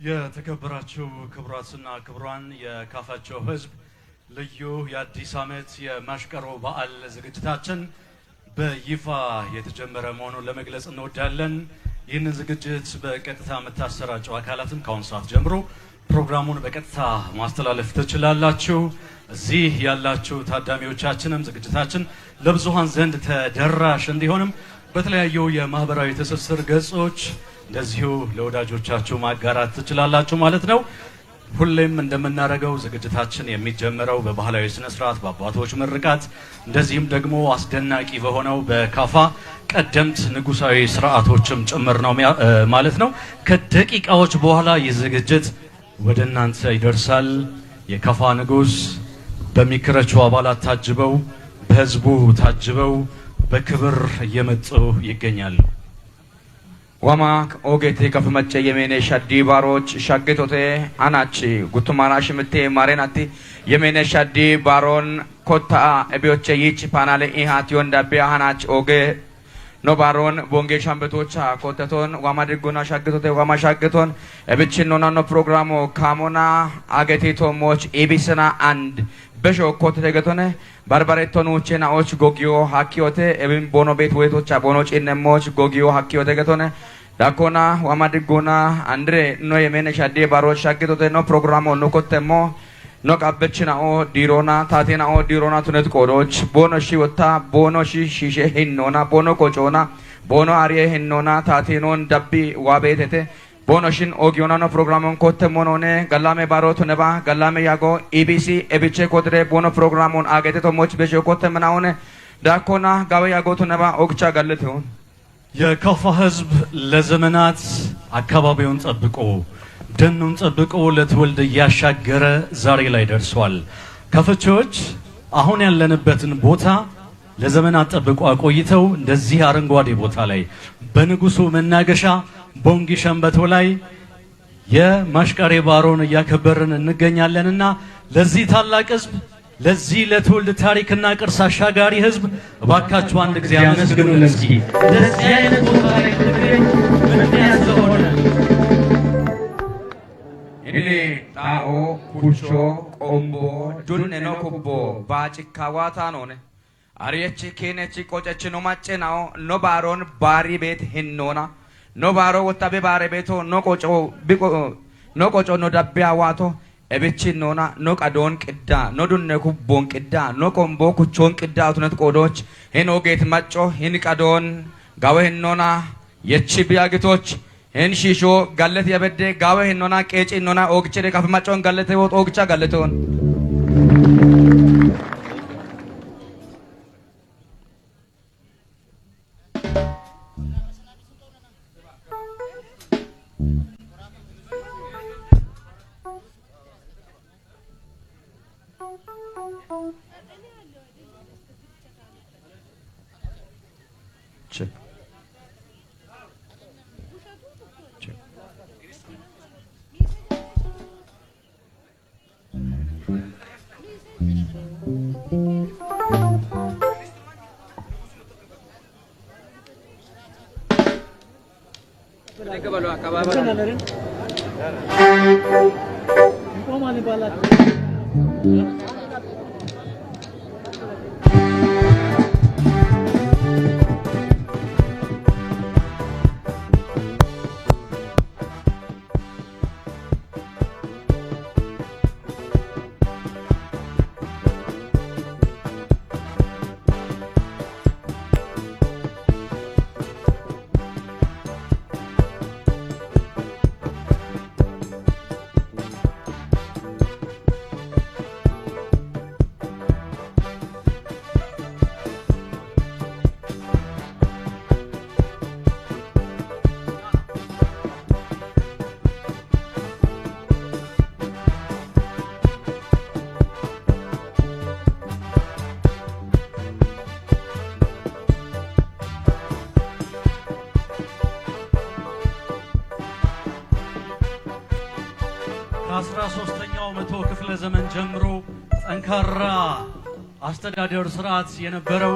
የተከበራችሁ ክቡራትና ክቡራን የካፋቾ ሕዝብ፣ ልዩ የአዲስ ዓመት የማሽቀሮ በዓል ዝግጅታችን በይፋ የተጀመረ መሆኑን ለመግለጽ እንወዳለን። ይህንን ዝግጅት በቀጥታ የምታሰራጩ አካላትም ከአሁን ሰዓት ጀምሮ ፕሮግራሙን በቀጥታ ማስተላለፍ ትችላላችሁ። እዚህ ያላችሁ ታዳሚዎቻችንም ዝግጅታችን ለብዙሃን ዘንድ ተደራሽ እንዲሆንም በተለያዩ የማህበራዊ ትስስር ገጾች እንደዚሁ ለወዳጆቻችሁ ማጋራት ትችላላችሁ ማለት ነው። ሁሌም እንደምናደርገው ዝግጅታችን የሚጀምረው በባህላዊ ስነ ስርዓት፣ በአባቶች ምርቃት፣ እንደዚህም ደግሞ አስደናቂ በሆነው በካፋ ቀደምት ንጉሳዊ ስርዓቶችም ጭምር ነው ማለት ነው። ከደቂቃዎች በኋላ ይህ ዝግጅት ወደ እናንተ ይደርሳል። የካፋ ንጉስ በሚክረቹ አባላት ታጅበው፣ በህዝቡ ታጅበው በክብር እየመጡ ይገኛሉ። ዋማ ኦጌቴ ከፍመቼ የሜኔ ሻዲ ባሮች ሻጌቶቴ አናቺ ጉቱማና ሽምቴ ማሬናቲ የሜኔ ሻዲ ባሮን ኮታ እቢዮቼ ይች ፓናሌ ኢሃት ዮንዳቤ አሃናች ኦጌ ኖ ባሮን ቦንጌ ሻምበቶቻ ኮተቶን ዋማ ድጎና ሻግቶቴ ዋማ ሻግቶን እብችን ኖናኖ ፕሮግራሞ ካሞና አገቴ ቶሞች ኢቢስና አንድ በሾ ኮት ተገቶነ ባርባሬቶን ውቼናዎች ጎጊዮ ሀኪዮቴ ኤብን ቦኖ ቤት ወይቶቻ ቦኖ ጪነሞች ጎጊዮ ሀኪዮ ተገቶነ ዳኮና ዋማድጎና አንድሬ ኖ የሜነ ሻዴ ባሮች ሻግቶቴ ኖ ፕሮግራሞ ኖ ኮተሞ ኖ ቃበችናኦ ዲሮና ታቴናኦ ዲሮና ቱነት ቆዶች ቦኖ ሺ ወታ ቦኖ ሺ ሺሼ ሂኖና ቦኖ ቆጮና ቦኖ አርዬ ሂኖና ታቴኖን ደቢ ዋቤቴቴ ቦኖሽን ኦጊዮና ኖ ፕሮግራሞን ኮተሞኖኔ ገላሜ ባሮ ቱነባ ገላሜ ያጎ ኢቢሲ ኤቢቼ ኮትሬ ቦኖ ፕሮግራሞን አገቴ ቶሞች ቤሾ ኮተምናኦነ ዳኮና ጋበ ያጎ ቱነባ ኦግቻ ጋለቴውን። የካፋ ህዝብ ለዘመናት አካባቢውን ጠብቆ፣ ደኑን ጠብቆ ለትውልድ እያሻገረ ዛሬ ላይ ደርሷል። ካፈቾዎች አሁን ያለንበትን ቦታ ለዘመናት ጠብቆ አቆይተው እንደዚህ አረንጓዴ ቦታ ላይ በንጉሱ መናገሻ ቦንጊ ሸንበቶ ላይ የማሽቀሬ ባሮን እያከበርን እንገኛለንና ለዚህ ታላቅ ህዝብ፣ ለዚህ ለትውልድ ታሪክና ቅርስ አሻጋሪ ህዝብ እባካችሁ አንድ ጊዜ አመስግኑልን። እስኪ እንደዚህ አይነት ቦታ ላይ እንድንገኝ ምክንያት ስለሆነ። ኢኔ ጣኦ ኩቾ ቆምቦ ዱኔ ኖ ኩቦ ባጭካ ዋታ ኖነ አርየች ኬነች ቆጨች ኖ ማጨናኦ ኖ ባሮን ባሪ ቤት ሂኖና ኖ ባሮ ወጣቤ ባሬ ቤቶ ኖ ቆጮ ቢቆ ኖ ቆጮ ኖ ዳቢያ ዋቶ ኤብቺ ኖና ኖ ቀዶን ቅዳ ኖ ዱኔ ኩቦን ቅዳ ኖ ቆምቦ ኩቾን ቅዳ አቱነት ቆዶች ሄን ኦጌት ማጮ ሂን ቀዶን ጋወ ሂኖና የቺ ቢያግቶች ሄን ሺሾ ጋለት የበዴ ጋወ ሂኖና ቄጪ ኖና ኦግቼ ካፍ ማጮን ጋለቴ ወጥ ኦግቻ ጋለቴውን። Check. Check. ከ13ኛው መቶ ክፍለ ዘመን ጀምሮ ጠንካራ አስተዳደር ስርዓት የነበረው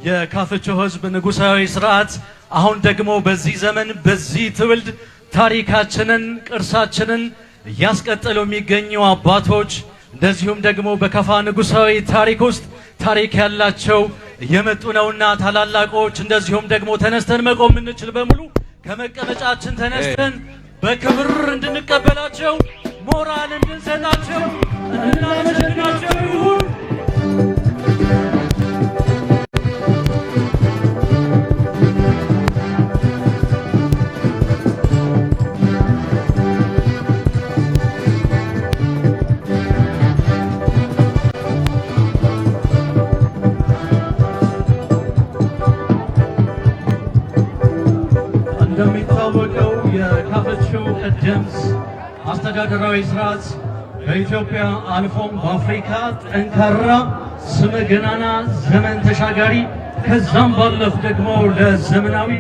የካፍቾ ህዝብ ንጉሳዊ ስርዓት አሁን ደግሞ በዚህ ዘመን በዚህ ትውልድ ታሪካችንን ቅርሳችንን እያስቀጠሉ የሚገኙ አባቶች፣ እንደዚሁም ደግሞ በካፋ ንጉሳዊ ታሪክ ውስጥ ታሪክ ያላቸው እየመጡ ነውና ታላላቆች፣ እንደዚሁም ደግሞ ተነስተን መቆም የምንችል በሙሉ ከመቀመጫችን ተነስተን በክብር እንድንቀበላቸው፣ ሞራል እንድንሰጣቸው፣ እንድናመሰግናቸው ይሁን። እንደሚታወቀው የካፈቾ ቀደምት አስተዳደራዊ ስርዓት በኢትዮጵያ አልፎም በአፍሪካ ጠንካራ፣ ስመ ገናና፣ ዘመን ተሻጋሪ፣ ከዛም ባለፍ ደግሞ ለዘመናዊ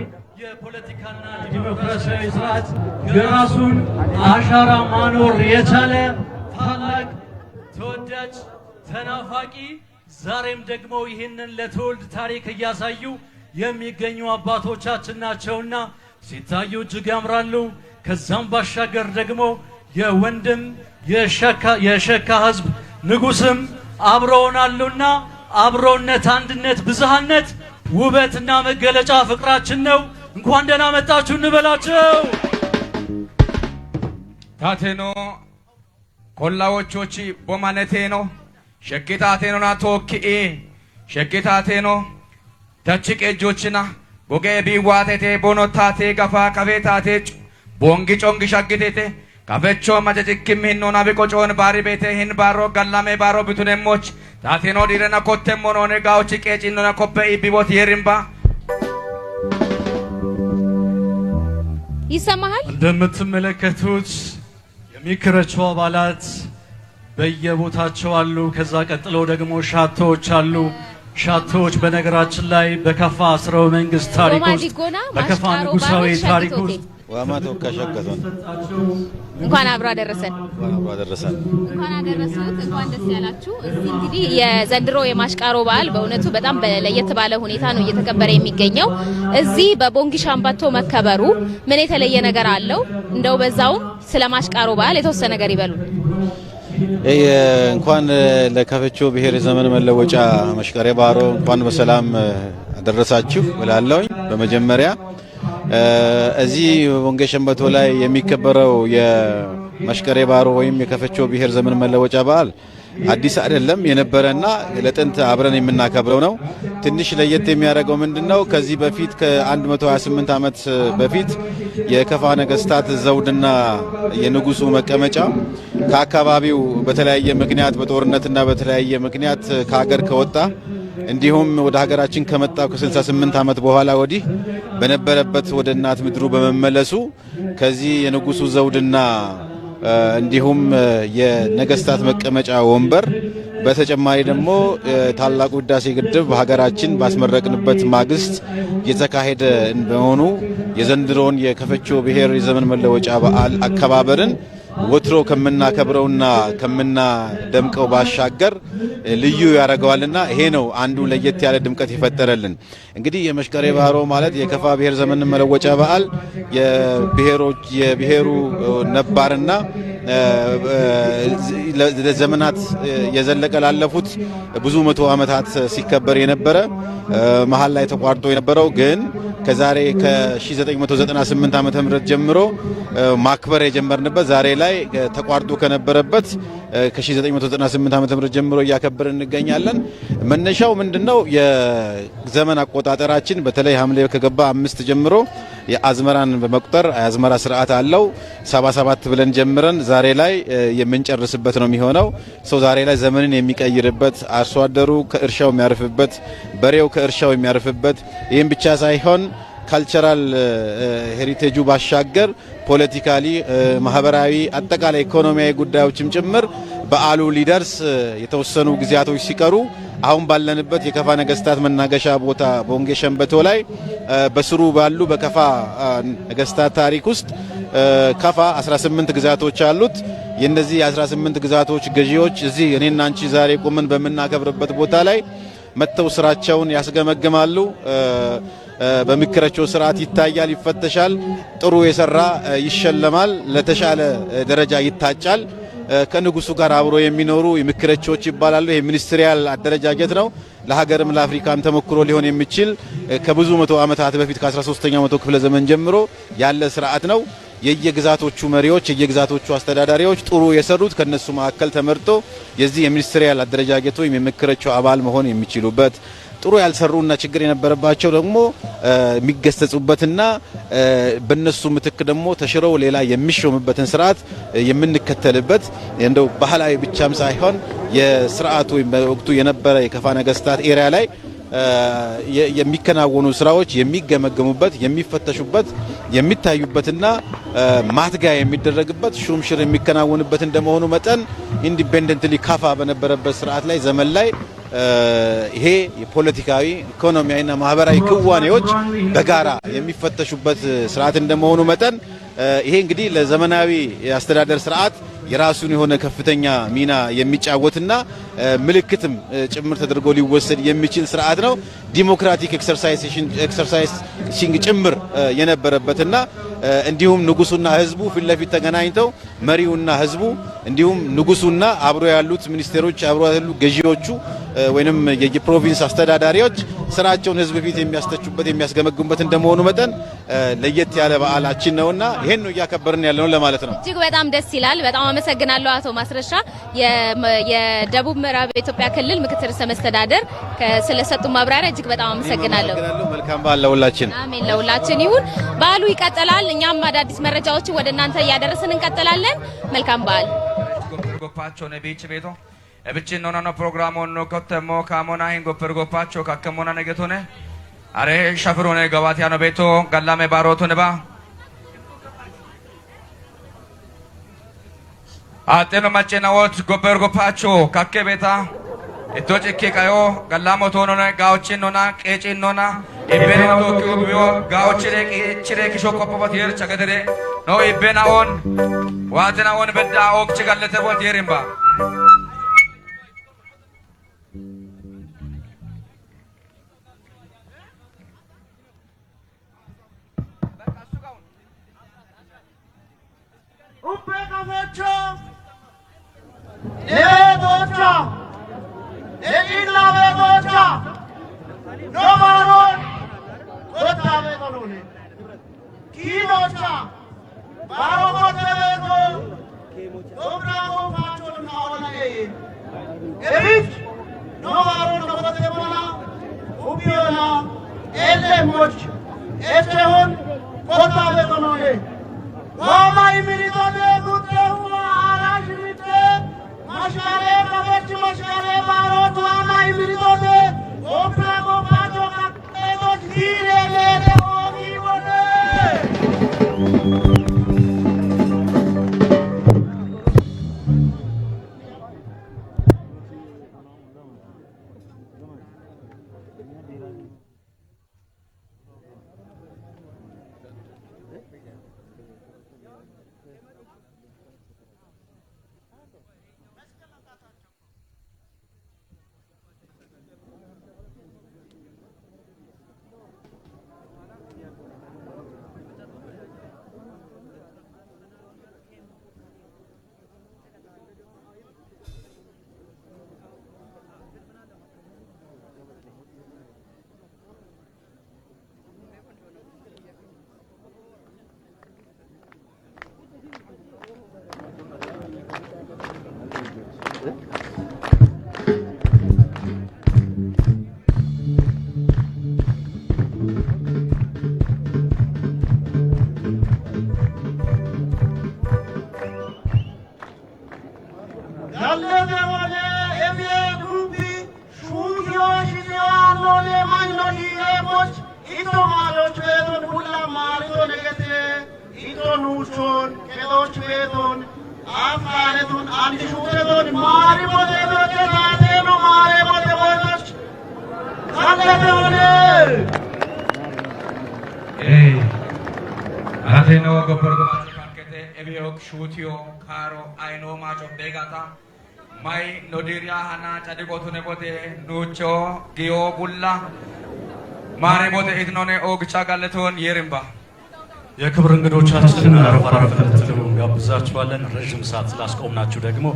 የፖለቲካና ዲሞክራሲያዊ ስርዓት የራሱን አሻራ ማኖር የቻለ ታላቅ፣ ተወዳጅ፣ ተናፋቂ፣ ዛሬም ደግሞ ይህንን ለትውልድ ታሪክ እያሳዩ የሚገኙ አባቶቻችን ናቸውና ሲታዩ እጅግ ያምራሉ። ከዛም ባሻገር ደግሞ የወንድም የሸካ ህዝብ ንጉስም አብረውን አሉና አብሮነት፣ አንድነት፣ ብዝሃነት ውበትና መገለጫ ፍቅራችን ነው። እንኳን ደህና መጣችሁ እንበላቸው። ታቴኖ ኮላዎቾች ቦማነቴኖ ሸኪታቴኖና ቶኪኢ ሸኪታቴኖ ተቺ ቄጆችና ጎጌ ቢዋቴቴ ቦኖታቴ ገፋ ከፌታቴ ቦንጊ ጮንጊ ሸግቴቴ ካፌቾ መጨጭኪም ሂኖና ቢቆጮን ባሪ ቤቴ ሂን ባሮ ገላሜ ባሮ ቢቱኔሞች ታቴኖ ዲረና ኮቴሞኖኔ ጋዎች ቄጭኖና ኮበኢ ቢቦት የሪምባ። ይሰማሃል? እንደምትመለከቱት የሚክረቹ አባላት በየቦታቸው አሉ። ከዛ ቀጥሎ ደግሞ ሻቶዎች አሉ። ሻቶዎች በነገራችን ላይ በከፋ ስርወ መንግስት ታሪክ ሮማ ውስጥ ዲጎና በከፋ ማሽቃሮ ንጉሳዊ ባሮች ታሪክ ሸግቶቴ ውስጥ ዋማ ተወካ ሸከቶን። እንኳን አብሮ አደረሰን። እንኳን አብሮ አደረሰን። እንኳን አደረሱት። እንኳን ደስ ያላችሁ። እዚህ እንግዲህ የዘንድሮ የማሽቃሮ በዓል በእውነቱ በጣም ለየት ባለ ሁኔታ ነው እየተከበረ የሚገኘው። እዚህ በቦንጊ ሻምበቶ መከበሩ ምን የተለየ ነገር አለው? እንደው በዛውም ስለ ማሽቃሮ በዓል የተወሰነ ነገር ይበሉ። እንኳን ለከፈቾ ብሔር የዘመን መለወጫ መሽቀሬ ባሮ እንኳን በሰላም አደረሳችሁ እላለሁኝ። በመጀመሪያ እዚህ ቦንጌ ሸምበቶ ላይ የሚከበረው የመሽቀሬ ባሮ ወይም የከፈቾ ብሔር ዘመን መለወጫ በዓል አዲስ አይደለም፣ የነበረና ለጥንት አብረን የምናከብረው ነው። ትንሽ ለየት የሚያደርገው ምንድነው? ከዚህ በፊት ከ128 ዓመት በፊት የከፋ ነገስታት ዘውድና የንጉሱ መቀመጫ ከአካባቢው በተለያየ ምክንያት፣ በጦርነትና በተለያየ ምክንያት ከሀገር ከወጣ፣ እንዲሁም ወደ ሀገራችን ከመጣ ከ68 ዓመት በኋላ ወዲህ በነበረበት ወደ እናት ምድሩ በመመለሱ ከዚህ የንጉሱ ዘውድና እንዲሁም የነገስታት መቀመጫ ወንበር፣ በተጨማሪ ደግሞ ታላቁ ህዳሴ ግድብ በሀገራችን ባስመረቅንበት ማግስት የተካሄደ በመሆኑ የዘንድሮውን የከፈቾ ብሔር የዘመን መለወጫ በዓል አከባበርን ወትሮ ከምናከብረውና ከምናደምቀው ባሻገር ልዩ ያደርገዋልና ይሄ ነው አንዱ ለየት ያለ ድምቀት የፈጠረልን። እንግዲህ የመሽቀሬ ባሮ ማለት የከፋ ብሔር ዘመን መለወጫ በዓል የብሔሮች የብሔሩ ነባርና ለዘመናት የዘለቀ፣ ላለፉት ብዙ መቶ ዓመታት ሲከበር የነበረ፣ መሀል ላይ ተቋርጦ የነበረው፣ ግን ከዛሬ ከ1998 ዓመተ ምህረት ጀምሮ ማክበር የጀመርንበት፣ ዛሬ ላይ ተቋርጦ ከነበረበት ከ1998 ዓመተ ምህረት ጀምሮ እያከበርን እንገኛለን። መነሻው ምንድነው? የዘመን አቆጣጠራችን በተለይ ሐምሌ ከገባ 5 ጀምሮ የአዝመራን በመቁጠር የአዝመራ ስርዓት አለው። 77 ብለን ጀምረን ዛሬ ላይ የምንጨርስበት ነው የሚሆነው። ሰው ዛሬ ላይ ዘመንን የሚቀይርበት፣ አርሶ አደሩ ከእርሻው የሚያርፍበት፣ በሬው ከእርሻው የሚያርፍበት፣ ይህም ብቻ ሳይሆን cultural heritage ኡ ባሻገር politically፣ ማህበራዊ፣ አጠቃላይ ኢኮኖሚያዊ ጉዳዮችም ጭምር በዓሉ ሊደርስ የተወሰኑ ጊዜያቶች ሲቀሩ አሁን ባለንበት የከፋ ነገስታት መናገሻ ቦታ ቦንጌ ሸምበቶ ላይ በስሩ ባሉ በከፋ ነገስታት ታሪክ ውስጥ ከፋ 18 ግዛቶች አሉት። የነዚህ የ18 ግዛቶች ገዢዎች እዚህ እኔና አንቺ ዛሬ ቆመን በምናከብርበት ቦታ ላይ መጥተው ስራቸውን ያስገመግማሉ። በምክራቸው ስርዓት ይታያል፣ ይፈተሻል። ጥሩ የሰራ ይሸለማል፣ ለተሻለ ደረጃ ይታጫል። ከንጉሱ ጋር አብሮ የሚኖሩ የምክረቾች ይባላሉ። ይሄ ministerial አደረጃጀት ነው። ለሀገርም ለአፍሪካም ተሞክሮ ሊሆን የሚችል ከብዙ መቶ ዓመታት በፊት ከ13ኛው መቶ ክፍለ ዘመን ጀምሮ ያለ ስርዓት ነው። የየግዛቶቹ መሪዎች፣ የየግዛቶቹ አስተዳዳሪዎች ጥሩ የሰሩት ከነሱ መካከል ተመርጦ የዚህ የ ministerial አደረጃጀት ወይም የምክረቸው አባል መሆን የሚችሉበት፣ ጥሩ ያልሰሩና ችግር የነበረባቸው ደግሞ የሚገሰጹበትና በነሱ ምትክ ደግሞ ተሽረው ሌላ የሚሾምበትን ስርዓት የምንከተልበት፣ እንደው ባህላዊ ብቻም ሳይሆን የስርዓቱ ወይም በወቅቱ የነበረ የከፋ ነገስታት area ላይ የሚከናወኑ ስራዎች የሚገመገሙበት፣ የሚፈተሹበት፣ የሚታዩበትና ማትጋ የሚደረግበት፣ ሹምሽር የሚከናወንበት እንደመሆኑ መጠን independently ካፋ በነበረበት ስርዓት ላይ፣ ዘመን ላይ ይሄ የፖለቲካዊ፣ ኢኮኖሚያዊና ማህበራዊ ክዋኔዎች በጋራ የሚፈተሹበት ስርዓት እንደመሆኑ መጠን ይሄ እንግዲህ ለዘመናዊ የአስተዳደር ስርዓት የራሱን የሆነ ከፍተኛ ሚና የሚጫወትና ምልክትም ጭምር ተደርጎ ሊወሰድ የሚችል ስርዓት ነው። Democratic exercising ጭምር የነበረበትና እንዲሁም ንጉሱና ህዝቡ ፊት ለፊት ተገናኝተው መሪውና ህዝቡ እንዲሁም ንጉሱና አብሮ ያሉት ሚኒስቴሮች፣ አብሮ ያሉ ገዢዎቹ ወይንም የ province አስተዳዳሪዎች ስራቸውን ህዝብ ፊት የሚያስተቹበት፣ የሚያስገመግሙበት እንደመሆኑ መጠን ለየት ያለ በዓላችን ነውና ይሄን ነው እያከበርን ያለነው ለማለት ነው። እጅግ በጣም ደስ ይላል። በጣም አመሰግናለሁ አቶ ማስረሻ፣ የደቡብ ምዕራብ ኢትዮጵያ ክልል ምክትል ርዕሰ መስተዳደር፣ ስለሰጡ ማብራሪያ እጅግ በጣም አመሰግናለሁ። መልካም በዓል ለሁላችን። አሜን፣ ለሁላችን ይሁን። በዓሉ ይቀጥላል። እኛም አዳዲስ መረጃዎችን ወደ እናንተ እያደረስን እንቀጥላለን። መልካም በዓል። ጎፓቸው ነቢች ቤቶ ebichin nonano programon kottemo kamona hin gopper gopacho kakkemona negetone are shafirone gabatiano beto gallame barotone ba አጤኖ ማጨናዎት ጎበር ጎፓቾ ካኬ ቤታ እቶጭ ኬቃዮ ጋላሞ ቶኖነ ጋዎችን ኖና ቄጭን ኖና ኢቤና ቶኪዮ ቢዮ ጋዎችሬ ቂችሬ ኪሾ ቆፖበት የር ቸገደሬ ኖ ኢቤናኦን ዋትናኦን በዳ ኦክች ጋለተቦት የሪምባ። Uppe ቤቶቿ የቂላ ቤቶቿ ኖማሮን ቆጣ ቤቶኖኔ ኪኖቿ ባሮኮቴ ቤቶ ዶብራጎፋቾና ኦነኤ ኤቢች ኖማሮን ኮቴሞና ኡቢዮና ኤሌሞች ኤቼሆን ቆጣ ቤቶኖኔ ዋማይ ሚሪቶኔ ጉጤሁ አራሽ ሚቴ ማሽካሬ ከበች ማሽካሬ ባሮት ዋማይ ሚሪቶኔ ኦብራጎፋቾ ካቄቶች ሂሬሌ ኦጊ ወኔ። ጋለገወለ ኤቤ ጉቢ ሹኪዮ ሽዚዋኖሌ ማኝኖ ሂሌሞች ኢቶ ማሎች ቤቶን ሁላ ማሪቶ ነገቴ ኢቶ ኑቾን ቄጦች ቤቶን አፍቃሬቱን አንድ ሹቴቶን ማሪ ቦቴቶች ናቴኖ ማሬ ቦቴቦቶች ጋለገወለ። አራቴኖ ጎበር ጎፓቾ ካኬቴ ኤቢዮክ ሹቲዮ ካሮ አይኖ ማቾ ቤጋታ ማይ ኖዲሪያ ሀና ጨዲቆቱኔ ቦቴ ኑቾ ጊዮ ቡላ ማሬ ቦቴ ኢትኖኔ ኦግቻ ጋለቶን የሪምባ። የክብር እንግዶቻችን አረፍ አረፍ እንድትሉ እንጋብዛችኋለን። ረዥም ሰዓት ስላስቆምናችሁ ደግሞ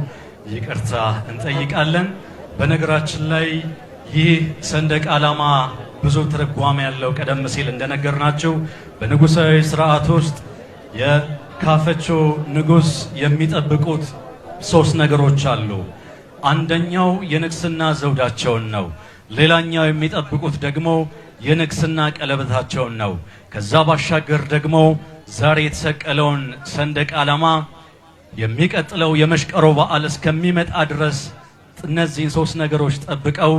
ይቅርታ እንጠይቃለን። በነገራችን ላይ ይህ ሰንደቅ ዓላማ ብዙ ትርጓሜ ያለው፣ ቀደም ሲል እንደነገርናችሁ በንጉሳዊ ስርዓት ውስጥ የካፈቾ ንጉስ የሚጠብቁት ሶስት ነገሮች አሉ። አንደኛው የንግስና ዘውዳቸውን ነው። ሌላኛው የሚጠብቁት ደግሞ የንግስና ቀለበታቸውን ነው። ከዛ ባሻገር ደግሞ ዛሬ የተሰቀለውን ሰንደቅ ዓላማ የሚቀጥለው የመሽቀሮ በዓል እስከሚመጣ ድረስ እነዚህን ሶስት ነገሮች ጠብቀው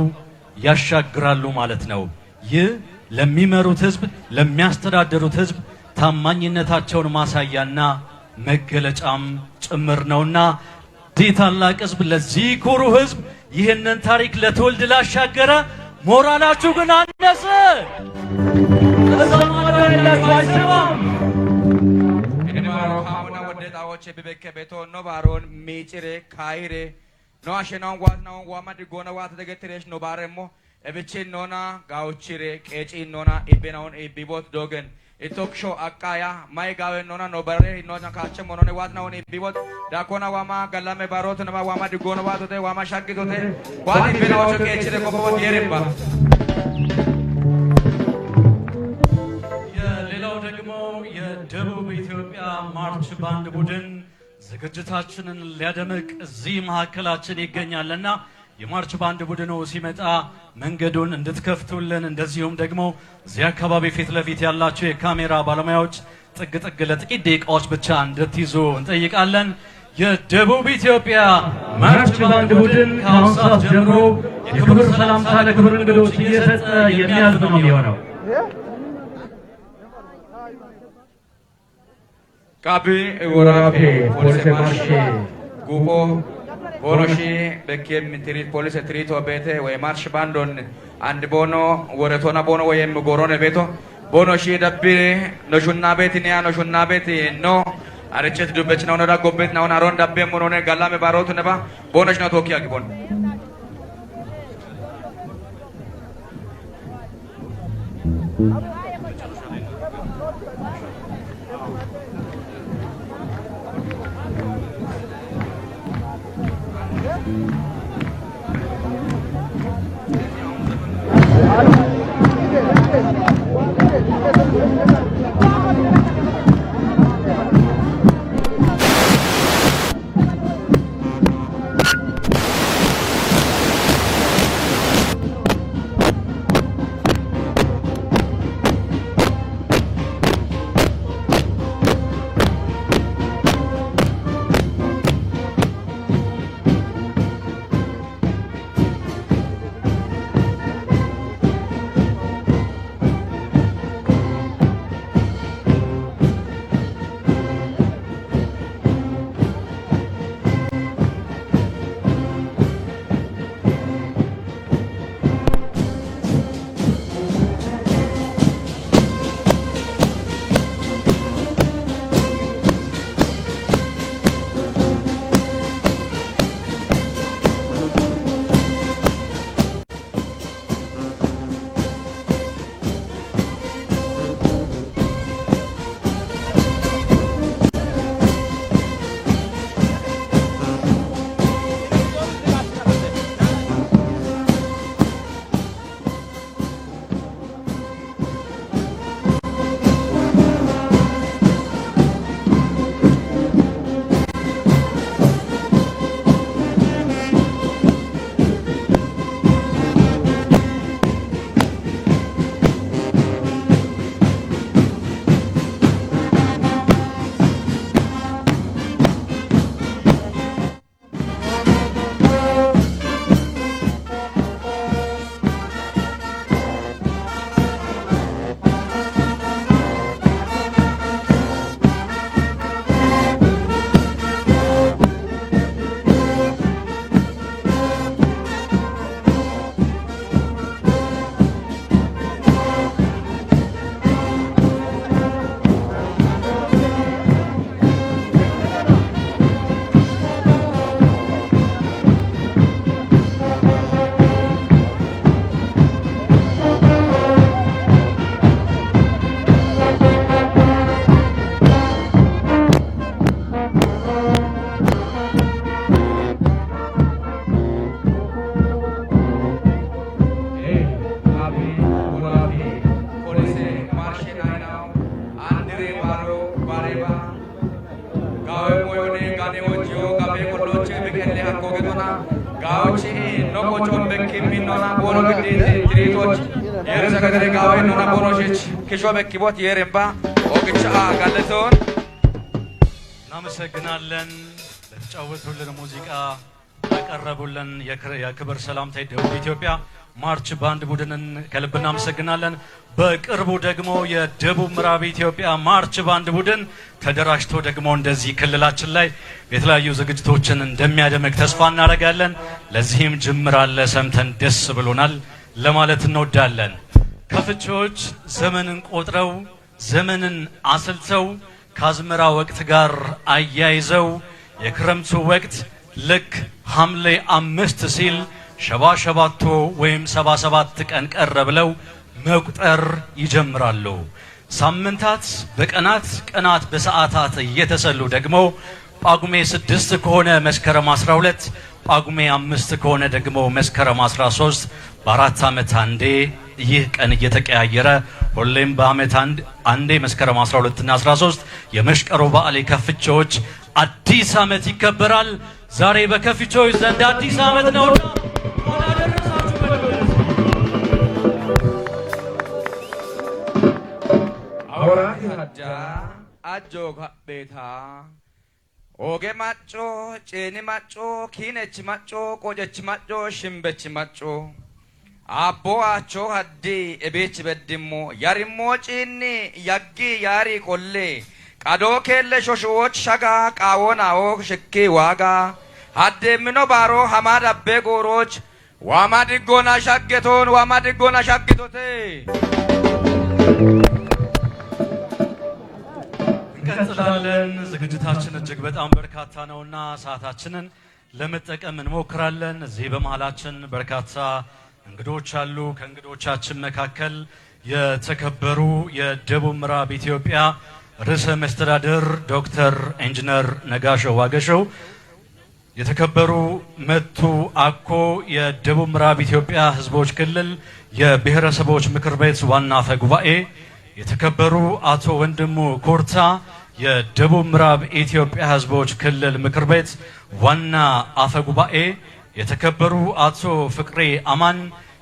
ያሻግራሉ ማለት ነው። ይህ ለሚመሩት ሕዝብ፣ ለሚያስተዳድሩት ሕዝብ ታማኝነታቸውን ማሳያና መገለጫም ጭምር ነውና ለዚህ ታላቅ ሕዝብ፣ ለዚህ ኩሩ ሕዝብ፣ ይህንን ታሪክ ለትውልድ ላሻገረ ሞራላችሁ ግን አነሰ። እዛ ማዶ ያላችሁ አይሰማም። እንማሮ ካሙና ወደጣዎች። ጋዎች ቢበከ ቤቶ ኖ ባሮን ሚጭሬ ካይሬ ኖ አሸናውን ዋትናውን ዋማ ድጎነ ዋት ተገትሬሽ ኖ ባረሞ ኤብቼ ኖና ጋዎችሬ ቄጪ ኖና ኢቤናውን ኢቢቦት ዶገን ኢቶክሾ አቃያ ማይ ጋዌ ኖና ኖ በሬ ኖና ካቸ ሞኖኔ ዋትናውን ኢቢቦት ዳኮና ዋማ ገላሜ ባሮት ነማ ዋማ ድጎነ ዋቶቴ ዋማ ሻግቶቴ ዋት ኢቤናዎቾ ቄጭሬ ኮኮቦት የሬባ። የሌላው ደግሞ የደቡብ ኢትዮጵያ ማርች ባንድ ቡድን ዝግጅታችንን ሊያደምቅ እዚህ መካከላችን ይገኛልና የማርች ባንድ ቡድኑ ሲመጣ መንገዱን እንድትከፍቱልን፣ እንደዚሁም ደግሞ እዚህ አካባቢ ፊት ለፊት ያላቸው የካሜራ ባለሙያዎች ጥግ ጥግ ለጥቂት ደቂቃዎች ብቻ እንድትይዙ እንጠይቃለን። የደቡብ ኢትዮጵያ ማርች ባንድ ቡድን ከአሁን ሰዓት ጀምሮ የክብር ሰላምታ ለክብር እንግዶች እየሰጠ የሚያልፍ ነው የሚሆነው። ቃቢ ወራቤ ፖሊስ ማርሼ ጉቦ ቦኖሺ በኬም ትሪት ፖሊስ ትሪቶ ቤቴ ወይ ማርሽ ባንዶን አንድ ቦኖ ወረቶና ቦኖ ወይም ጎሮነ ቤቶ ቦኖሺ ደቢ ኖሹና ቤት ኒያ ኖሹና ቤት ኖ አርቸት ዱበች ነው ነዳ ጎቤት ነው አሮን ዳቤ ሞኖነ ጋላሜ ባሮት ነባ ቦኖሽ ነው ቶኪያ ግቦን። ፖሊስ ማርሼ ናይናው አንድሬ ባሮ ባሬባ ጋዌ ሞዮኔ ጋኔዎጂዮ ጋቤ ቆሎች ብቀሌ አኮገቶና ጋዎች ኖቆቾን በኪሚኖና ቦኖ ግዴ ትሪቶች የርሰከተሬ ጋዌ ኖና ቦኖሽች ክሾ በኪቦት የሬምባ ኦግቻ ጋለቶን። እናመሰግናለን ለተጫወቱልን ሙዚቃ፣ ላቀረቡልን የክብር ሰላምታ የደቡብ ኢትዮጵያ ማርች ባንድ ቡድንን ከልብ እናመሰግናለን። በቅርቡ ደግሞ የደቡብ ምዕራብ ኢትዮጵያ ማርች ባንድ ቡድን ተደራጅቶ ደግሞ እንደዚህ ክልላችን ላይ የተለያዩ ዝግጅቶችን እንደሚያደምቅ ተስፋ እናደርጋለን። ለዚህም ጅምር አለ ሰምተን ደስ ብሎናል ለማለት እንወዳለን። ከፍቼዎች ዘመንን ቆጥረው ዘመንን አስልተው ከአዝመራ ወቅት ጋር አያይዘው የክረምቱ ወቅት ልክ ሐምሌ 5 ሲል 77 ወይም 77 ቀን ቀረ ብለው መቁጠር ይጀምራሉ። ሳምንታት በቀናት፣ ቀናት በሰዓታት እየተሰሉ ደግሞ ጳጉሜ 6 ከሆነ መስከረም 12፣ ጳጉሜ 5 ከሆነ ደግሞ መስከረም 13፣ በ4 ዓመት አንዴ ይህ ቀን እየተቀያየረ ሁሌም በዓመት አንዴ መስከረም 12 እና 13 የመሽቀሮ በዓል የከፍቼዎች አዲስ ዓመት ይከበራል። ዛሬ በከፍቼዎች ዘንድ አዲስ ዓመት ነውና እንኳን አደረሳችሁ በሉ። አውራቲ ሀዳ አጆ ቤታ ኦጌ ማጮ ጬኒ ማጮ ኪነች ማጮ ቆጨች ማጮ ሽምበች ማጮ አቦ አቾ ሀዲ እቤች በድሞ ያሪሞ ጪኒ ያጊ ያሪ ቆሌ ቀዶ ኬለ ሾሾዎች ሸጋ ቃዎናዎ ሽኪ ዋጋ ሀዴምኖ ባሮ ሀማ ዳቤ ጎሮች ዋማ ድጎና ሻጌቶን ዋማ ድጎና ሻጌቶቴ። እንቀጥላለን። ዝግጅታችን እጅግ በጣም በርካታ ነውና ሰዓታችንን ለመጠቀም እንሞክራለን። እዚህ በመሃላችን በርካታ እንግዶች አሉ። ከእንግዶቻችን መካከል የተከበሩ የደቡብ ምዕራብ ኢትዮጵያ ርዕሰ መስተዳድር ዶክተር ኢንጂነር ነጋሸው ዋገሸው፣ የተከበሩ መቱ አኮ የደቡብ ምዕራብ ኢትዮጵያ ሕዝቦች ክልል የብሔረሰቦች ምክር ቤት ዋና አፈ ጉባኤ፣ የተከበሩ አቶ ወንድሙ ኮርታ የደቡብ ምዕራብ ኢትዮጵያ ሕዝቦች ክልል ምክር ቤት ዋና አፈ ጉባኤ፣ የተከበሩ አቶ ፍቅሬ አማን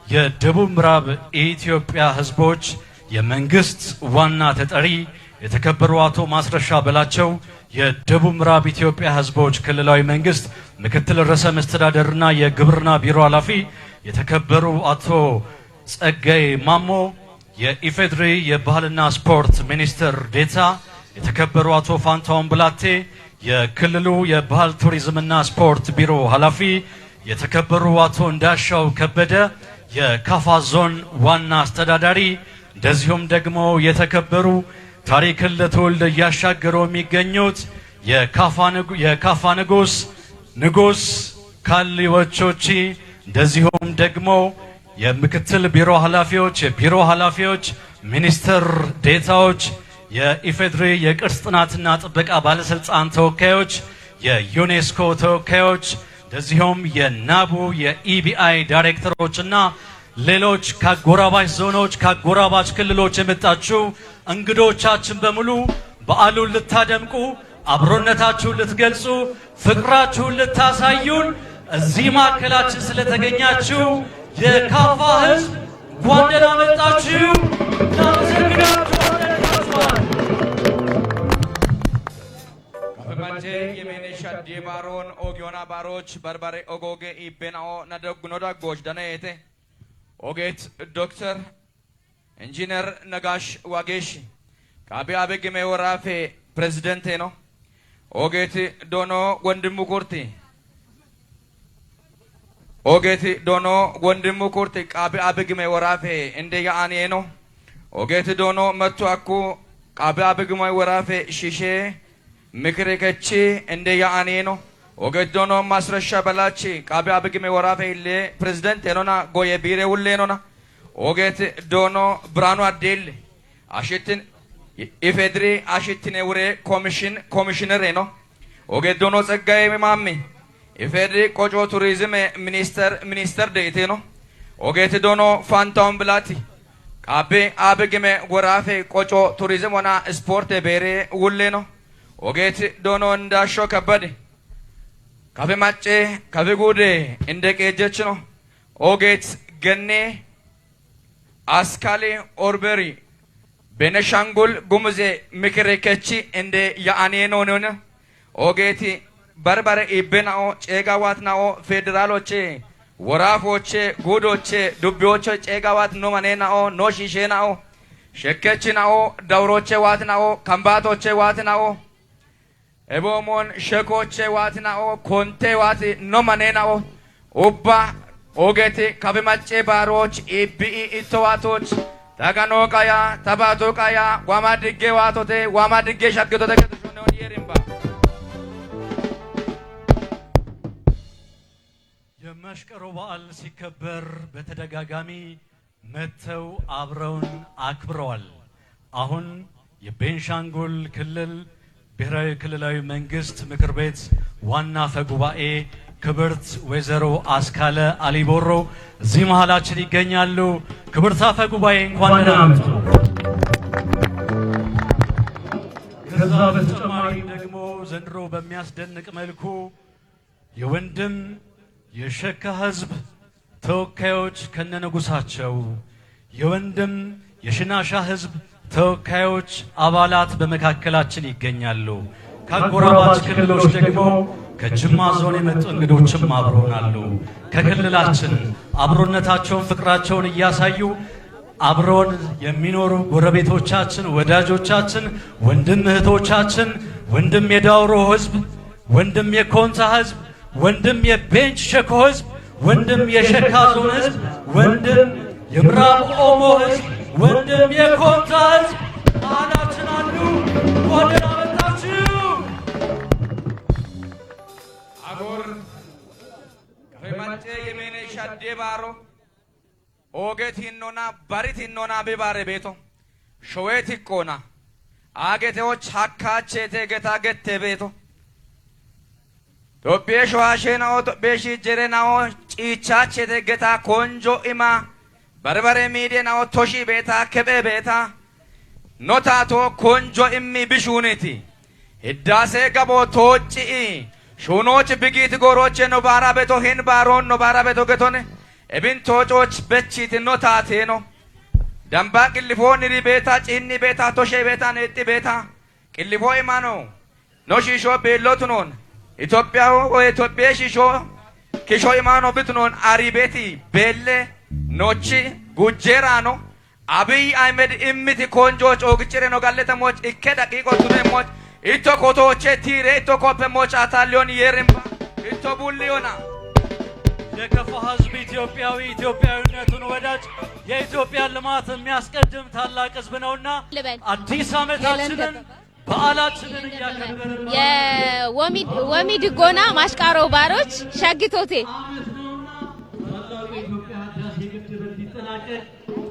የደቡብ ምዕራብ ኢትዮጵያ ሕዝቦች የመንግስት ዋና ተጠሪ፣ የተከበሩ አቶ ማስረሻ በላቸው የደቡብ ምዕራብ ኢትዮጵያ ሕዝቦች ክልላዊ መንግስት ምክትል ርዕሰ መስተዳደርና የግብርና ቢሮ ኃላፊ፣ የተከበሩ አቶ ጸጋይ ማሞ የኢፌድሪ የባህልና ስፖርት ሚኒስትር ዴታ፣ የተከበሩ አቶ ፋንታውን ብላቴ የክልሉ የባህል ቱሪዝምና ስፖርት ቢሮ ኃላፊ፣ የተከበሩ አቶ እንዳሻው ከበደ የካፋ ዞን ዋና አስተዳዳሪ፣ እንደዚሁም ደግሞ የተከበሩ ታሪክን ለትውልድ እያሻገሩ የሚገኙት የካፋ ንጉስ ንጉስ ካሊዎቾቺ፣ እንደዚሁም ደግሞ የምክትል ቢሮ ኃላፊዎች፣ የቢሮ ኃላፊዎች፣ ሚኒስትር ዴታዎች፣ የኢፌድሪ የቅርስ ጥናትና ጥበቃ ባለስልጣን ተወካዮች፣ የዩኔስኮ ተወካዮች፣ እንደዚሁም የናቡ የኢቢአይ ዳይሬክተሮችና ሌሎች ከአጎራባች ዞኖች ከአጎራባች ክልሎች የመጣችሁ እንግዶቻችን በሙሉ በዓሉን ልታደምቁ፣ አብሮነታችሁን ልትገልጹ፣ ፍቅራችሁን ልታሳዩን እዚህ ማዕከላችን ስለተገኛችሁ የካፋ ሕዝብ እንኳን ደህና መጣችሁ። እናመሰግናችኋለን። ከፈማቼ የሜኔሻ ዲባሮን ኦጊዮና ባሮች በርበሬ ኦጎጌ ኢቤናኦ ነዶዳጎች ደነየቴ ኦጌት ዶክተር ኢንጂነር ነጋሽ ዋጌሽ ቃቢ አበግሜ ወራፌ ፕሬዝደንቴ ነው። ኦጌት ዶኖ ወንድሙ ኩርቲ ኦጌት ዶኖ ወንድሙ ኩርቲ ቃቢ አበግሜ ወራፌ እንደ ያአኔ ነው። ኦጌት ዶኖ መቱ አኩ ቃቢ አበግሜ ወራፌ ሺሼ ምክር ከቺ እንደ ያአኔ ነው። ኦጌት ዶኖ ማስረሻ በላቺ ቃቢ አበግሜ ወራፌ ኢሌ ፕሬዝደንት ኖና ጎየ ቢሬ ውሌ ኖና። ኦጌት ዶኖ ብርሃኑ አዴል አሽትን ኢፌድሪ አሽትኔ ውሬ ኮሚሽን ኮሚሽነር ነው። ኦጌት ዶኖ ጸጋዬ ማሜ ኢፌድሪ ቆጮ ቱሪዝም ሚኒስተር ሚኒስተር ዴቴ ነው። ኦጌት ዶኖ ፋንታውን ብላቲ ቃቤ አበግሜ ወራፌ ቆጮ ቱሪዝም ሆና ስፖርት ቤሬ ውሌ ነው። ኦጌት ዶኖ እንዳሾ ከበደ ካፌ ማጬ ካፌ ጉዴ እንደ ቄጀች ነው። ኦጌት ገኔ አስካሌ ኦርበሪ ቤነሻንጉል ጉሙዜ ምክር ከቺ እንደ ያአኔ ነው ነው። ኦጌቲ በርበሬ ኢቤናኦ ጬጋዋትናኦ ፌዴራሎቼ ወራፎቼ ጉዶቼ ዱቢዎቼ ጬጋዋት ኖ መኔናኦ ኖ ሺሼናኦ ሸኬችናኦ ዳውሮቼ ዋትናኦ ከምባቶቼ ዋትናኦ ኤቦሞን ሸኮቼ ዋትናኦ ኮንቴ ዋት ኖ መኔናኦ ኡባ ኦጌቲ ከብመጬ ባሮች ኢቢኢ ኢቶዋቶች ታጋኖ ቃያ ተባቶ ቃያ ዋማ ድጌ ዋቶቴ ዋማ ድጌ ሸግቶቴ ከተሾነውን የሪምባ የመሽቀሮ በዓል ሲከበር በተደጋጋሚ መጥተው አብረውን አክብረዋል። አሁን የቤንሻንጉል ክልል ብሔራዊ ክልላዊ መንግስት ምክር ቤት ዋና አፈ ጉባኤ ክብርት ወይዘሮ አስካለ አሊቦሮ እዚህ መሃላችን ይገኛሉ። ክብርት አፈ ጉባኤ እንኳን ደህና መጡ። ከዛ በተጨማሪ ደግሞ ዘንድሮ በሚያስደንቅ መልኩ የወንድም የሸካ ህዝብ ተወካዮች ከነንጉሳቸው፣ የወንድም የሽናሻ ህዝብ ተወካዮች አባላት በመካከላችን ይገኛሉ። ከአጎራባች ክልሎች ደግሞ ከጅማ ዞን የመጡ እንግዶችም አብረውን አሉ። ከክልላችን አብሮነታቸውን፣ ፍቅራቸውን እያሳዩ አብረውን የሚኖሩ ጎረቤቶቻችን፣ ወዳጆቻችን፣ ወንድም እህቶቻችን፣ ወንድም የዳውሮ ህዝብ፣ ወንድም የኮንታ ህዝብ፣ ወንድም የቤንች ሸኮ ህዝብ፣ ወንድም የሸካ ዞን ህዝብ፣ ወንድም የምዕራብ ኦሞ ህዝብ፣ ወንድም የኮንታ ህዝብ መሃላችን አሉ። እንኳን ደህና መጣችሁ። አጎር ከፈማጬ የሜኔ ሻዴ ባሮ ኦጌት ሂኖና ባሪት ሂኖና ቢባሬ ቤቶ ሾዌት ሂቆና አጌቴዎች ሀካቼቴ ጌታ ገቴ ቤቶ ቶጴ ሸዋሼናኦ ቶጴ ሺጀሬናኦ ጪቻቼቴ ጌታ ኮንጆ ኢማ በርበሬ ሚዴናኦ ቶሺ ቤታ ከጴ ቤታ ኖታቶ ኮንጆ ኢሚ ቢሹኒቲ ህዳሴ ገቦ ቶጭኢ ሹኖች ብጊት ጎሮቼ ኖ ባራ ቤቶ ሂን ባሮን ኖ ባራ ቤቶ ገቶነ ኤቢን ቶጮች በቺት ኖታቴ ነው ደንባ ቅልፎ ንሪ ቤታ ጪኒ ቤታ ቶሼ ቤታ ኔጢ ቤታ ቅልፎ ኢማኖ ኖ ሺሾ ቤሎትኖን ኢትዮጵያ ወይ ኢትዮጵያ ሺሾ ኪሾ ኢማኖ ብትኖን አሪ ቤቲ ቤሌ ኖቺ ጉጀራ ነው አብይ አህመድ ኢምቲ ኮንጆች ኦግጭሬ ነው ጋለተሞች ኢኬ ደቂቆ ቱኔሞች ኢቶ ኮቶቼ ቲሬ ኢቶ ኮፔሞች አታሊዮን የሪምባ ኢቶ ቡሊዮና የከፋ ህዝብ ኢትዮጵያዊ ኢትዮጵያዊነቱን ወዳጅ የኢትዮጵያን ልማት የሚያስቀድም ታላቅ ህዝብ ነውና ልበል አዲስ ዓመታችንን በዓላችንን እያከበርን የወሚ ድጎና ማሽቃሮ ባሮች ሸግቶቴ ዓመት ነውና ታላቁ የኢትዮጵያ ህዳሴ ግድብ እንዲጠናቀቅ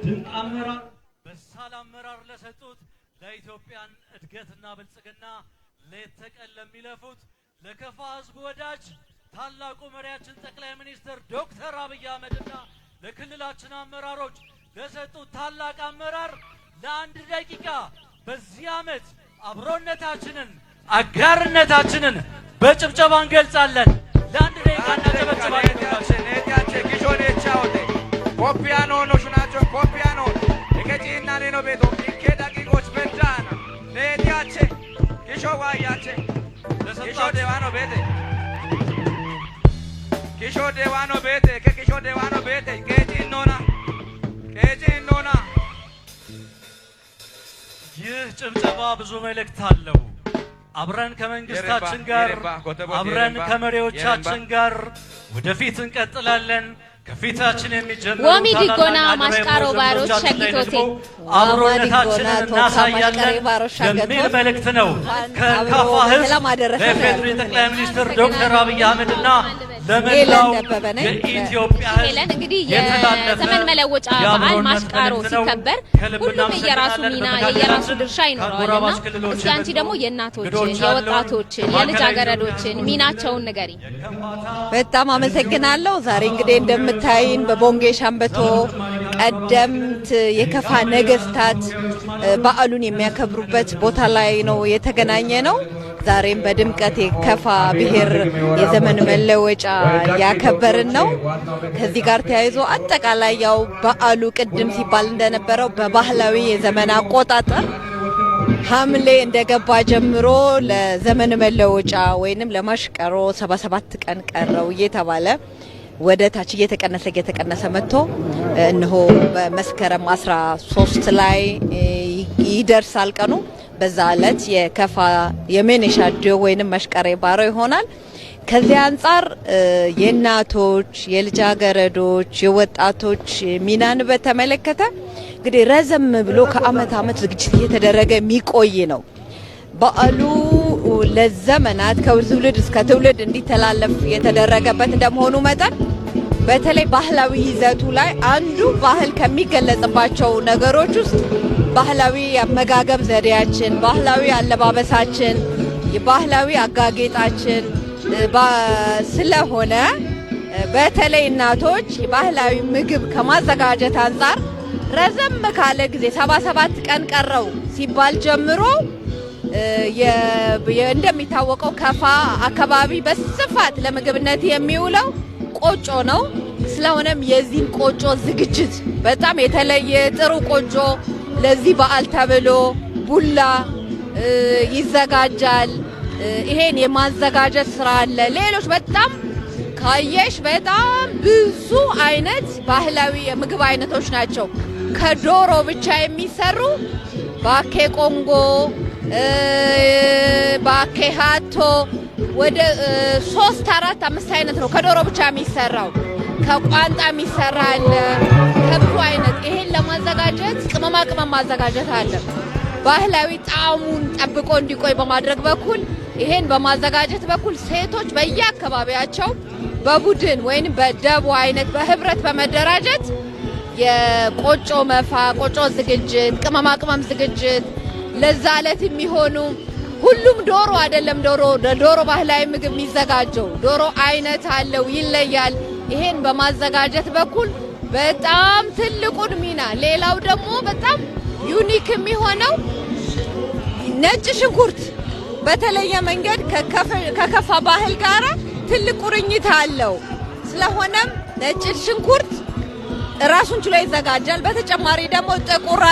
ድንቅ አመራር፣ በሳል አመራር ለሰጡት፣ ለኢትዮጵያን እድገትና ብልጽግና ሌት ተቀን ለሚለፉት፣ ለከፋ ህዝብ ወዳጅ ታላቁ መሪያችን ጠቅላይ ሚኒስትር ዶክተር አብይ አህመድና ለክልላችን አመራሮች ለሰጡት ታላቅ አመራር ለአንድ ደቂቃ በዚህ ዓመት አብሮነታችንን አጋርነታችንን በጭብጨባ እንገልጻለን። ለአንድ ደቂቃ እናጨበጭባለን። ኔቲያቼ ኪሾ ኔቻዎቴ ኮፒያኖ ኖ ሹናቾ ኮፒያኖ እከጪና ኔኖ ቤቶ ኢኬ ደቂቆች በዳና ኔቲያቼ ኪሾ ዋያቼ ኪሾ ዴዋኖ ቤቴ ኪሾ ዴዋኖ ቤቴ ከኪሾ ዴዋኖ ቤቴ ቄጪኖና ቄጪኖና ይህ ጭብጨባ ብዙ መልእክት አለው። አብረን ከመንግስታችን ጋር የሬባ፣ ኮተቦት አብረን የሬባ፣ ከመሪዎቻችን የሬባ። ጋር ወደፊት እንቀጥላለን። ከፊታችን የሚጀምሩ ወሚ ዲጎና ታላላቅ ማሽቃሮ ሀገራዊ ባሮች ፕሮጀክቶቻችን ላይ ሸግቶቴ ደግሞ አብሮነታችንን ቶካ እናሳያለን ማሽቃሪ ባሮች የሚል ሸግቶት መልእክት ነው። እንኳን ከካፋ አብሮ ህዝብ በሰላም አደረሰን ለኢፌዴሪ ያልኩት ጠቅላይ እኔ። ሚኒስትር ዶክተር አብይ አህመድና ለመላው ሄለን ደበበ ነኝ። የኢትዮጵያ ህዝብ ሄለን እንግዲህ የተላለፈ የዘመን መለወጫ በዓል የአብሮነት ማሽቃሮ መልእክት ነው። ሲከበር ከልብ ሁሉም የየራሱ እናመሰግናለን። ሚና በመካከላችን የየራሱ ድርሻ ይኖረዋልና ከአጎራባች ክልሎች እስኪ አንቺ የመጡ ደግሞ የእናቶችን፣ እንግዶች አሉን። የወጣቶችን፣ የልጃገረዶችን ሚናቸውን ንገሪ። በጣም አመሰግናለሁ። ዛሬ እንግዲህ እንደምታይን በቦንጌ ሻምበቶ ቀደምት የከፋ ነገስታት በዓሉን የሚያከብሩበት ቦታ ላይ ነው የተገናኘ ነው። ዛሬም በድምቀት የከፋ ብሔር የዘመን መለወጫ ያከበርን ነው። ከዚህ ጋር ተያይዞ አጠቃላይ ያው በዓሉ ቅድም ሲባል እንደነበረው በባህላዊ የዘመን አቆጣጠር ሐምሌ እንደገባ ጀምሮ ለዘመን መለወጫ ወይንም ለማሽቀሮ 77 ቀን ቀረው እየተባለ ወደ ታች እየተቀነሰ እየተቀነሰ መጥቶ እነሆ በመስከረም 13 ላይ ይደርሳል ቀኑ። በዛ ዕለት የከፋ የሜኔሻ ወይንም መሽቀሬ ባሮ ይሆናል። ከዚህ አንጻር የእናቶች፣ የልጃገረዶች፣ የወጣቶች ሚናን በተመለከተ እንግዲህ ረዘም ብሎ ከአመት አመት ዝግጅት እየተደረገ የሚቆይ ነው። በዓሉ ለዘመናት ከትውልድ እስከ ትውልድ እንዲተላለፍ የተደረገበት እንደመሆኑ መጠን በተለይ ባህላዊ ይዘቱ ላይ አንዱ ባህል ከሚገለጽባቸው ነገሮች ውስጥ ባህላዊ የአመጋገብ ዘዴያችን፣ ባህላዊ አለባበሳችን፣ የባህላዊ አጋጌጣችን ስለሆነ በተለይ እናቶች የባህላዊ ምግብ ከማዘጋጀት አንጻር ረዘም ካለ ጊዜ 77 ቀን ቀረው ሲባል ጀምሮ እንደሚታወቀው ከፋ አካባቢ በስፋት ለምግብነት የሚውለው ቆጮ ነው። ስለሆነም የዚህን ቆጮ ዝግጅት በጣም የተለየ ጥሩ ቆጮ ለዚህ በዓል ተብሎ ቡላ ይዘጋጃል። ይሄን የማዘጋጀት ስራ አለ። ሌሎች በጣም ካየሽ በጣም ብዙ አይነት ባህላዊ የምግብ አይነቶች ናቸው። ከዶሮ ብቻ የሚሰሩ ባኬ ቆንጎ፣ ባኬ ሃቶ ወደ ሶስት፣ አራት፣ አምስት አይነት ነው ከዶሮ ብቻ የሚሰራው። ከቋንጣ የሚሰራ አለ። ከብዙ አይነት ይሄን ለማዘጋጀት ቅመማ ቅመም ማዘጋጀት አለ። ባህላዊ ጣዕሙን ጠብቆ እንዲቆይ በማድረግ በኩል፣ ይሄን በማዘጋጀት በኩል ሴቶች በየአካባቢያቸው በቡድን ወይም በደቦ አይነት በህብረት በመደራጀት የቆጮ መፋ፣ ቆጮ ዝግጅት፣ ቅመማ ቅመም ዝግጅት ለዛ ዕለት የሚሆኑ፣ ሁሉም ዶሮ አይደለም። ዶሮ ባህላዊ ምግብ የሚዘጋጀው ዶሮ አይነት አለው፣ ይለያል። ይሄን በማዘጋጀት በኩል በጣም ትልቁን ሚና፣ ሌላው ደግሞ በጣም unique የሚሆነው ነጭ ሽንኩርት በተለየ መንገድ ከከፋ ባህል ጋር ትልቅ ቁርኝት አለው። ስለሆነም ነጭ ሽንኩርት ራሱን ችሎ ይዘጋጃል። በተጨማሪ ደግሞ ጥቁር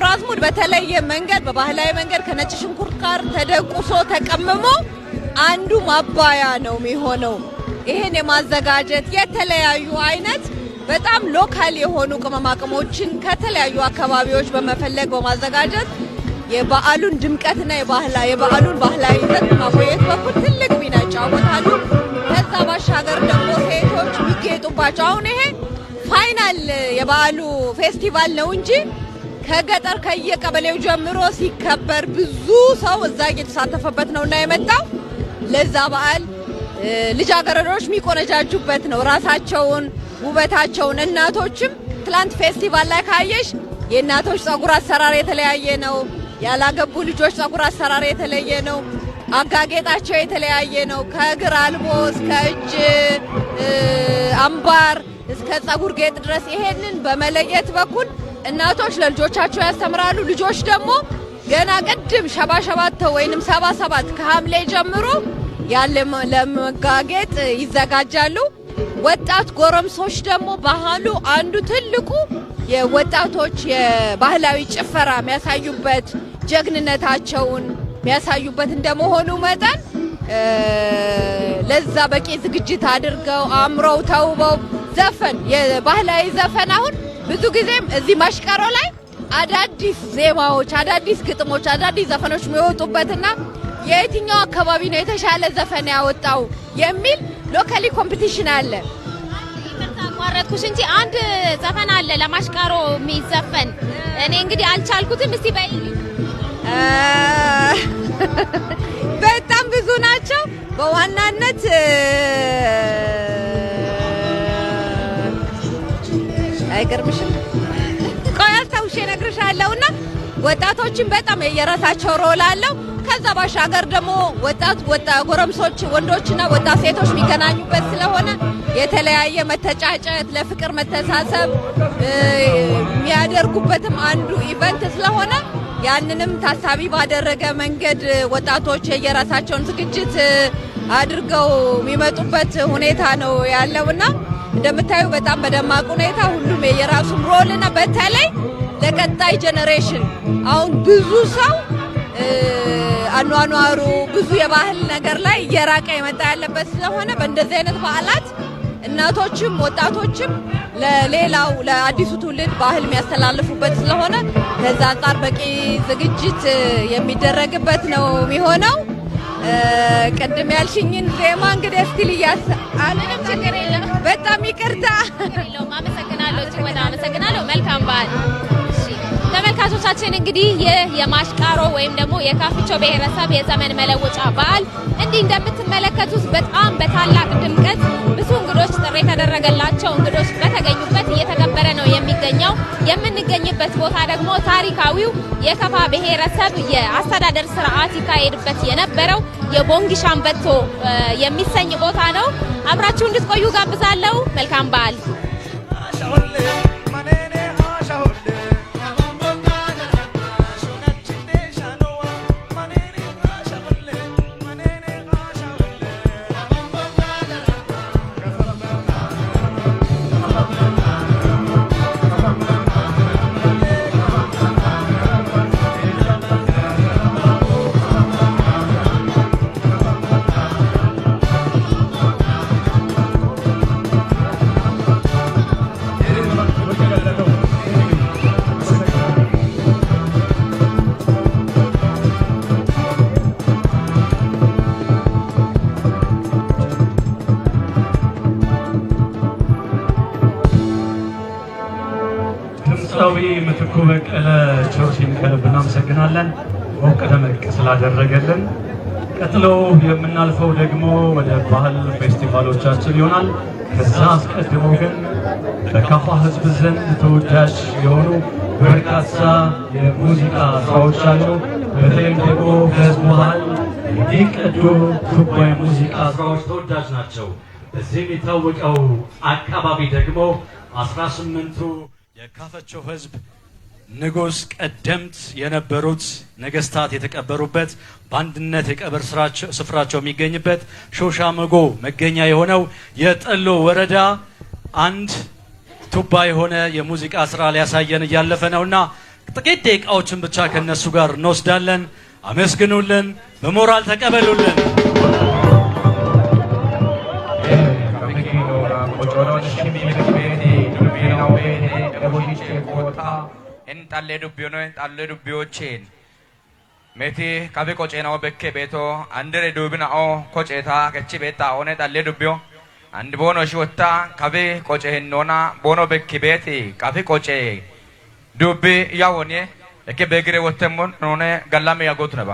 አዝሙድ በተለየ መንገድ በባህላዊ መንገድ ከነጭ ሽንኩርት ጋር ተደቁሶ ተቀምሞ አንዱ ማባያ ነው የሚሆነው። ይሄን የማዘጋጀት የተለያዩ አይነት በጣም local የሆኑ ቅመማ ቅመሞችን ከተለያዩ አካባቢዎች በመፈለግ በማዘጋጀት የበዓሉን ድምቀትና የበዓሉን ባህላዊ ይዘት በማቆየት በኩል ትልቅ ሚና ይጫወታሉ። ከዛ ባሻገር ደግሞ ሴቶች የሚጌጡባቸው፣ አሁን ይሄ final የበዓሉ ፌስቲቫል ነው እንጂ ከገጠር ከየቀበሌው ጀምሮ ሲከበር ብዙ ሰው እዛ እየተሳተፈበት ነው እና የመጣው ለዛ በዓል ልጃገረዶች የሚቆነጃጁበት ነው። ራሳቸውን፣ ውበታቸውን። እናቶችም ትላንት ፌስቲቫል ላይ ካየሽ የእናቶች ጸጉር አሰራር የተለያየ ነው። ያላገቡ ልጆች ጸጉር አሰራር የተለየ ነው። አጋጌጣቸው የተለያየ ነው። ከእግር አልቦ እስከ እጅ አምባር እስከ ጸጉር ጌጥ ድረስ ይሄንን በመለየት በኩል እናቶች ለልጆቻቸው ያስተምራሉ። ልጆች ደግሞ ገና ቅድም 77 ወይንም 77 ከሐምሌ ጀምሮ ያለ ለመጋጌጥ ይዘጋጃሉ። ወጣት ጎረምሶች ደግሞ ባህሉ አንዱ ትልቁ የወጣቶች የባህላዊ ጭፈራ የሚያሳዩበት፣ ጀግንነታቸውን የሚያሳዩበት እንደመሆኑ መጠን ለዛ በቂ ዝግጅት አድርገው፣ አምረው ተውበው ዘፈን፣ የባህላዊ ዘፈን አሁን ብዙ ጊዜም እዚህ ማሽቀሮ ላይ አዳዲስ ዜማዎች፣ አዳዲስ ግጥሞች፣ አዳዲስ ዘፈኖች የሚወጡበትና የየትኛው አካባቢ ነው የተሻለ ዘፈን ያወጣው የሚል locally competition አለ። ይቅርታ አቋረጥኩሽ እንጂ አንድ ዘፈን አለ ለማሽቃሮ የሚዘፈን። እኔ እንግዲህ አልቻልኩትም። እስቲ በይልኝ። በጣም ብዙ ናቸው። በዋናነት አይገርምሽም? ቆይ አስታውሼ እነግርሻለሁ። እና ወጣቶችን በጣም የየራሳቸው role አለው። ከዛ ባሻገር ደግሞ ወጣት ወጣ ጎረምሶች፣ ወንዶችና ወጣት ሴቶች የሚገናኙበት ስለሆነ የተለያየ መተጫጨት፣ ለፍቅር መተሳሰብ የሚያደርጉበትም አንዱ event ስለሆነ ያንንም ታሳቢ ባደረገ መንገድ ወጣቶች የየራሳቸውን ዝግጅት አድርገው የሚመጡበት ሁኔታ ነው ያለውና እንደምታዩ በጣም በደማቅ ሁኔታ ሁሉም የየራሱን role እና በተለይ ለቀጣይ generation አሁን ብዙ ሰው አኗኗሩ ብዙ የባህል ነገር ላይ እየራቀ የመጣ ያለበት ስለሆነ በእንደዚህ አይነት በዓላት እናቶችም ወጣቶችም ለሌላው ለአዲሱ ትውልድ ባህል የሚያስተላልፉበት ስለሆነ ከዛ አንጻር በቂ ዝግጅት የሚደረግበት ነው የሚሆነው። ቅድም ያልሽኝን ዜማ እንግዲህ እስቲ ልያስ ምንም ችግር የለም። በጣም ይቅርታ። ችግር የለውም። አመሰግናለሁ። እጅግ በጣም አመሰግናለሁ። መልካም በዓል። እሺ ተመልካቾቻችን እንግዲህ ይህ የማሽቃሮ ወይም ደግሞ የካፍቾ ብሔረሰብ የዘመን መለወጫ በዓል እንዲህ እንደምትመለከቱት በጣም በታላቅ ድምቀት ብዙ እንግዶች ጥሪ የተደረገላቸው እንግዶች በተገኙበት እየተከበረ ነው የሚገኘው። የምንገኝበት ቦታ ደግሞ ታሪካዊው የከፋ ብሔረሰብ የአስተዳደር ስርዓት ይካሄድበት የነበረው የቦንጊ ሻምበቶ የሚሰኝ ቦታ ነው። አብራችሁ እንድትቆዩ ጋብዛለሁ። መልካም በዓል። ድምፃዊ ምትኩ በቀለ ቾሲን ከልብ እናመሰግናለን፣ ሞቅ ደመቅ ስላደረገልን። ቀጥሎ የምናልፈው ደግሞ ወደ ባህል ፌስቲቫሎቻችን ይሆናል። ከዛ አስቀድሞ ግን በካፋ ሕዝብ ዘንድ ተወዳጅ የሆኑ በርካታ የሙዚቃ ስራዎች አሉ። በተለይም ደግሞ ከሕዝቡ ባህል የሚቀዱ ቱባ የሙዚቃ ስራዎች ተወዳጅ ናቸው። በዚህ የሚታወቀው አካባቢ ደግሞ 18ቱ የካፈቾ ሕዝብ ንጉሥ ቀደምት የነበሩት ነገስታት የተቀበሩበት በአንድነት የቀብር ስፍራቸው የሚገኝበት ሾሻ መጎ መገኛ የሆነው የጠሎ ወረዳ አንድ ቱባ የሆነ የሙዚቃ ስራ ሊያሳየን እያለፈ ነውና ጥቂት ደቂቃዎችን ብቻ ከነሱ ጋር እንወስዳለን። አመስግኑልን፣ በሞራል ተቀበሉልን። እንጣሌ ዱቢዮኖ ጣሌ ዱቢዮቼን ሜቲ ካፌ ቆጬናው በኬ ቤቶ አንድሬ ዱብናኦ ኮጬታ ከቺ ቤታ ኦኔ ጣሌ ዱቢዮ አንድ ቦኖ ሺወታ ካፌ ቆጬ ሄኖና ቦኖ በኬ ቤቲ ካፌ ቆጬ ዱቢ ያወኔ እኬ በግሬ ወተሞን ኖኔ ጋላሜ ያጎት ነባ።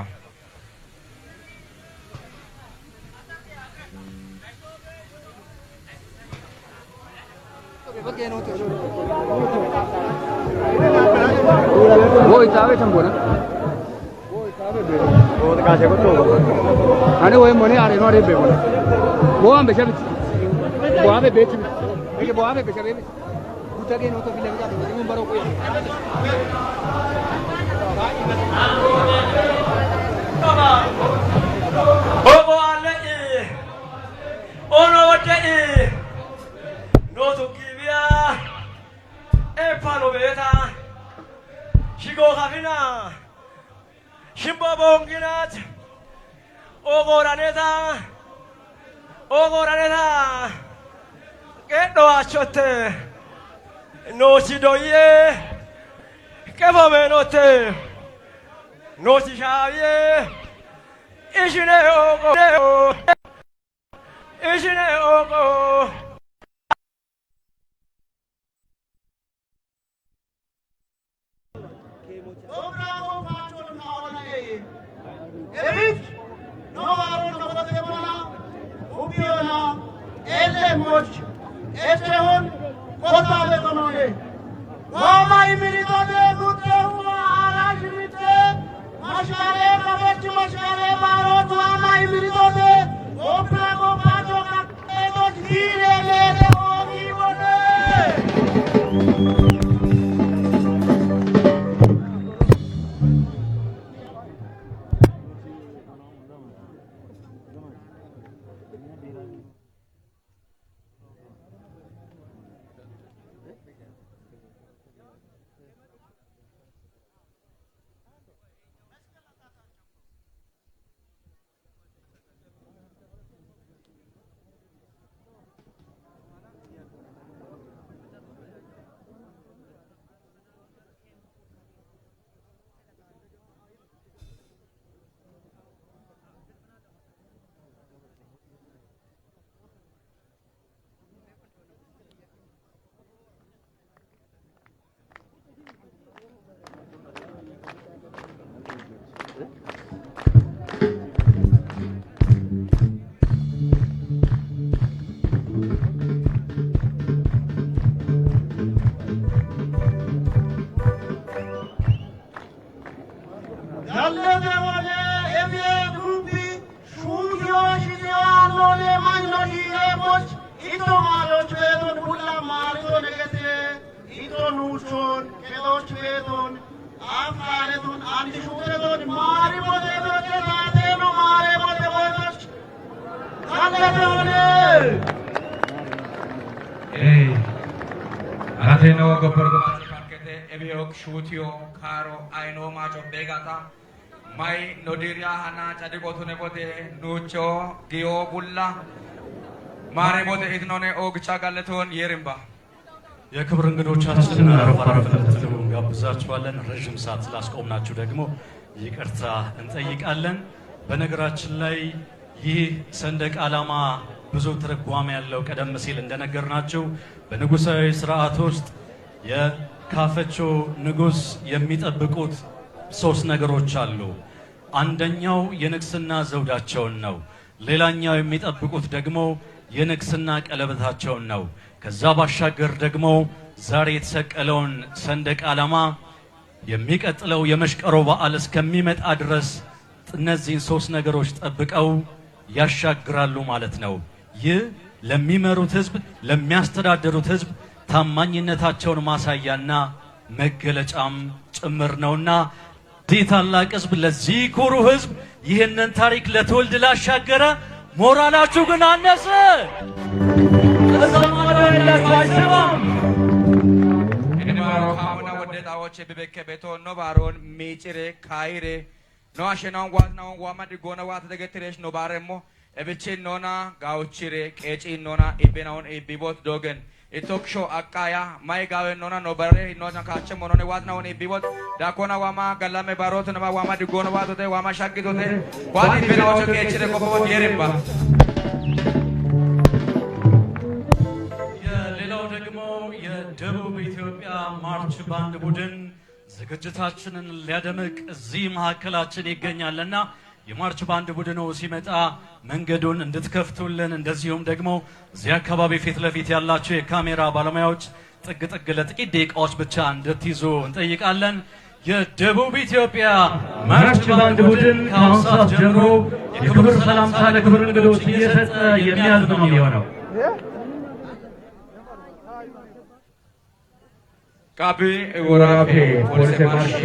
ካለቴ ወለ ኤቤ ዱቢ ሹኪዮ ሽዚዮ አሎሌ ማኝኖ ሺሌቦች ኢቶ ማሎች ቤቶን ቡላ ማሪቶ ነገቴ ኢቶ ኑቾን ቄጦች ቤቶን አፍቃሬቱን አንድ ሹኬቶን ማሪ ቦቴቶች ናቴኖ ማሬ ቦቴ ቦቶች ካለቴ ወለ አራቴኖ ጎበርጎ ፓርኬቴ ኤቢዮክ ሹቲዮ ካሮ አይኖ ማጮ ቤጋታ ማይ ኖዲሪያ ሀና ጨዲቆቱ ነቦቴ ኑቾ ጊዮ ቡላ ማሬ ቦቴ ኢትኖኔ ኦግቻ ጋለቶን የሪምባ። የክብር እንግዶቻችን አረፍ አረፍ እንድትሉ እንጋብዛችኋለን። ረዥም ሰዓት ስላስቆምናችሁ ደግሞ ይቅርታ እንጠይቃለን። በነገራችን ላይ ይህ ሰንደቅ ዓላማ ብዙ ትርጓሜ ያለው፣ ቀደም ሲል እንደነገርናችሁ በንጉሳዊ ስርዓት ውስጥ የካፈቾ ንጉስ የሚጠብቁት ሶስት ነገሮች አሉ። አንደኛው የንግስና ዘውዳቸውን ነው። ሌላኛው የሚጠብቁት ደግሞ የንግስና ቀለበታቸውን ነው። ከዛ ባሻገር ደግሞ ዛሬ የተሰቀለውን ሰንደቅ ዓላማ የሚቀጥለው የመሽቀሮ በዓል እስከሚመጣ ድረስ እነዚህን ሶስት ነገሮች ጠብቀው ያሻግራሉ ማለት ነው። ይህ ለሚመሩት ሕዝብ፣ ለሚያስተዳድሩት ሕዝብ ታማኝነታቸውን ማሳያና መገለጫም ጭምር ነውና ለዚህ ታላቅ ሕዝብ፣ ለዚህ ኩሩ ሕዝብ፣ ይህንን ታሪክ ለትውልድ ላሻገረ ሞራላችሁ ግን አነሰ። እዛ ማዶ ያላችሁ አይሰማም። እንባሮ ካሙና ወደጣዎች ቢበከ ቤቶ ኖ ባሮን ሚጭሬ ካይሬ ኖ አሸናውን ዋትናውን ዋማ ዲጎነ ዋት ተገትሬሽ ኖ ባሬሞ ኤብቼ ኖና ጋውቺሬ ቄጪ ኖና ኢቤናውን ኢቢቦት ዶገን ኢቶክሾ አቃያ ማይ ጋዌ ኖና ኖ በሬ ኖና ካቸ ሞኖኔ ዋትናውን ኢቢቦት ዳኮና ዋማ ገላሜ ባሮት ነባ ዋማ ዲጎነ ዋቶቴ ዋማ ሻጊቶቴ ዋት ኢቤናዎቾ ቄቺሬ ኮቦት የሪምባ። የሌላው ደግሞ የደቡብ ኢትዮጵያ ማርች ባንድ ቡድን ዝግጅታችንን ሊያደምቅ እዚህ መካከላችን ይገኛልና የማርች ባንድ ቡድኑ ሲመጣ መንገዱን እንድትከፍቱልን፣ እንደዚሁም ደግሞ እዚህ አካባቢ ፊት ለፊት ያላችሁ የካሜራ ባለሙያዎች ጥግ ጥግ ለጥቂት ደቂቃዎች ብቻ እንድትይዙ እንጠይቃለን። የደቡብ ኢትዮጵያ ማርች ባንድ ቡድን ከአሁን ሰዓት ጀምሮ የክብር ሰላምታ ለክብር እንግዶች እየሰጠ የሚያልፍ ነው የሚሆነው። ቃቢ ወራቤ ፖሊስ ማርሽ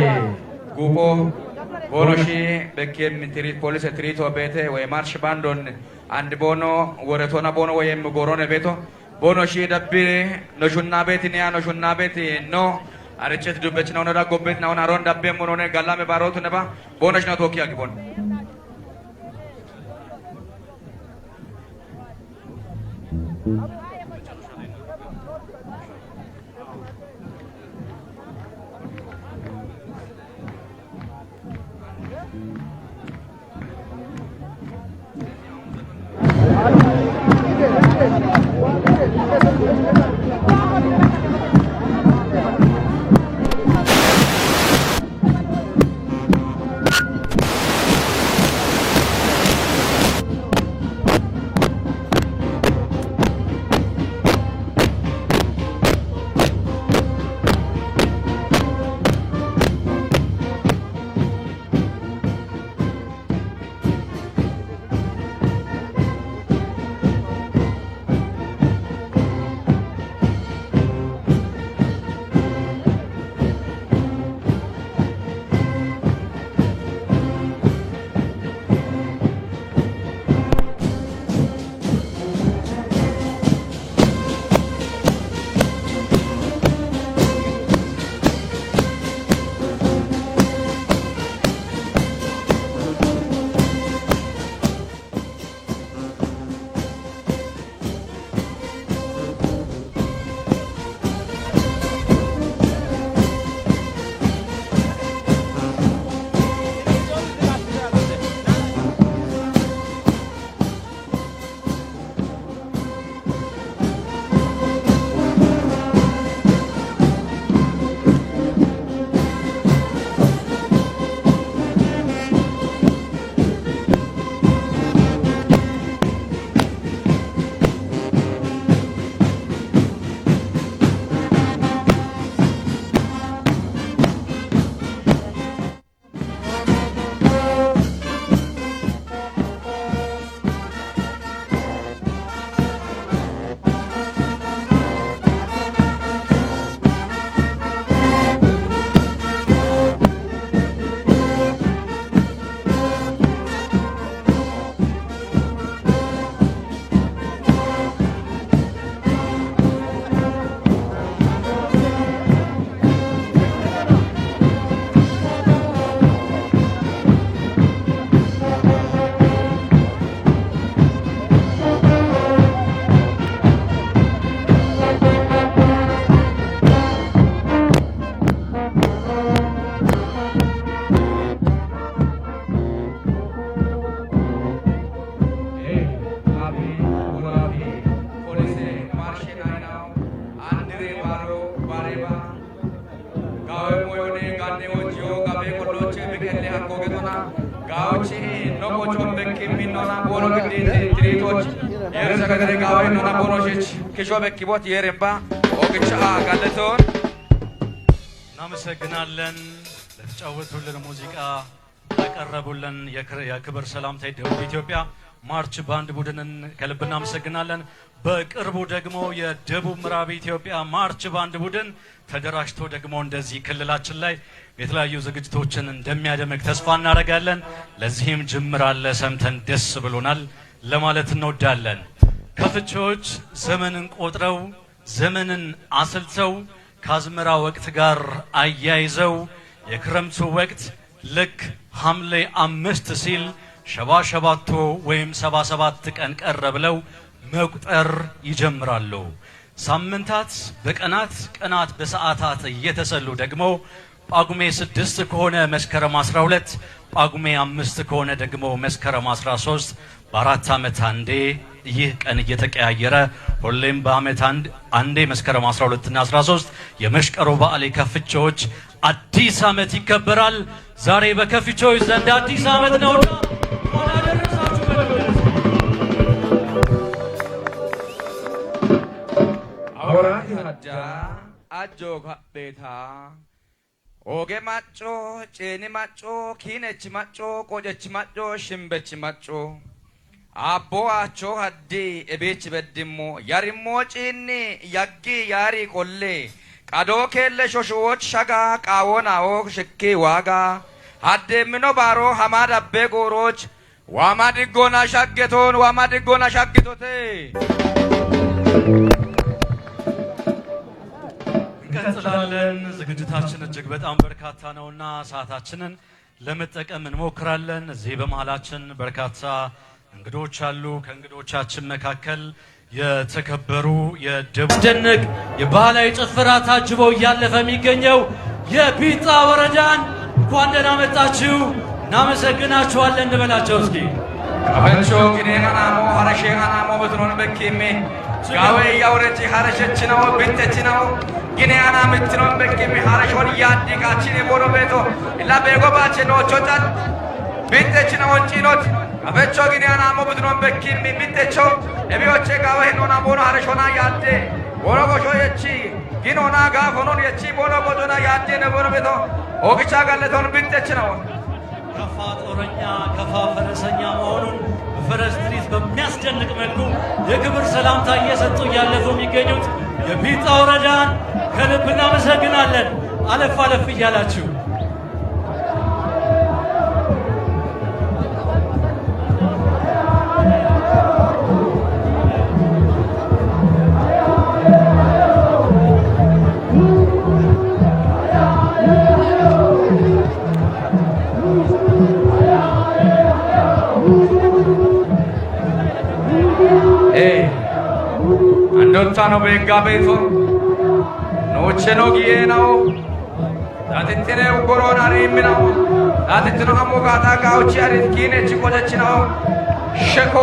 ጉቦ ቦኖሺ በኬም ትሪት ፖሊስ ትሪቶ ቤቴ ወይ ማርሽ ባንዶን አንድ ቦኖ ወረቶና ቦኖ ወይም ጎሮነ ቤቶ ቦኖሺ ደቢ ኖሹና ቤት ኒያ ኖሹና ቤት ኖ አርጨት ዱበች ነው ነዳ ጎቤት ነው አሮን ዳቤ ሞኖነ ጋላሜ ባሮት ነባ ቦኖሽ ነው ቶኪያ ግቦን። ጋዎች ኖቆቾን በክ የሚኖና ቦኖ ግዴት ትሪቶች የርሰከገደ ጋዊ ኖና ቦኖሽች ክሾ በኪቦት የረምባ ኦግቻ ጋለቶን እናመሰግናለን ለተጫወቱልን ሙዚቃ፣ ላቀረቡልን የክብር ሰላምታ የደቡብ ኢትዮጵያ ማርች ባንድ ቡድንን ከልብ እናመሰግናለን። በቅርቡ ደግሞ የደቡብ ምዕራብ ኢትዮጵያ ማርች ባንድ ቡድን ተደራጅቶ ደግሞ እንደዚህ ክልላችን ላይ የተለያዩ ዝግጅቶችን እንደሚያደምቅ ተስፋ እናደርጋለን። ለዚህም ጅምር አለ፣ ሰምተን ደስ ብሎናል ለማለት እንወዳለን። ከፍቼዎች ዘመንን ቆጥረው፣ ዘመንን አስልተው፣ ከአዝመራ ወቅት ጋር አያይዘው የክረምቱ ወቅት ልክ ሐምሌ 5 ሲል 77 ወይም 77 ቀን ቀረ ብለው መቁጠር ይጀምራሉ። ሳምንታት በቀናት፣ ቀናት በሰዓታት እየተሰሉ ደግሞ ጳጉሜ 6 ከሆነ መስከረም 12፣ ጳጉሜ 5 ከሆነ ደግሞ መስከረም 13፣ በ4 ዓመት አንዴ ይህ ቀን እየተቀያየረ ሁሌም በዓመት አንዴ መስከረም 12 እና 13 የመሽቀሮ በዓል የከፍቼዎች አዲስ ዓመት ይከበራል። ዛሬ በከፍቼዎች ዘንድ አዲስ ዓመት ነውና እንኳን አደረሳችሁ በሉ። አወራቲ ሀጃ አጆ ካቤታ ኦጌ ማጮ ጬኒ ማጮ ኪነች ማጮ ቆጨች ማጮ ሽምበች ማጮ አቦ አቾ ሀዲ ኤቤች በድሞ ያሪሞ ጪኒ ያጊ ያሪ ቆሌ ቀዶ ኬለ ሾሾዎች ሸጋ ቃዎናኦ ሽኪ ዋጋ ሀዴምኖ ባሮ ሀማ ዳቤ ጎሮች ዋማ ድጎና ሻጌቶን ዋማ ድጎና ሻግቶቴ። እንቀጥላለን። ዝግጅታችን እጅግ በጣም በርካታ ነውና ሰዓታችንን ለመጠቀም እንሞክራለን። እዚህ በመሃላችን በርካታ እንግዶች አሉ። ከእንግዶቻችን መካከል የተከበሩ የደቡብ ደንቅ የባህላዊ ጭፈራ ታጅቦ እያለፈ የሚገኘው የቢጣ ወረዳን እንኳን ደህና መጣችሁ፣ እናመሰግናችኋለን እንበላቸው እስኪ። ቀፈቾ ግኔ አናሞ ሀረሼ አናሞ በትኖን በኪሜ ጋዌ ያውረጪ ሀረሸች ነው ብተች ነው ግኔ አና ምትኖን በኪሜ ሀረሾን ያዲቃችን የቦኖ ቤቶ ኢላ ቤጎ ባቼ ኖቾጫት ብተች ነው ወንጪኖት ቀፈቾ ግኔ አናሞ ብትኖን በኪሜ ብተቾ ኤቢዎቼ ጋዌ ሂኖና ቦኖ ሀረሾና ያዴ ቦኖ ጎሾ የቺ ጊኖና ጋፎኖን የቺ ቦኖ ጎጆና ያዴ ነቦኖ ቤቶ ኦግቻ ጋለቶን ብተች ነው። ከፋ ጦረኛ ከፋ ፈረሰኛ መሆኑን በፈረስ ትርኢት በሚያስደንቅ መልኩ የክብር ሰላምታ እየሰጡ እያለፉ የሚገኙት የቢጣ ወረዳን ከልብ እናመሰግናለን። አለፍ አለፍ እያላችሁ። አንዶታ ነው ቤጋ ቤቶ ኖቼ ነው ጊዬ ነው ዳትትኔ ጎሮን አሪም ነው ዳትትኖ አሞጋታ ጋውቺ አሪት ጊኔች ቆጨች ነው ሸኮ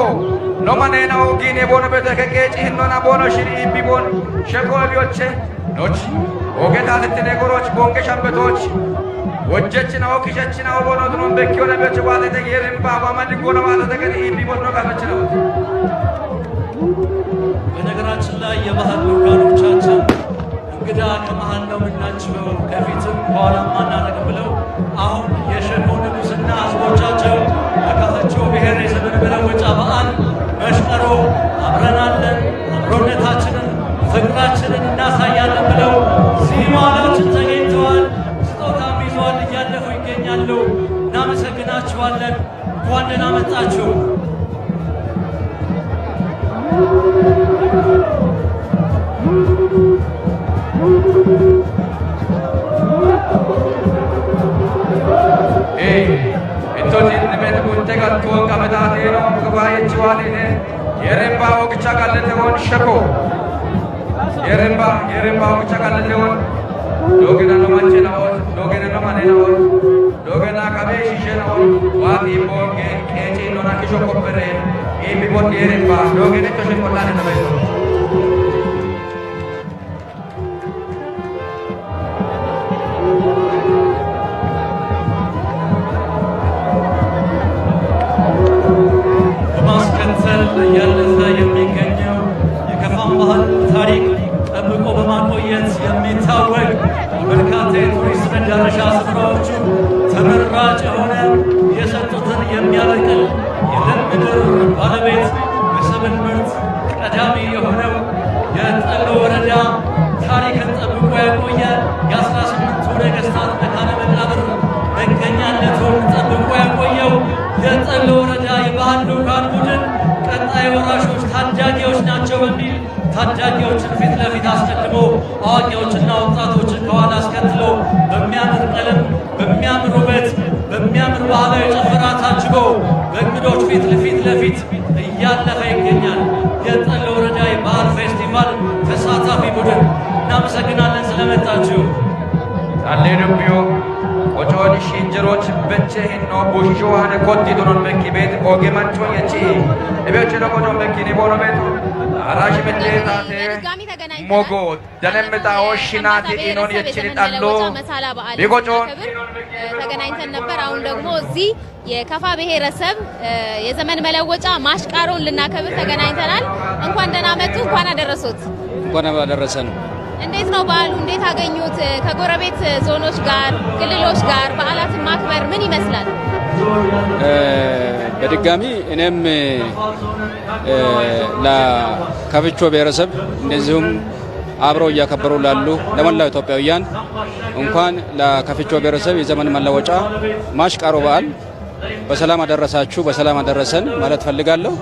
ኖማኔ ነው ጊኔ ቦኖ ቤተ ከቄጭ ህኖና ቦኖ ሽሪ ቢቦን ሸኮ ቢዮቼ ኖች ኦጌ ዳትትኔ ጎሮች ቦንጌ ሸምበቶች ወጀች ነው ኪሸች ነው ቦኖ ድኖን በኪዮነ ቢዮች ዋተተ የርምባ ዋማድጎ ነው ዋተተ ከ ቢቦን ነው ካፈች ነው። በነገራችን ላይ የባህል ልዑካኖቻችን እንግዳ ከመሃል ነው የምናጅበው፣ ከፊትም ከኋላም አናደርግም ብለው አሁን የሸኮ ንጉሥና ህዝቦቻቸው በካፈቾ ብሔር የዘመን መለወጫ በዓል መሽቀሮ አብረናለን፣ አብሮነታችንን ፍቅራችንን እናሳያለን ብለው እዚህ መሃላችን ተገኝተዋል። ስጦታም ይዘዋል፣ እያለፉ ይገኛሉ። እናመሰግናችኋለን። እንኳን ደህና መጣችሁ። እቶት gattuun qabataateenoo muka baay'echi waatine yerembaa ogicha qalletewoon sheko yeremba yeremba ogicha qalletewoon doogena no mache nawoot doogena no mane nawoot doogena qabee shishe nawoot waati boonge qeecii nona kisho koppere iibibot yeremba doogene toshe qollaane nabeeto. ምድር ባለቤት በሰብል ምርት ቀዳሚ የሆነው የጠሎ ወረዳ ታሪክን ጠብቆ ያቆየ የ18ቱ ነገስታት መካነ መቃብር መገኛነቱን ጠብቆ ያቆየው የጠሎ ወረዳ የባህል ልዑካን ቡድን ቀጣይ ወራሾች ታዳጊዎች ናቸው በሚል ታዳጊዎችን ፊት ለፊት አስቀድሞ አዋቂዎችና ወጣቶችን ከኋላ አስከትሎ በሚያምር ቀለም፣ በሚያምር ውበት፣ በሚያምር ባህላዊ ጭፈራ ታጅቦ በእንግዶች ፊት ለፊት ለፊት እያለፈ ይገኛል። የጠሎ ወረዳ የባህል ፌስቲቫል ተሳታፊ ቡድን እናመሰግናለን ስለመጣችሁ። ጣሌ ዱቢዮ ቆጮን ሽንጀሮች በቼ ሂኖ ቡሾ ሀነ ኮቲ ዶኖን በኪ ቤት ኦጌ ማንቾ የቺ እቤቼ ለቆጮን በኪ ኒቦኖ ቤቱ አራሽ መቼ ታቴ በድጋሚ ተገናኝተናል። ሞጎ ደነምጣ ኦሽናቲ ኢኖን የከምባታ የችን ብሔረሰብ የዘመን ጣሎ መለወጫ መሳላ በዓል ቢቆጮን ስናከብር ተገናኝተን ነበር። አሁን ደግሞ እዚህ የከፋ ብሔረሰብ የዘመን መለወጫ ማሽቃሮን ልናከብር ተገናኝተናል። እንኳን ደህና መጡ፣ እንኳን አደረሶት። እንኳን አደረሰን። እንዴት ነው በዓሉ? እንዴት አገኙት? ከጎረቤት ዞኖች ጋር ክልሎች ጋር በዓላትን ማክበር ምን ይመስላል? በድጋሚ እኔም ለካፍቾ ብሔረሰብ እንደዚሁም አብረው እያከበሩ ላሉ ለመላው ኢትዮጵያውያን እንኳን ለካፍቾ ብሔረሰብ የዘመን መለወጫ ማሽቃሮ በዓል በሰላም አደረሳችሁ፣ በሰላም አደረሰን ማለት ፈልጋለሁ።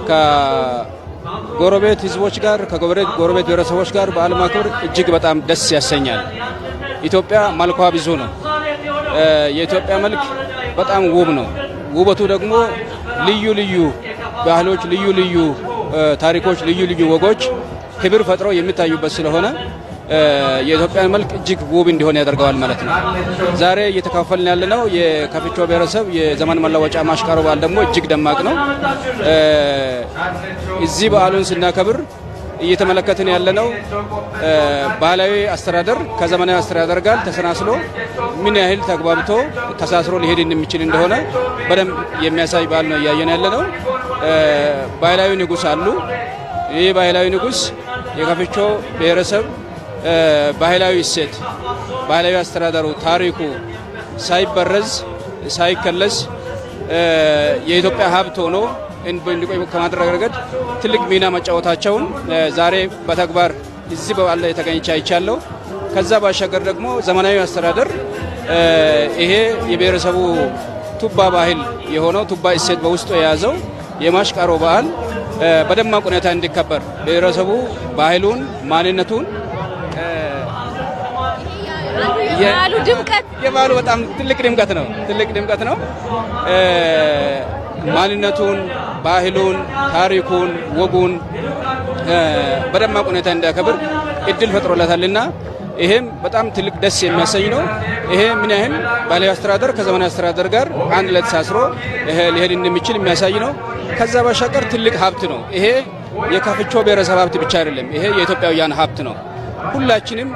ከጎረቤት ህዝቦች ጋር ከጎረቤት ብሔረሰቦች ጋር በዓል ማክበር እጅግ በጣም ደስ ያሰኛል። ኢትዮጵያ መልኳ ብዙ ነው። የኢትዮጵያ መልክ በጣም ውብ ነው። ውበቱ ደግሞ ልዩ ልዩ ባህሎች፣ ልዩ ልዩ ታሪኮች፣ ልዩ ልዩ ወጎች ህብር ፈጥረው የሚታዩበት ስለሆነ የኢትዮጵያን መልክ እጅግ ውብ እንዲሆን ያደርገዋል ማለት ነው። ዛሬ እየተካፈልን ያለነው የካፍቾ ብሔረሰብ የዘመን መለወጫ ማሽቃሮ በዓል ደግሞ እጅግ ደማቅ ነው። እዚህ በዓሉን ስናከብር እየተመለከትን ያለነው ባህላዊ አስተዳደር ከዘመናዊ አስተዳደር ጋር ተሰናስሎ ምን ያህል ተግባብቶ ተሳስሮ ሊሄድ እንደሚችል እንደሆነ በደንብ የሚያሳይ በዓል ነው እያየን ያለነው። ባህላዊ ንጉሥ አሉ። ይህ ባህላዊ ንጉሥ የካፍቾ ብሔረሰብ ባህላዊ እሴት፣ ባህላዊ አስተዳደሩ፣ ታሪኩ ሳይበረዝ ሳይከለስ የኢትዮጵያ ሀብት ሆኖ እንዲቆይ ከማድረግ ረገድ ትልቅ ሚና መጫወታቸውን ዛሬ በተግባር እዚህ በዓል ላይ ተገኝቼ አይቻለሁ። ከዛ ባሻገር ደግሞ ዘመናዊ አስተዳደር ይሄ የብሔረሰቡ ቱባ ባህል የሆነው ቱባ እሴት በውስጡ የያዘው የማሽቃሮ በዓል በደማቅ ሁኔታ እንዲከበር ብሔረሰቡ ባህሉን፣ ማንነቱን የበዓሉ ድምቀት የበዓሉ በጣም ትልቅ ድምቀት ነው። ትልቅ ድምቀት ነው። ማንነቱን፣ ባህሉን፣ ታሪኩን፣ ወጉን በደማቅ ሁኔታ እንዲያከብር እድል ፈጥሮለታልና ይሄም በጣም ትልቅ ደስ የሚያሰኝ ነው። ይሄ ምን ያህል ባህላዊ አስተዳደር ከዘመናዊ አስተዳደር ጋር አንድ ላይ ተሳስሮ ይሄ ሊሄድ እንደሚችል የሚያሳይ ነው። ከዛ ባሻገር ትልቅ ሀብት ነው። ይሄ የካፍቾ ብሔረሰብ ሀብት ብቻ አይደለም። ይሄ የኢትዮጵያውያን ሀብት ነው። ሁላችንም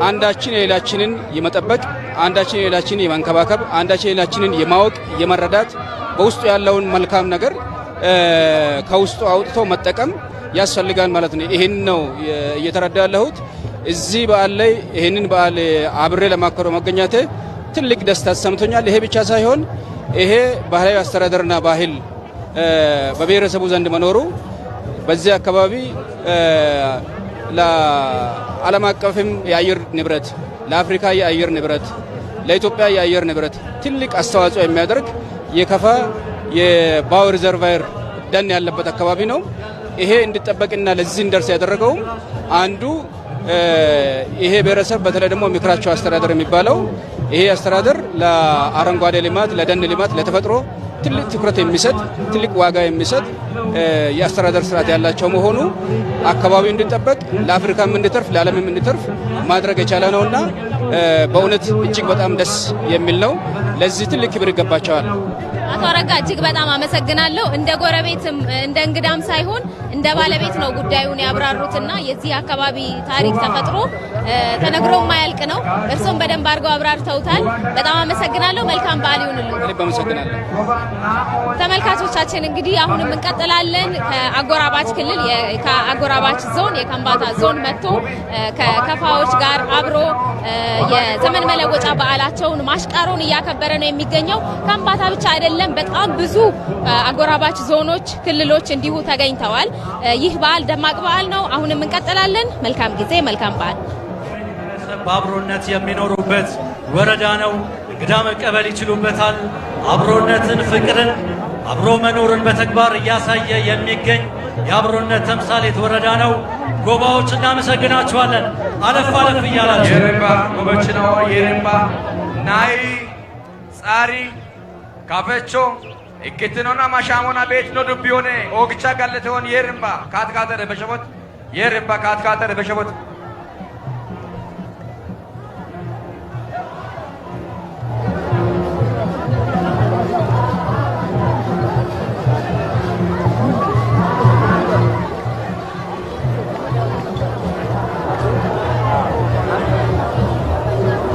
አንዳችን የሌላችንን የመጠበቅ፣ አንዳችን የሌላችንን የመንከባከብ፣ አንዳችን የሌላችንን የማወቅ፣ የመረዳት በውስጡ ያለውን መልካም ነገር ከውስጡ አውጥቶ መጠቀም ያስፈልጋል ማለት ነው። ይህን ነው እየተረዳ ያለሁት። እዚህ በዓል ላይ ይህንን በዓል አብሬ ለማክበር መገኘቴ ትልቅ ደስታ ተሰምቶኛል። ይሄ ብቻ ሳይሆን ይሄ ባህላዊ አስተዳደርና ባህል በብሔረሰቡ ዘንድ መኖሩ በዚህ አካባቢ ለዓለም አቀፍም የአየር ንብረት፣ ለአፍሪካ የአየር ንብረት፣ ለኢትዮጵያ የአየር ንብረት ትልቅ አስተዋጽኦ የሚያደርግ የከፋ የ bio reservoir ደን ያለበት አካባቢ ነው። ይሄ እንዲጠበቅና ለዚህ እንደርስ ያደረገውም አንዱ ይሄ ብሔረሰብ በተለይ ደግሞ ምክራቸው አስተዳደር የሚባለው ይሄ አስተዳደር ለአረንጓዴ ልማት፣ ለደን ልማት፣ ለተፈጥሮ ትልቅ ትኩረት የሚሰጥ ትልቅ ዋጋ የሚሰጥ የአስተዳደር ስርዓት ያላቸው መሆኑ አካባቢው እንዲጠበቅ ለአፍሪካም እንዲተርፍ ለዓለምም እንዲተርፍ ማድረግ የቻለ ነውና በእውነት እጅግ በጣም ደስ የሚል ነው። ለዚህ ትልቅ ክብር ይገባቸዋል። አቶ አረጋ እጅግ በጣም አመሰግናለሁ። እንደ ጎረቤትም እንደ እንግዳም ሳይሆን እንደ ባለቤት ነው ጉዳዩን ያብራሩትና የዚህ አካባቢ ታሪክ ተፈጥሮ ተነግሮ የማያልቅ ነው። እርሶም በደንብ አድርገው አብራርተውታል። በጣም አመሰግናለሁ። መልካም በዓል ይሁንልዎት። ከልብ አመሰግናለሁ። ተመልካቾቻችን እንግዲህ አሁንም እንቀጥላለን። ከአጎራባች ክልል ከአጎራባች ዞን የከምባታ ዞን መጥቶ ከከፋዎች ጋር አብሮ የዘመን መለወጫ በዓላቸውን ማሽቃሮን እያከበረ ነው የሚገኘው። ከምባታ ብቻ አይደለም። አይደለም፣ በጣም ብዙ አጎራባች ዞኖች፣ ክልሎች እንዲሁ ተገኝተዋል። ይህ በዓል ደማቅ በዓል ነው። አሁንም እንቀጥላለን። መልካም ጊዜ፣ መልካም በዓል። በአብሮነት የሚኖሩበት ወረዳ ነው። እንግዳ መቀበል ይችሉበታል። አብሮነትን፣ ፍቅርን፣ አብሮ መኖርን በተግባር እያሳየ የሚገኝ የአብሮነት ተምሳሌት ወረዳ ነው። ጎባዎች እናመሰግናችኋለን። አለፍ አለፍ እያላችሁ የረምባ ጎበችናው የረምባ ናይ ጻሪ ካፈቾ ikkittinona mashaamona beetino dubbiyone oogicha galleteon yerimba kaatkatere beshebot yerimba kaatkatere beshebot.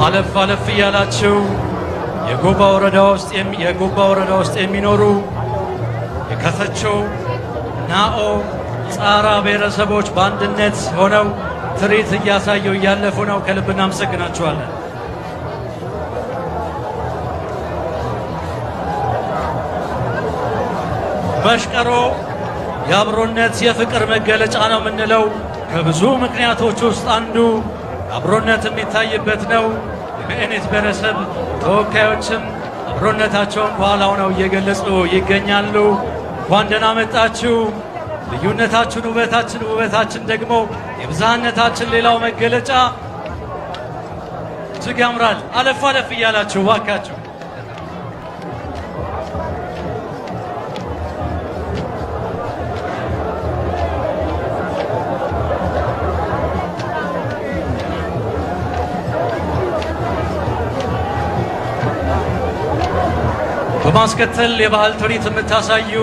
አለፍ አለፍ እያላችሁ የጎባ ወረዳ ውስጥ የሚኖሩ የከፈቾ፣ ናኦ፣ ጻራ ብሔረሰቦች በአንድነት ሆነው ትርኢት እያሳዩ እያለፉ ነው። ከልብ እናመሰግናችኋለን። መሽቀሮ የአብሮነት የፍቅር መገለጫ ነው የምንለው ከብዙ ምክንያቶች ውስጥ አንዱ አብሮነት የሚታይበት ነው። የመኤኔት ብሔረሰብ ተወካዮችም አብሮነታቸውን ከኋላ ሆነው እየገለጹ ይገኛሉ። እንኳን ደህና መጣችሁ። ልዩነታችን ውበታችን፣ ውበታችን ደግሞ የብዝሃነታችን ሌላው መገለጫ እጅግ ያምራል። አለፍ አለፍ እያላችሁ ባካችሁ። በማስከተል የባህል ትርኢት የምታሳዩ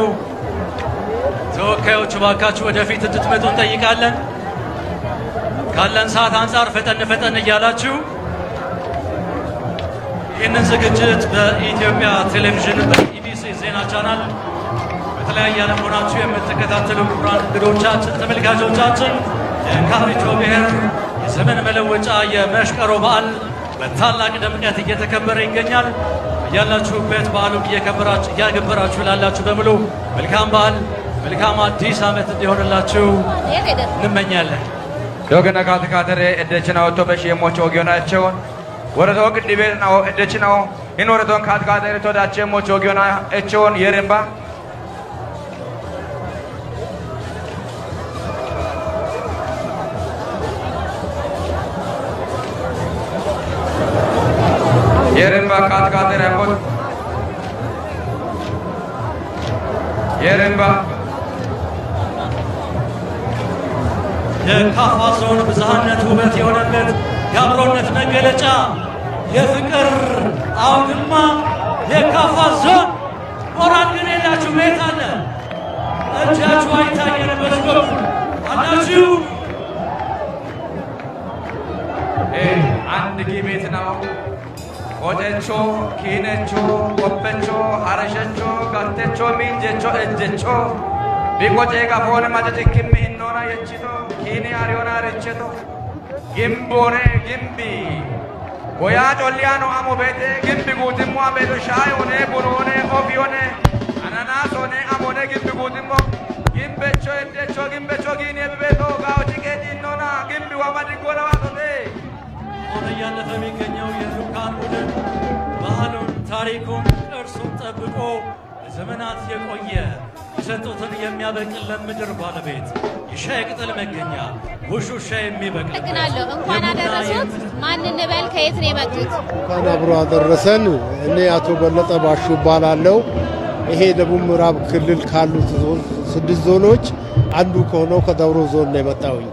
ተወካዮች ባካችሁ ወደፊት እንድትመጡ እንጠይቃለን። ካለን ሰዓት አንጻር ፈጠን ፈጠን እያላችሁ። ይህንን ዝግጅት በኢትዮጵያ ቴሌቪዥን በኢቢሲ ዜና ቻናል በተለያየ ዓለም ሆናችሁ የምትከታተሉ ክቡራን እንግዶቻችን፣ ተመልካቾቻችን፣ የካፍቾ ብሔር የዘመን መለወጫ የመሽቀሮ በዓል በታላቅ ድምቀት እየተከበረ ይገኛል። ያላችሁበት በዓሉን እያከበራችሁ ላላችሁ በሙሉ መልካም በዓል፣ መልካም አዲስ ዓመት እንዲሆንላችሁ እንመኛለን። ዶገነ ካትካተሬ እደችናው ቶበሽ የሞች ወጊዮናቸውን ወረቶ ቅድቤት ነው እደችናው ይን ወረቶን ካትካተሬ ቶዳቸ ሞች ወጊዮና እቸውን የረምባ። የረምባ ካትካተሬ አቦት የረምባ። የካፋ ዞን ብዝሃነት ውበት የሆነበት የአብሮነት መገለጫ የፍቅር አውድማ የካፋ ዞን። ሞራል ግን የላችሁ ቤት አለ እጃችሁ አይታየንም። በዚህ በኩል አላችሁ። አንድ ጊቤት ነው ቆጨቾ ኪነቾ ቆበቾ ሀረሸቾ ጋቴቾ ሚንጀቾ እጀቾ ቢቆጬ ቀፎን ማጨጭክም ኢኖና የችቶ ኪኒ አሪዮና ርቸቶ ግምቦኔ ግምቢ ጎያ ጮሊያኖ አሞ ቤቴ ግምቢ ጉትሞ አቤቶ ሻይ ሆኔ ቡኖኔ ኦፊዮኔ አናናስ ሆኔ አሞኔ ግምቢ ጉትሞ ግምበቾ እደቾ ግምበቾ ጊኒ ቤቶ ጋዎቺ ቄጢኖና ግምቢ ዋማዲጎና ዋቶቴ። አሁን እያለፈ የሚገኘው የልዑካን ቡድን ባህሉን፣ ታሪኩን፣ ቅርሱን ጠብቆ ለዘመናት የቆየ የሰጡትን የሚያበቅል ለምድር ባለቤት የሻይ ቅጠል መገኛ ውሹሻ የሚበቅልበት አመሰግናለሁ። እንኳን የቡና አደረሱት። ማን እንበል? ከየት ነው የመጡት? እንኳን አብሮ አደረሰን። እኔ አቶ በለጠ ባሹ እባላለሁ። ይሄ ደቡብ ምዕራብ ክልል ካሉት ስድስት ዞኖች አንዱ ከሆነው ከዳውሮ ዞን ነው የመጣሁኝ።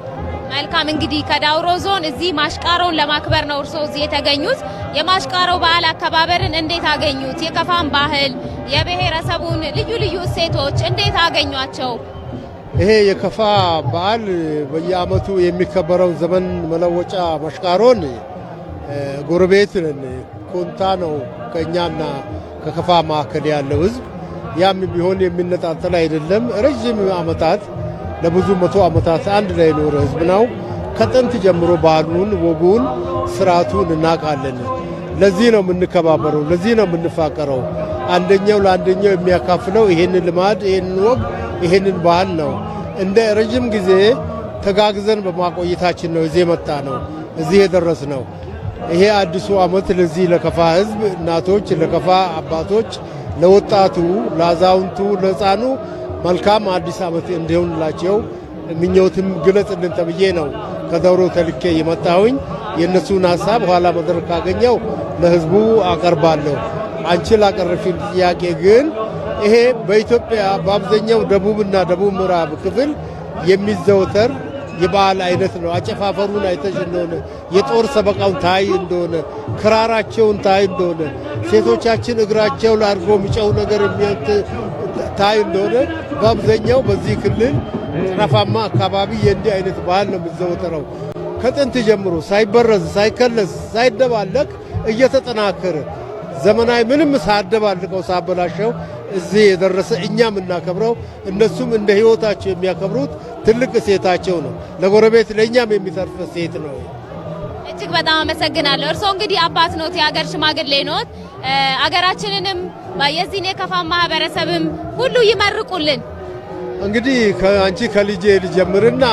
መልካም፣ እንግዲህ ከዳውሮ ዞን እዚህ ማሽቃሮን ለማክበር ነው እርስዎ እዚህ የተገኙት። የማሽቃሮ በዓል አከባበርን እንዴት አገኙት? የከፋን ባህል፣ የብሔረሰቡን ልዩ ልዩ እሴቶች እንዴት አገኟቸው? ይሄ የከፋ በዓል በየዓመቱ የሚከበረው ዘመን መለወጫ መሽቃሮን ጎረቤት ነን። ኮንታ ነው ከእኛና ከከፋ መካከል ያለው ሕዝብ። ያም ቢሆን የሚነጣጠል አይደለም። ረዥም ዓመታት ለብዙ መቶ ዓመታት አንድ ላይ የኖረ ሕዝብ ነው። ከጥንት ጀምሮ ባህሉን፣ ወጉን፣ ስርዓቱን እናውቃለን። ለዚህ ነው የምንከባበረው፣ ለዚህ ነው የምንፋቀረው። አንደኛው ለአንደኛው የሚያካፍለው ይሄንን ልማድ፣ ይሄንን ወግ፣ ይሄንን ባህል ነው። እንደ ረጅም ጊዜ ተጋግዘን በማቆየታችን ነው እዚህ የመጣ ነው፣ እዚህ የደረስ ነው። ይሄ አዲሱ ዓመት ለዚህ ለከፋ ሕዝብ እናቶች፣ ለከፋ አባቶች፣ ለወጣቱ፣ ለአዛውንቱ፣ ለሕፃኑ መልካም አዲስ ዓመት እንዲሆንላቸው ምኞትም ግለጽልን ተብዬ ነው ከዳውሮ ተልኬ የመጣሁኝ። የእነሱን ሀሳብ ኋላ መድረክ ካገኘው ለህዝቡ አቀርባለሁ። አንቺ ላቀረብሽኝ ጥያቄ ግን ይሄ በኢትዮጵያ በአብዛኛው ደቡብና ደቡብ ምዕራብ ክፍል የሚዘወተር የበዓል አይነት ነው። አጨፋፈሩን አይተሽ እንደሆነ፣ የጦር ሰበቃውን ታይ እንደሆነ፣ ክራራቸውን ታይ እንደሆነ፣ ሴቶቻችን እግራቸው ላይ አድርጎ የሚጨው ነገር ታይ እንደሆነ፣ በአብዛኛው በዚህ ክልል ጠረፋማ አካባቢ የእንዲህ አይነት ባህል ነው የሚዘወተረው። ከጥንት ጀምሮ ሳይበረዝ፣ ሳይከለስ፣ ሳይደባለቅ እየተጠናከረ፣ ዘመናዊ ምንም ሳያደባልቀው ሳበላሸው እዚህ የደረሰ፣ እኛ የምናከብረው እነሱም እንደ ሕይወታቸው የሚያከብሩት ትልቅ እሴታቸው ነው። ለጎረቤት ለእኛም የሚተርፍ እሴት ነው። እጅግ በጣም አመሰግናለሁ። እርስዎ እንግዲህ አባት ኖት፣ የሀገር ሽማግሌ ኖት። አገራችንንም የዚህን የከፋ ማህበረሰብም ሁሉ ይመርቁልን። እንግዲህ ከአንቺ ከልጄ ልጀምርና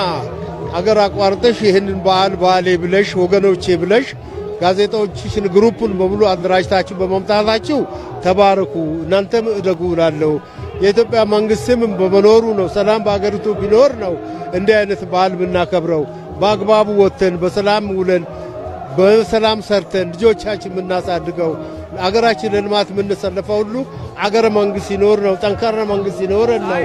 አገር አቋርጠሽ ይህንን በዓል በዓሌ ብለሽ፣ ወገኖቼ ብለሽ ጋዜጣዎችሽን group ኡን በሙሉ አደራጅታችሁ በመምጣታችሁ ተባረኩ፣ እናንተም እደጉ እላለሁ። የኢትዮጵያ መንግስትም በመኖሩ ነው፣ ሰላም በአገሪቱ ቢኖር ነው እንዲህ አይነት በዓል የምናከብረው። በአግባቡ ወጥተን፣ በሰላም ውለን፣ በሰላም ሰርተን ልጆቻችን የምናሳድገው፣ አገራችን ለልማት የምንሰለፈው ሁሉ አገረ መንግስት ሲኖር ነው። ጠንካራ መንግስት ሲኖረን ነው።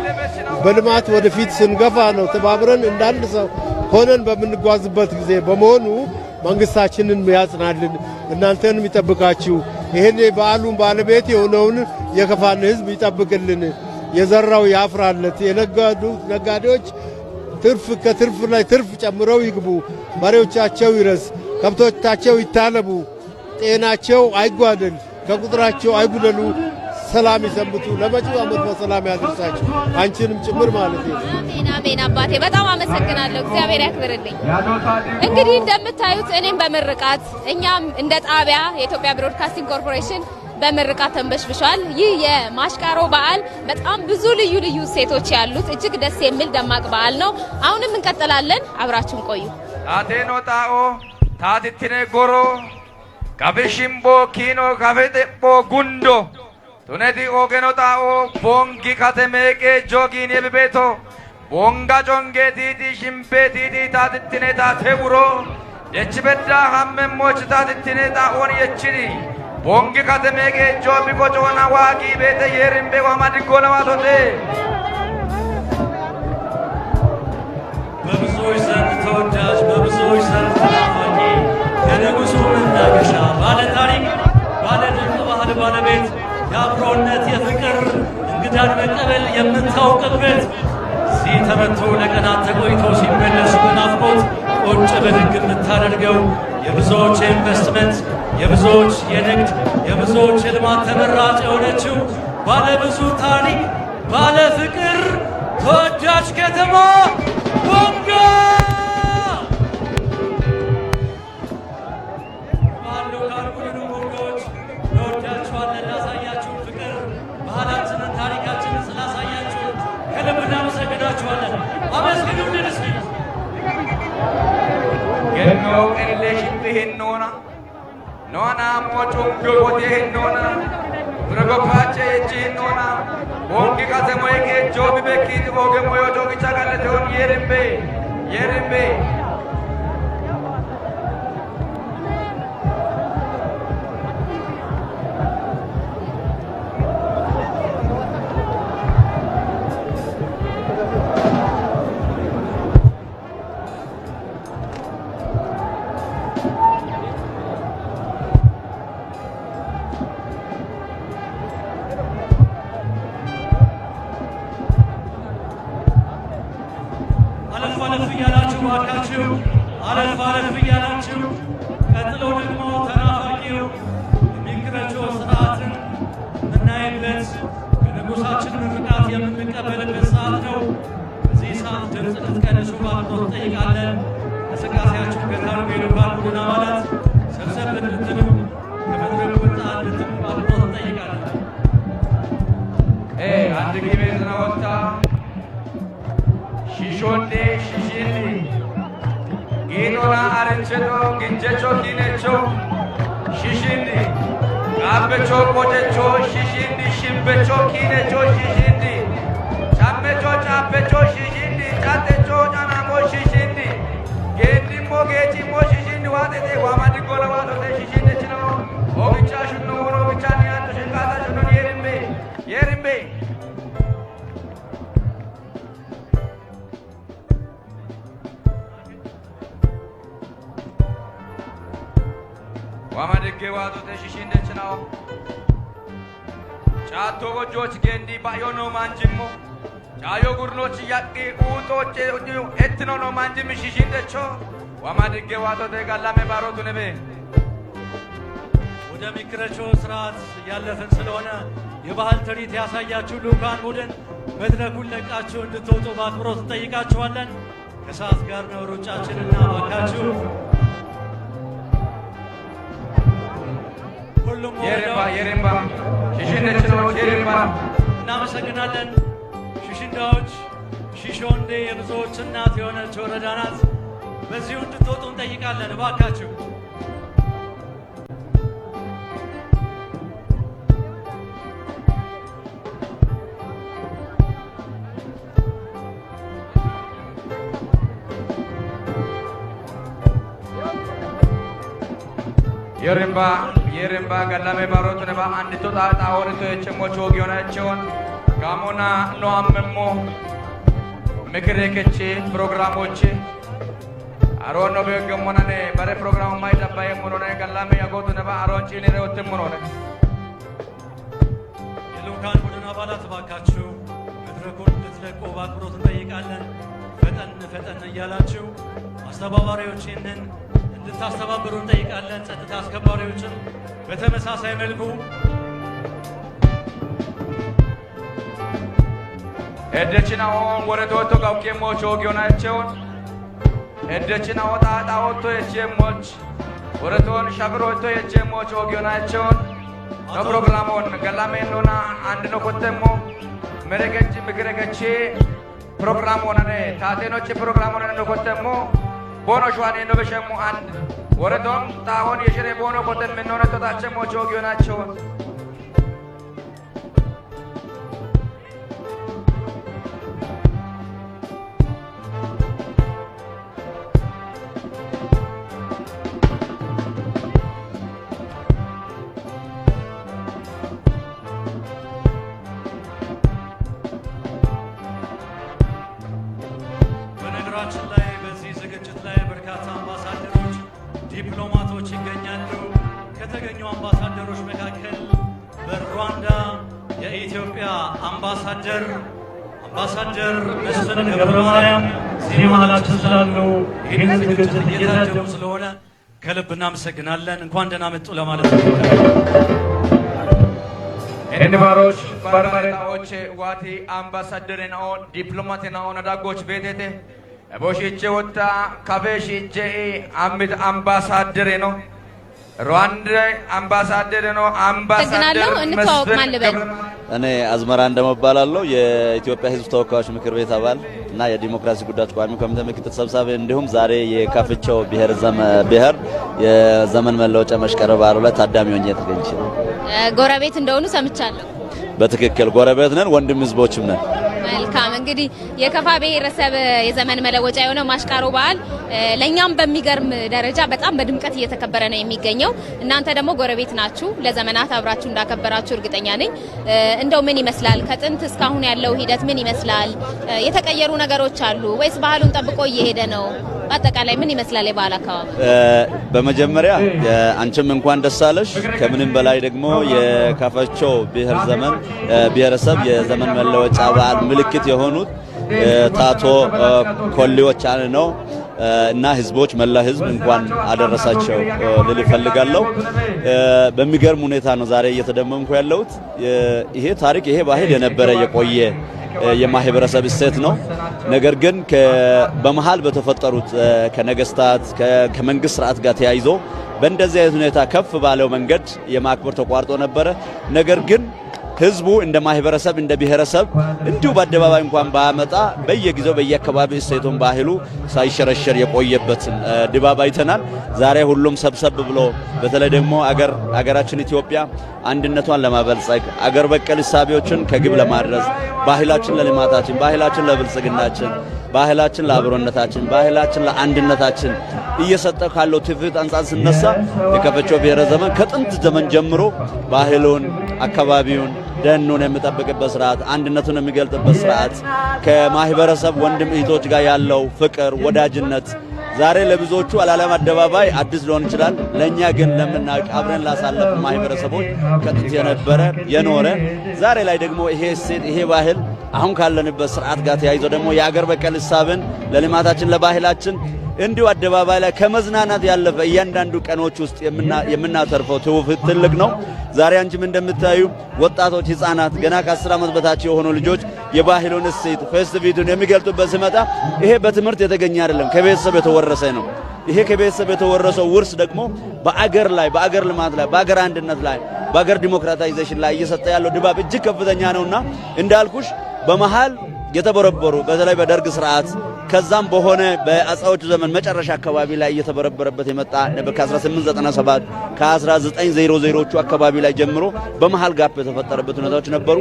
በልማት ወደፊት ስንገፋ ነው። ተባብረን እንዳንድ ሰው ሆነን በምንጓዝበት ጊዜ በመሆኑ መንግስታችንን ያጽናልን፣ እናንተንም ይጠብቃችሁ። ይህን የበዓሉን ባለቤት የሆነውን የከፋን ህዝብ ይጠብቅልን። የዘራው ያፍራለት። የነገዱት ነጋዴዎች ትርፍ ከትርፍ ላይ ትርፍ ጨምረው ይግቡ። በሬዎቻቸው ይረስ፣ ከብቶቻቸው ይታለቡ፣ ጤናቸው አይጓደል፣ ከቁጥራቸው አይጉደሉ። ሰላም ይሰንብቱ። ለመጪው ዓመት በሰላም ያደርሳችሁ፣ አንቺንም ጭምር ማለት ነው። አሜን አሜን። አባቴ በጣም አመሰግናለሁ። እግዚአብሔር ያክብርልኝ። እንግዲህ እንደምታዩት እኔም በምርቃት፣ እኛም እንደ ጣቢያ የኢትዮጵያ ብሮድካስቲንግ ኮርፖሬሽን በምርቃት ተንበሽብሿል። ይህ የማሽቃሮ በዓል በጣም ብዙ ልዩ ልዩ እሴቶች ያሉት እጅግ ደስ የሚል ደማቅ በዓል ነው። አሁንም እንቀጥላለን። አብራችሁን ቆዩ። ታቴኖ ጣኦ ታቲትኔ ጎሮ ከፊሽምቦ ኪኖ ከፊጥቦ ጉንዶ ቱኔቲ ኦጌኖ ጣኦ ቦንጊ ከተሜቄ ጆጊን የብቤቶ ቦንጋ ጮንጌ ቲቲ ሽምቤ ቲቲ ታትትኔ ታቴ ውሮ የችበዳ ሀመሞች ታትትኔ ጣኦን የችሪ ቦንጊ ከተሜቄ ጆ ቢቆጮና ዋጊ ቤተ የርምቤ ዋማድጎ ለዋቶቴ። በብዙዎች ዘንድ ተወዳጅ፣ በብዙዎች ዘንድ ተናፋቂ፣ የንጉሱ መናገሻ፣ ባለ ታሪክ፣ ባለ ድንቅ ባህል ባለቤት፣ የአብሮነት፣ የፍቅር፣ እንግዳን መቀበል የምታውቅበት፣ እዚህ ተመቶ ለቀናት ተቆይቶ ሲመለሱ በናፍቆት ቁጭ ብድግ የምታደርገው፣ የብዙዎች የኢንቨስትመንት፣ የብዙዎች የንግድ፣ የብዙዎች የልማት ተመራጭ የሆነችው ባለ ብዙ ታሪክ፣ ባለ ፍቅር ተወዳጅ ከተማ ቦንጋ ልዑካን ቡድኑ ቦንጋዎች እንወዳችኋለን። ላሳያችሁን ፍቅር፣ ባህላችንን፣ ታሪካችንን ስላሳያችሁን ከልብ እናመሰግናችኋለን። አመስግኑልን እስኪ። ገኖ ቅሌ ሽምብ ሂኖና ኖና ሞጩንጎ ቦቴ ሂኖና ብረጎፓቼ የቺ ሂኖና ቦንጊ ከተሞይ ጆ ቢቤኪት ቦጌ ሞዮ ጆግቻ ቀለቴውን የርምቤ የርምቤ። አለፍ አለፍ እያላችሁ ባካችሁ፣ አለፍ አለፍ እያላችሁ። ቀጥሎ ደግሞ ተናፋቂው የሚክረቾ ስርዓትን የምናይበት፣ ከንጉሳችን ምርቃት የምንቀበልበት ሰዓት ነው። በዚህ ሰዓት ድምፅ እንድትቀንሱ በአክብሮት እንጠይቃለን። እንቅስቃሴያችሁን ገታ አድርጉ። የልዑካን ቡድን አባላት ሰብሰብ እንድትሉ፣ ከመድረኩ ወጣ እንድትሉ በአክብሮት እንጠይቃለን። አንድ ጊዜ ዝናወታ ሺሾንዴ ሽሽኒ ጌኖና አረንቸቶ ግንጀቾ ኪነቾ ሽሽኒ ቃበቾ ቆጨቾ ሽሽኒ ሽምበቾ ኪነቾ ሽሽኒ ጫመቾ ጫበቾ ሽሽኒ ጫቴቾ ጫናሞ ሽሽኒ ጌዲሞ ጌጪሞ ሽሽኒ ዋቴቴ ዋማዲጎለ ዋቶቴ ሽሽንችኖ ኦግቻ ሹኖ ሆኖ ብቻ ኒያቶ ሽንቃታ ሹኖ የርምቤ የርምቤ። ዋማድጌ ዋቶቴ ሽሽንደችናው ጫቶ ጎጆች ጌንዲ ባዮ ነው ማንጅሞ ጫዮ ጉርኖች ያቂ ኡጦች ኤትኖ ነው ማንጅም ሽሽንደቾ ዋማድጌ ዋቶቴ ጋላሜ ባሮቱ ነቤ። ወደ ሚክረቾ ስርዓት ያለፍን ስለሆነ የባህል ትርኢት ያሳያችሁ ልዑካን ቡድን መድረኩን ለቃችሁ እንድትወጡ በአክብሮት እንጠይቃችኋለን። ከሰዓት ጋር ነው ሩጫችንና እባካችሁ ሁሉም የሬምባ ወረዳዎች የሬምባ ሽሽንደችኖች የሬምባ። እናመሰግናለን። ሽሽንዳዎች፣ ሺሾንዴ የብዙዎች እናት የሆነች ወረዳ ናት። በዚሁ እንድትወጡ እንጠይቃለን እባካችሁ። የሬምባ የሬምባ ጋላሜ ባሮቱ ነባ አንድቶ ጣጣ ወርቶ የቸሞች ወጊዮናቸውን ጋሞና ኖአመሞ ምክር የከቼ ፕሮግራሞች አሮኖ በገሞናኔ በረ ፕሮግራሙ ማይዳባየ ሙሮነ ጋላሜ ያጎቱ ነባ አሮን ጪኔ ረወት ሙሮነ። የልዑካን ቡድን አባላት እባካችሁ መድረኩን እንድትለቁ በአክብሮት እንጠይቃለን። ፈጠን ፈጠን እያላችሁ አስተባባሪዎች ይህንን እንድታስተባብሩ እንጠይቃለን። ጸጥታ አስከባሪዎችም በተመሳሳይ መልኩ። ኤደችናሆን ወረቶቶ ጋውኬሞች ወጊዮናቸውን ኤደችናሆ ጣጣ ወጥቶ የቼሞች ወረቶን ሻግሮቶ የቼሞች ወጊዮናቸውን ነው ፕሮግራሞን ገላሜኖና አንድ ነው ኮተሞ መረገች ምክረገቼ ፕሮግራሞነነ ታቴኖች ፕሮግራሞነነ ነው ኮተሞ ቦኖ ሸዋኔ ነው በሸሙ አንድ ወረቶን ጣሆን የሽሬ ቦኖ ኮተም ምንሆነ ቶታቸሞች ወጊዮናቸውን። በነገራችን ላይ በዚህ ዝግጅት ላይ በርካታ አምባሳደሮች፣ ዲፕሎማቶች ይገኛሉ። ከተገኙ አምባሳደሮች መካከል በሩዋንዳ የኢትዮጵያ አምባሳደር አምባሳደር መስፍን ገብረ ማርያም እዚህ መሃላችን ስላሉ ይህንን ዝግጅት እየታደሙ ስለሆነ ከልብ እናመሰግናለን። እንኳን ደህና መጡ ለማለት ነው። እንባሮች ባርባሬታዎች ዋቲ አምባሳደርናኦ ዲፕሎማቴናኦ ነዳጎች ቤቴቴ ቦሺቼ ወጣ ካፌሺቼ አምት አምባሳደር ነው ሩዋንዳ አምባሳደር ነው አምባሳደር አመሰግናለሁ። እንተዋወቅ፣ መስፍን ማን ልበል? ገብረ እኔ አዝመራ እንደመባላለሁ፣ የኢትዮጵያ ሕዝብ ተወካዮች ምክር ቤት አባል እና የዲሞክራሲ ጉዳዮች ቋሚ ኮሚቴ ምክትል ሰብሳቢ እንዲሁም ዛሬ የካፍቸው ብሔር ብሔር የዘመን መለወጫ መሽቀረ በዓሉ ላይ ታዳሚ ሆኜ ተገኝቼ ጎረቤት እንደሆኑ ሰምቻለሁ። በትክክል ጎረቤት ነን፣ ወንድም ህዝቦችም ነን። መልካም፣ እንግዲህ የከፋ ብሔረሰብ የዘመን መለወጫ የሆነው ማሽቃሮ በዓል ለእኛም በሚገርም ደረጃ በጣም በድምቀት እየተከበረ ነው የሚገኘው። እናንተ ደግሞ ጎረቤት ናችሁ፣ ለዘመናት አብራችሁ እንዳከበራችሁ እርግጠኛ ነኝ። እንደው ምን ይመስላል? ከጥንት እስካሁን ያለው ሂደት ምን ይመስላል? የተቀየሩ ነገሮች አሉ ወይስ ባህሉን ጠብቆ እየሄደ ነው? በአጠቃላይ ምን ይመስላል የበዓል አካባቢ? በመጀመሪያ አንቺም እንኳን ደስ አለሽ። ከምንም በላይ ደግሞ የካፋቸው ብሔር ዘመን ብሔረሰብ የዘመን መለወጫ በዓል ምልክት የሆኑት ታቶ ኮሌዎች አለ ነው እና ህዝቦች መላ ህዝብ እንኳን አደረሳቸው ልል እፈልጋለሁ። በሚገርም ሁኔታ ነው ዛሬ እየተደመምኩ ያለሁት። ይሄ ታሪክ ይሄ ባህል የነበረ የቆየ የማህበረሰብ እሴት ነው። ነገር ግን በመሃል በተፈጠሩት ከነገስታት ከመንግስት ስርዓት ጋር ተያይዞ በእንደዚህ አይነት ሁኔታ ከፍ ባለው መንገድ የማክበር ተቋርጦ ነበረ። ነገር ግን ህዝቡ እንደ ማህበረሰብ እንደ ብሔረሰብ እንዲሁ በአደባባይ እንኳን ባያመጣ በየጊዜው በየአካባቢ እሴቱን ባህሉ ሳይሸረሸር የቆየበትን ድባብ አይተናል። ዛሬ ሁሉም ሰብሰብ ብሎ በተለይ ደግሞ አገራችን ኢትዮጵያ አንድነቷን ለማበልጸግ አገር በቀል እሳቤዎችን ከግብ ለማድረስ ባህላችን ለልማታችን፣ ባህላችን ለብልጽግናችን፣ ባህላችን ለአብሮነታችን፣ ባህላችን ለአንድነታችን እየሰጠ ካለው ትውፊት አንጻር ስነሳ የከፈቾ ብሔረ ዘመን ከጥንት ዘመን ጀምሮ ባህሉን፣ አካባቢውን፣ ደኑን የሚጠብቅበት ስርዓት፣ አንድነቱን የሚገልጥበት ስርዓት፣ ከማህበረሰብ ወንድም እህቶች ጋር ያለው ፍቅር፣ ወዳጅነት ዛሬ ለብዙዎቹ አላለም አደባባይ አዲስ ሊሆን ይችላል። ለኛ ግን ለምናውቅ አብረን ላሳለፉ ማህበረሰቦች ከጥንት የነበረ የኖረ ዛሬ ላይ ደግሞ ይሄ እሴት ይሄ ባህል አሁን ካለንበት ስርዓት ጋር ተያይዞ ደግሞ የአገር በቀል እሳብን ለልማታችን ለባህላችን እንዲሁ አደባባይ ላይ ከመዝናናት ያለፈ እያንዳንዱ ቀኖች ውስጥ የምናተርፈው ትውፊት ትልቅ ነው። ዛሬ አንቺም እንደምታዩ ወጣቶች፣ ህፃናት ገና ከ10 ዓመት በታች የሆኑ ልጆች የባህሉን እሴት festivity ውን የሚገልጡበት ሲመጣ ይሄ በትምህርት የተገኘ አይደለም፣ ከቤተሰብ የተወረሰ ነው። ይሄ ከቤተሰብ የተወረሰው ውርስ ደግሞ በአገር ላይ በአገር ልማት ላይ በአገር አንድነት ላይ በአገር democratization ላይ እየሰጠ ያለው ድባብ እጅግ ከፍተኛ ነውና እንዳልኩሽ በመሃል የተበረበሩ በተለይ በደርግ ስርዓት ከዛም በሆነ በአፄዎቹ ዘመን መጨረሻ አካባቢ ላይ እየተበረበረበት የመጣ ነበር። ከ1897 ከ1900ዎቹ አካባቢ ላይ ጀምሮ በመሃል gap የተፈጠረበት ሁኔታዎች ነበሩ።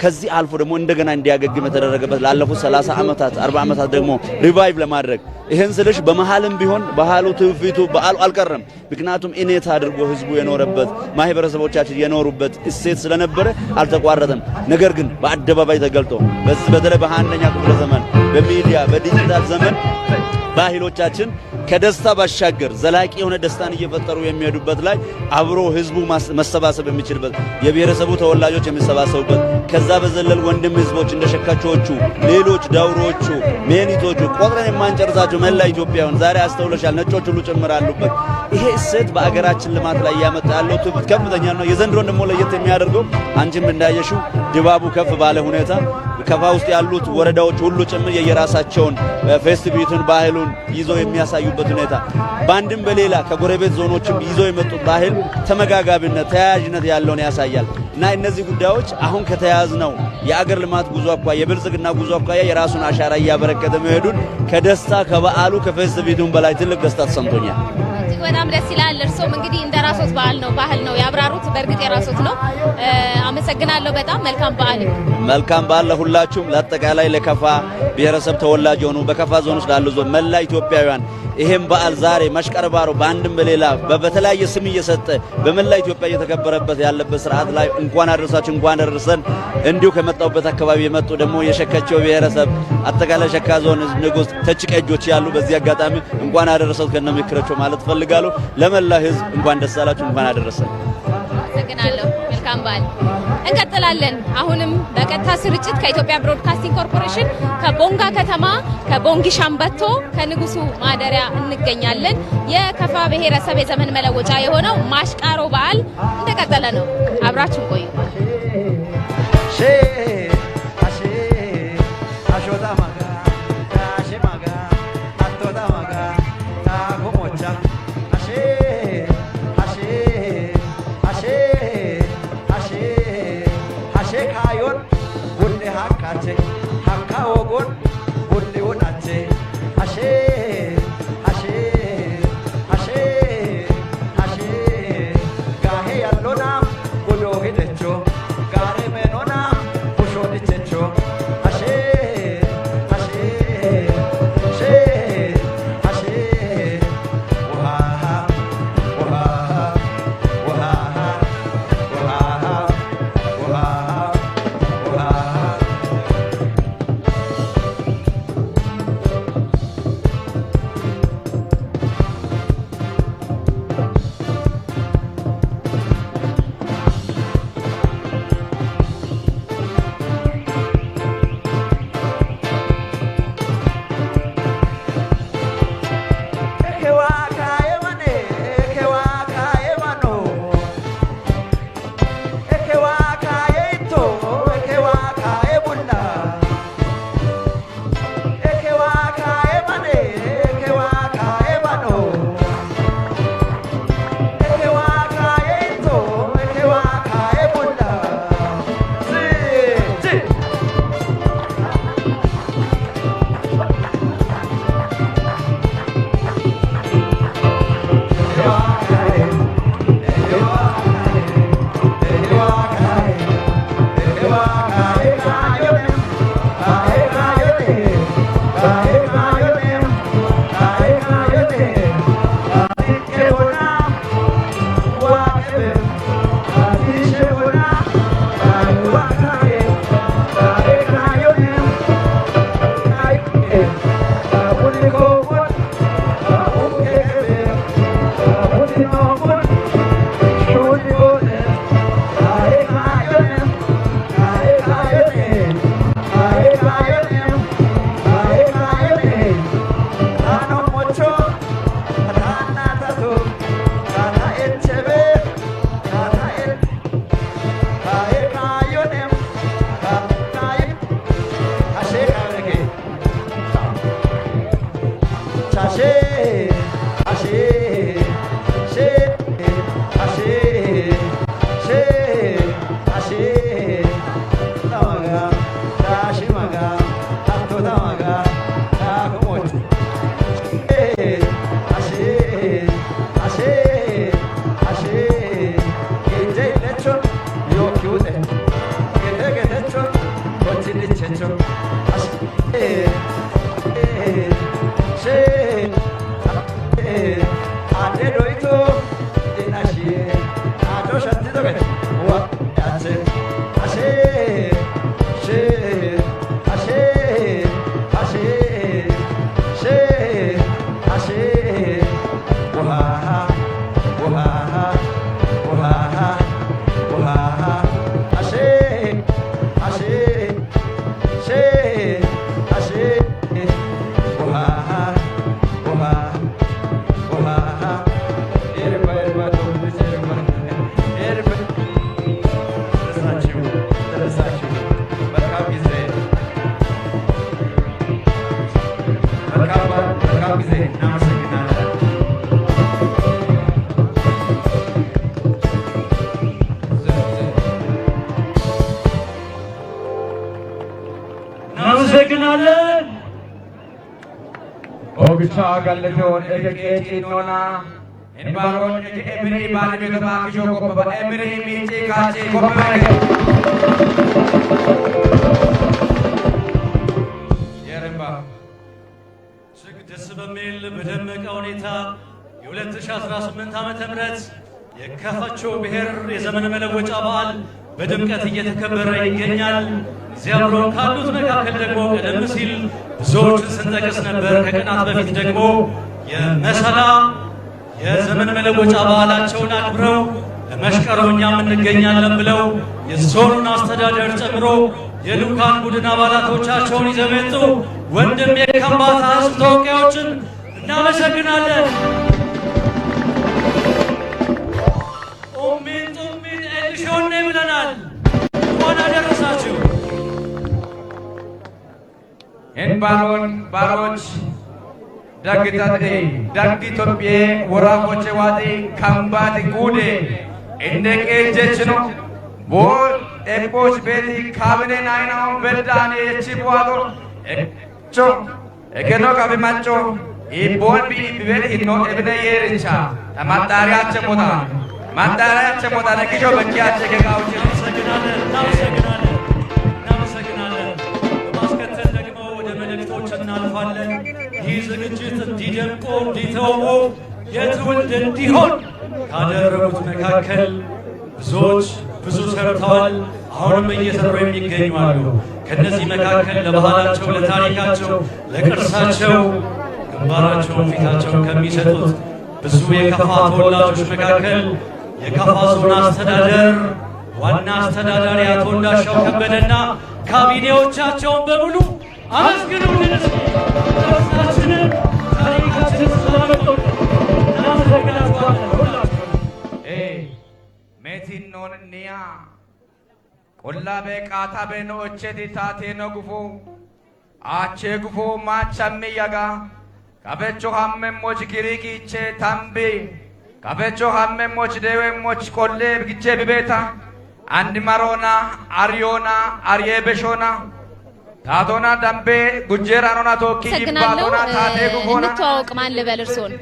ከዚህ አልፎ ደግሞ እንደገና እንዲያገግም የተደረገበት ላለፉት 30 ዓመታት 40 ዓመታት ደግሞ revive ለማድረግ ይህን ስልሽ በመሃልም ቢሆን ባህሉ፣ ትውፊቱ፣ በዓሉ አልቀረም። ምክንያቱም innate አድርጎ ህዝቡ የኖረበት ማህበረሰቦቻችን የኖሩበት እሴት ስለነበረ አልተቋረጠም። ነገር ግን በአደባባይ ተገልጦ በተለይ በ21ኛ ክፍለ ዘመን በሚዲያ በዲጂታል ዘመን ባህሎቻችን ከደስታ ባሻገር ዘላቂ የሆነ ደስታን እየፈጠሩ የሚሄዱበት ላይ አብሮ ህዝቡ መሰባሰብ የሚችልበት የብሔረሰቡ ተወላጆች የሚሰባሰቡበት ከዛ በዘለል ወንድም ህዝቦች እንደ ሸካቾቹ፣ ሌሎች ዳውሮቹ፣ ሜኒቶቹ ቆጥረን የማንጨርሳቸው መላ ኢትዮጵያውያን ዛሬ አስተውለሻል፣ ነጮች ሁሉ ጭምር አሉበት። ይሄ እሴት በአገራችን ልማት ላይ እያመጣ ያለው ትውፊት ከፍተኛ ነው። የዘንድሮን ደግሞ ለየት የሚያደርገው አንቺም እንዳየሽው ድባቡ ከፍ ባለ ሁኔታ ከፋ ውስጥ ያሉት ወረዳዎች ሁሉ ጭምር የየራሳቸውን festivity ውን ባህሉን ይዘው የሚያሳዩበት ሁኔታ በአንድም በሌላ ከጎረቤት ዞኖችም ይዘው የመጡት ባህል ተመጋጋቢነት፣ ተያያዥነት ያለውን ያሳያል እና እነዚህ ጉዳዮች አሁን ከተያዝነው የአገር ልማት ጉዞ አኳያ የብልጽግና ጉዞ አኳያ የራሱን አሻራ እያበረከተ መሄዱን ከደስታ ከበዓሉ ከ festivity ውን በላይ ትልቅ ደስታ ተሰምቶኛል። እጅግ በጣም ደስ ይላል። እርሶም እንግዲህ እንደ ራሶት በዓል ነው ባህል ነው ያብራሩት። በእርግጥ የራሶት ነው። አመሰግናለሁ በጣም መልካም በዓል። መልካም በዓል ለሁላችሁም። ለአጠቃላይ ለከፋ ብሔረሰብ ተወላጅ የሆኑ በከፋ ዞን ውስጥ ላሉ ዞን መላ ኢትዮጵያውያን ይሄም በዓል ዛሬ መሽቀርባሮ በአንድም በሌላ በተለያየ ስም እየሰጠ በመላ ኢትዮጵያ እየተከበረበት ያለበት ስርዓት ላይ እንኳን አደረሳችሁ እንኳን አደረሰን። እንዲሁ ከመጣሁበት አካባቢ የመጡ ደግሞ የሸካቸው ብሔረሰብ አጠቃላይ ሸካ ዞን ንጉስ ተጭቀጆች ያሉ በዚህ አጋጣሚ እንኳን አደረሰው ከነምክራቸው ማለት ፈልጋለሁ። ለመላ ህዝብ እንኳን ደስ አላችሁ፣ እንኳን አደረሰን። አመሰግናለሁ። መልካም በዓል። እንቀጥላለን። አሁንም በቀጥታ ስርጭት ከኢትዮጵያ ብሮድካስቲንግ ኮርፖሬሽን ከቦንጋ ከተማ ከቦንጊ ሻምበቶ ከንጉሱ ማደሪያ እንገኛለን። የከፋ ብሔረሰብ የዘመን መለወጫ የሆነው ማሽቃሮ በዓል እንደቀጠለ ነው። አብራችሁን ቆዩ። እናመሰግናለን። ኦግቻ ጋለቶን ኤጀቄ ጪኖና እንባሮን ኤብሪ ባለቤቶታ ኪሾ ኮበባ ኤብሪ ሚጪ ካቺ ኮበባ የረምባ እጅግ ደስ በሚል በደመቀ ሁኔታ የ2018 ዓ.ም የካፋቾ ብሔር የዘመን መለወጫ በዓል በድምቀት እየተከበረ ይገኛል። እዚያ አብረው ካሉት መካከል ደግሞ ቀደም ሲል ብዙዎችን ስንጠቅስ ነበር። ከቀናት በፊት ደግሞ የመሰላ የዘመን መለወጫ በዓላቸውን አክብረው ለመሽቀሮ እኛም እንገኛለን ብለው የዞኑን አስተዳደር ጨምሮ የልዑካን ቡድን አባላቶቻቸውን ይዘው የመጡ ወንድም የከምባታ ሕዝብ ተወካዮችን እናመሰግናለን። ኡሚን ጡሚን ኤልሾኔ ብለናል። እንኳን አደረሳችሁ። እንባሮን ባሮች ደግተቴ ደግ ኢትዮጵዬ ወራፎቼ ዋጤ ከምባት ጉዴ እንደ ቄጀችኖ ቦል ኤቦች ቤቲ ካቢኔ ናይናው በዳኔ የቺ ቧቶ ቾ ኤገኖ ቀቢ ማጮ ኢቦን ቢ ቢቤት ኢኖ ኤብነ የርቻ ተማጣሪያቸ ሞታ ማጣሪያቸ ሞታ ነኪሾ በኪያቸ ገጋውጭ። እናመሰግናለን፣ እናመሰግናለን፣ እናመሰግናለን። በማስከተል ደግሞ ወደ መልእክቶች እናልፋለን። ይህ ዝግጅት እንዲደምቆ እንዲተውቦ የትውልድ እንዲሆን ካደረጉት መካከል ብዙዎች ብዙ ሰርተዋል። አሁንም እየሰሩ የሚገኙ አሉ። ከነዚህ መካከል ለባህላቸው፣ ለታሪካቸው፣ ለቅርሳቸው ግንባራቸውን ፊታቸውን ከሚሰጡት ብዙ የከፋ ተወላጆች መካከል የከፋ ዞን አስተዳደር ዋና አስተዳዳሪ አቶ እንዳሻው ከበደና ካቢኔዎቻቸውን በሙሉ አመስግኑልን። እስኪ ቅርሳችንን ታሪካችንን ስላመጡልን እናመሰግናቸዋለን ሁላችሁንም። ሜቲኖን ኒያ ቆላ ቤ ቃታ ቤ ኖኦቼቲ ታቴኖ ጉፎ አቼ ጉፎ ማቻሚ ያጋ ካፌቾ ሀመሞች ኪሪቂቼ ታምቢ ካፌቾ ሀመሞች ደዌሞች ቆሌ ግቼ ቢቤታ አንድ ማሮና አሪዮና አርዬ በሾና ታቶና ዳምቤ ጉጀራኖና ቶኪ አመሰግናለሁ። ይባቶና ታቴ ጉፎና። እንተዋወቅ፣ ማን ልበል እርስዎን?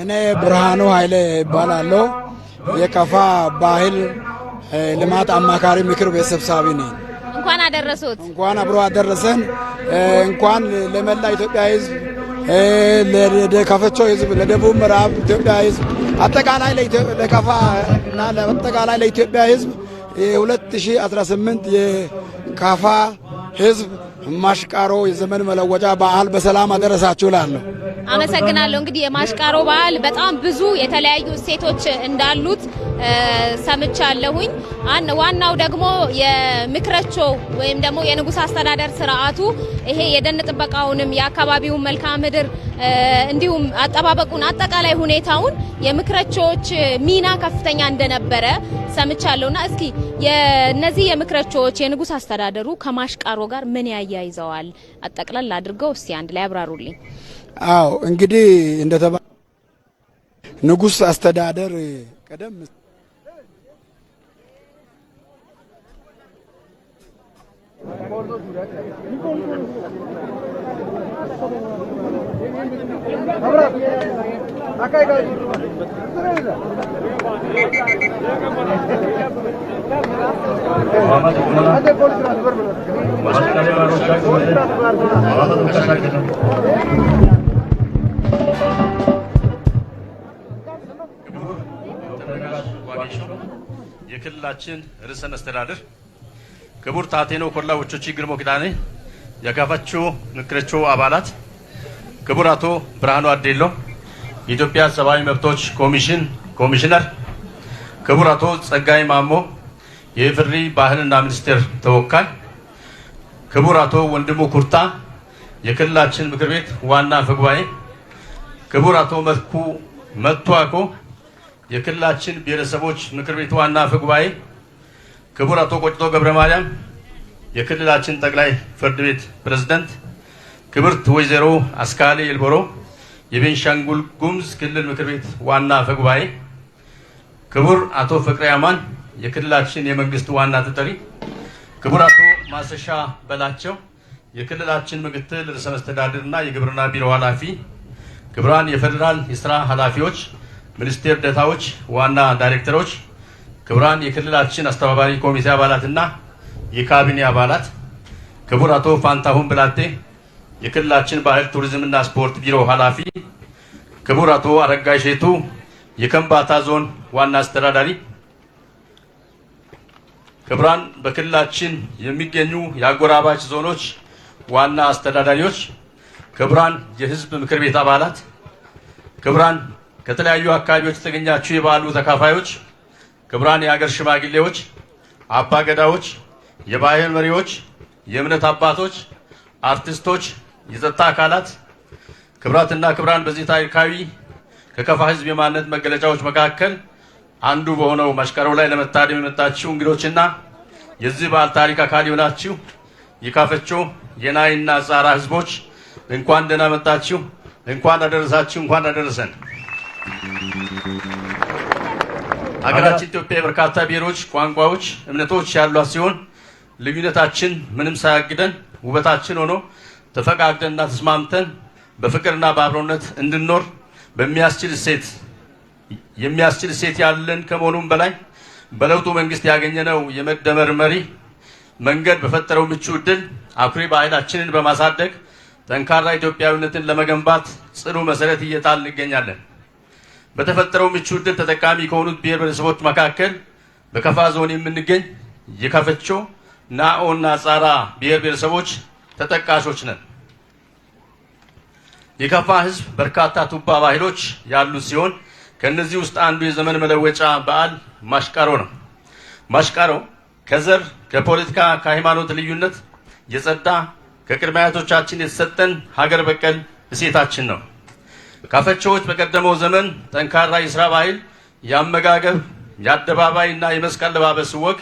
እኔ ብርሃኑ ኃይሌ እባላለሁ። የከፋ ባህል ልማት አማካሪ ምክር ቤት ሰብሳቢ ነኝ። እንኳን እንኳን አደረሶት። እንኳን አብሮ አደረሰን። እንኳን ለመላ ኢትዮጵያ ሕዝብ፣ ለካፈቾ ሕዝብ፣ ለደቡብ ምዕራብ ኢትዮጵያ ሕዝብ፣ አጠቃላይ ለከፋ እና አጠቃላይ ለኢትዮጵያ ሕዝብ የ2018 የካፋ ሕዝብ ማሽቃሮ የዘመን መለወጫ በዓል በሰላም አደረሳችሁ እላለሁ። አመሰግናለሁ። እንግዲህ የማሽቃሮ በዓል በጣም ብዙ የተለያዩ እሴቶች እንዳሉት ሰምቻለሁኝ። ዋናው ደግሞ የምክረቾ ወይም ደግሞ የንጉሥ አስተዳደር ስርዓቱ ይሄ የደን ጥበቃውንም የአካባቢውን መልክዓ ምድር እንዲሁም አጠባበቁን አጠቃላይ ሁኔታውን የምክረቾዎች ሚና ከፍተኛ እንደነበረ ሰምቻለሁና እስኪ የነዚህ የምክረቾዎች የንጉሥ አስተዳደሩ ከማሽቃሮ ጋር ምን ያያይዘዋል? አጠቅላላ አድርገው እስቲ አንድ ላይ አብራሩልኝ። አዎ፣ እንግዲህ እንደተባ ንጉሥ አስተዳደር ቀደም የክልላችን ርዕሰ መስተዳድር ክቡር ታቴኖ ኮላ ወቾቺ ግርሞ ኪዳኔ፣ የካፈቾ ምክረቾ አባላት፣ ክቡር አቶ ብርሃኑ አዴሎ የኢትዮጵያ ሰብአዊ መብቶች ኮሚሽን ኮሚሽነር፣ ክቡር አቶ ጸጋይ ማሞ የኢፌዴሪ ባህልና ሚኒስቴር ተወካይ፣ ክቡር አቶ ወንድሙ ኩርታ የክልላችን ምክር ቤት ዋና አፈ ጉባኤ፣ ክቡር አቶ መልኩ መቷኮ የክልላችን ብሔረሰቦች ምክር ቤት ዋና አፈ ጉባኤ፣ ክቡር አቶ ቆጭቶ ገብረ ማርያም የክልላችን ጠቅላይ ፍርድ ቤት ፕሬዝዳንት፣ ክብርት ወይዘሮ አስካሌ ኤልቦሮ የቤንሻንጉል ጉሙዝ ክልል ምክር ቤት ዋና አፈ ጉባኤ፣ ክቡር አቶ ፍቅሬ አማን የክልላችን የመንግስት ዋና ተጠሪ፣ ክቡር አቶ ማሰሻ በላቸው የክልላችን ምክትል ርዕሰ መስተዳድርና የግብርና ቢሮ ኃላፊ፣ ክቡራን የፌዴራል የስራ ኃላፊዎች፣ ሚኒስቴር ዴኤታዎች፣ ዋና ዳይሬክተሮች፣ ክቡራን የክልላችን አስተባባሪ ኮሚቴ አባላትና የካቢኔ አባላት፣ ክቡር አቶ ፋንታሁን ብላቴ የክልላችን ባህል ቱሪዝምና ስፖርት ቢሮ ኃላፊ፣ ክቡር አቶ አረጋይ ሼቱ የከምባታ ዞን ዋና አስተዳዳሪ፣ ክቡራን በክልላችን የሚገኙ የአጎራባች ዞኖች ዋና አስተዳዳሪዎች፣ ክቡራን የህዝብ ምክር ቤት አባላት፣ ክቡራን ከተለያዩ አካባቢዎች የተገኛችሁ የበዓሉ ተካፋዮች፣ ክቡራን የሀገር ሽማግሌዎች፣ አባገዳዎች፣ የባህል መሪዎች፣ የእምነት አባቶች፣ አርቲስቶች፣ የጸጥታ አካላት፣ ክቡራትና ክቡራን፣ በዚህ ታሪካዊ ከከፋ ህዝብ የማንነት መገለጫዎች መካከል አንዱ በሆነው ማሽቃሮ ላይ ለመታደም የመጣችሁ እንግዶችና የዚህ በዓል ታሪክ አካል የሆናችሁ የካፈቾ የናይና ጻራ ህዝቦች እንኳን ደህና መጣችሁ፣ እንኳን አደረሳችሁ፣ እንኳን አደረሰን። ሀገራችን ኢትዮጵያ የበርካታ ብሔሮች፣ ቋንቋዎች፣ እምነቶች ያሏት ሲሆን ልዩነታችን ምንም ሳያግደን ውበታችን ሆኖ ተፈቃግደንና ተስማምተን በፍቅርና በአብሮነት እንድንኖር የሚያስችል እሴት ያለን ከመሆኑም በላይ በለውጡ መንግስት ያገኘነው የመደመር መሪ መንገድ በፈጠረው ምቹ ዕድል አኩሪ ባህላችንን በማሳደግ ጠንካራ ኢትዮጵያዊነትን ለመገንባት ጽኑ መሰረት እየጣልን እንገኛለን። በተፈጠረው ምቹ ዕድል ተጠቃሚ ከሆኑት ብሔር ብሔረሰቦች መካከል በከፋ ዞን የምንገኝ የካፈቾ፣ ናኦና ጻራ ብሔር ብሔረሰቦች ተጠቃሾች ነን። የከፋ ህዝብ በርካታ ቱባ ባህሎች ያሉት ሲሆን ከነዚህ ውስጥ አንዱ የዘመን መለወጫ በዓል ማሽቃሮ ነው። ማሽቃሮ ከዘር፣ ከፖለቲካ፣ ከሃይማኖት ልዩነት የጸዳ ከቅድመ አያቶቻችን የተሰጠን ሀገር በቀል እሴታችን ነው። ካፈቾዎች በቀደመው ዘመን ጠንካራ የስራ ባህል፣ የአመጋገብ፣ የአደባባይ እና የመስክ አለባበስ ወግ፣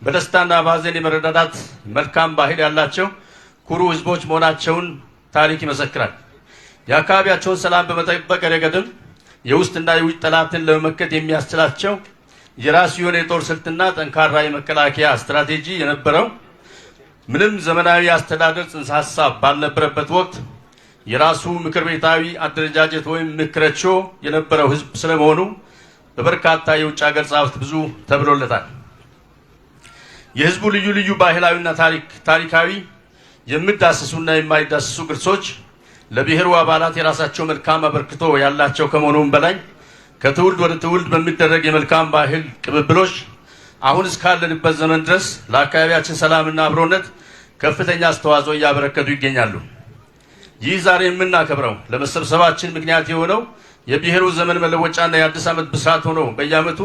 በደስታና በሐዘን የመረዳዳት መልካም ባህል ያላቸው ኩሩ ህዝቦች መሆናቸውን ታሪክ ይመሰክራል። የአካባቢያቸውን ሰላም በመጠበቅ ረገድም የውስጥና የውጭ ጠላትን ለመመከት የሚያስችላቸው የራሱ የሆነ የጦር ስልትና ጠንካራ የመከላከያ ስትራቴጂ የነበረው፣ ምንም ዘመናዊ አስተዳደር ጽንሰ ሀሳብ ባልነበረበት ወቅት የራሱ ምክር ቤታዊ አደረጃጀት ወይም ምክረቾ የነበረው ህዝብ ስለመሆኑ በበርካታ የውጭ ሀገር ጸሐፍት ብዙ ተብሎለታል። የህዝቡ ልዩ ልዩ ባህላዊና ታሪካዊ የሚዳሰሱና የማይዳሰሱ ቅርሶች ለብሔሩ አባላት የራሳቸው መልካም አበርክቶ ያላቸው ከመሆኑም በላይ ከትውልድ ወደ ትውልድ በሚደረግ የመልካም ባህል ቅብብሎች አሁን እስካለንበት ዘመን ድረስ ለአካባቢያችን ሰላምና አብሮነት ከፍተኛ አስተዋጽኦ እያበረከቱ ይገኛሉ። ይህ ዛሬ የምናከብረው ለመሰብሰባችን ምክንያት የሆነው የብሔሩ ዘመን መለወጫና የአዲስ ዓመት ብስራት ሆኖ በየዓመቱ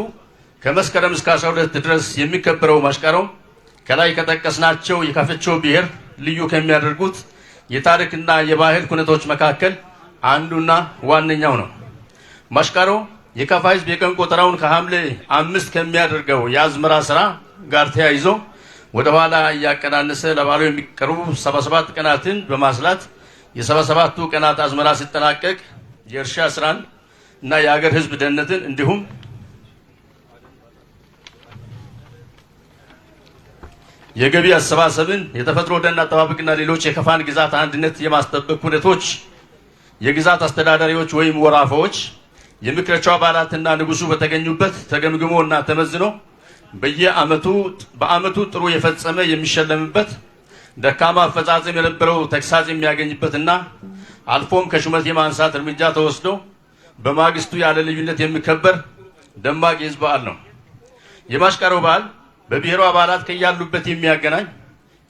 ከመስከረም እስከ 12 ድረስ የሚከበረው ማሽቃሮ ከላይ ከጠቀስናቸው የካፈቾ ብሔር ልዩ ከሚያደርጉት የታሪክና የባህል ኩነቶች መካከል አንዱና ዋነኛው ነው። ማሽቃሮ የካፋ ሕዝብ የቀን ቆጠራውን ከሐምሌ 5 ከሚያደርገው የአዝመራ ስራ ጋር ተያይዞ ወደ ኋላ እያቀናነሰ ለበዓሉ የሚቀርቡ 77 ቀናትን በማስላት የ77ቱ ቀናት አዝመራ ሲጠናቀቅ የእርሻ ስራን እና የሀገር ሕዝብ ደህንነትን እንዲሁም የገቢ አሰባሰብን፣ የተፈጥሮ ደን አጠባበቅና ሌሎች የከፋን ግዛት አንድነት የማስጠበቅ ኩነቶች የግዛት አስተዳዳሪዎች ወይም ወራፎች፣ የምክረቻው አባላትና ንጉሱ በተገኙበት ተገምግሞና ተመዝኖ በየዓመቱ በዓመቱ ጥሩ የፈጸመ የሚሸለምበት፣ ደካማ አፈጻጸም የነበረው ተግሳጽ የሚያገኝበትና አልፎም ከሹመት የማንሳት እርምጃ ተወስዶ በማግስቱ ያለ ልዩነት የሚከበር ደማቅ የህዝብ በዓል ነው። የማሽቃሮ በዓል በብሔሩ አባላት ከያሉበት የሚያገናኝ፣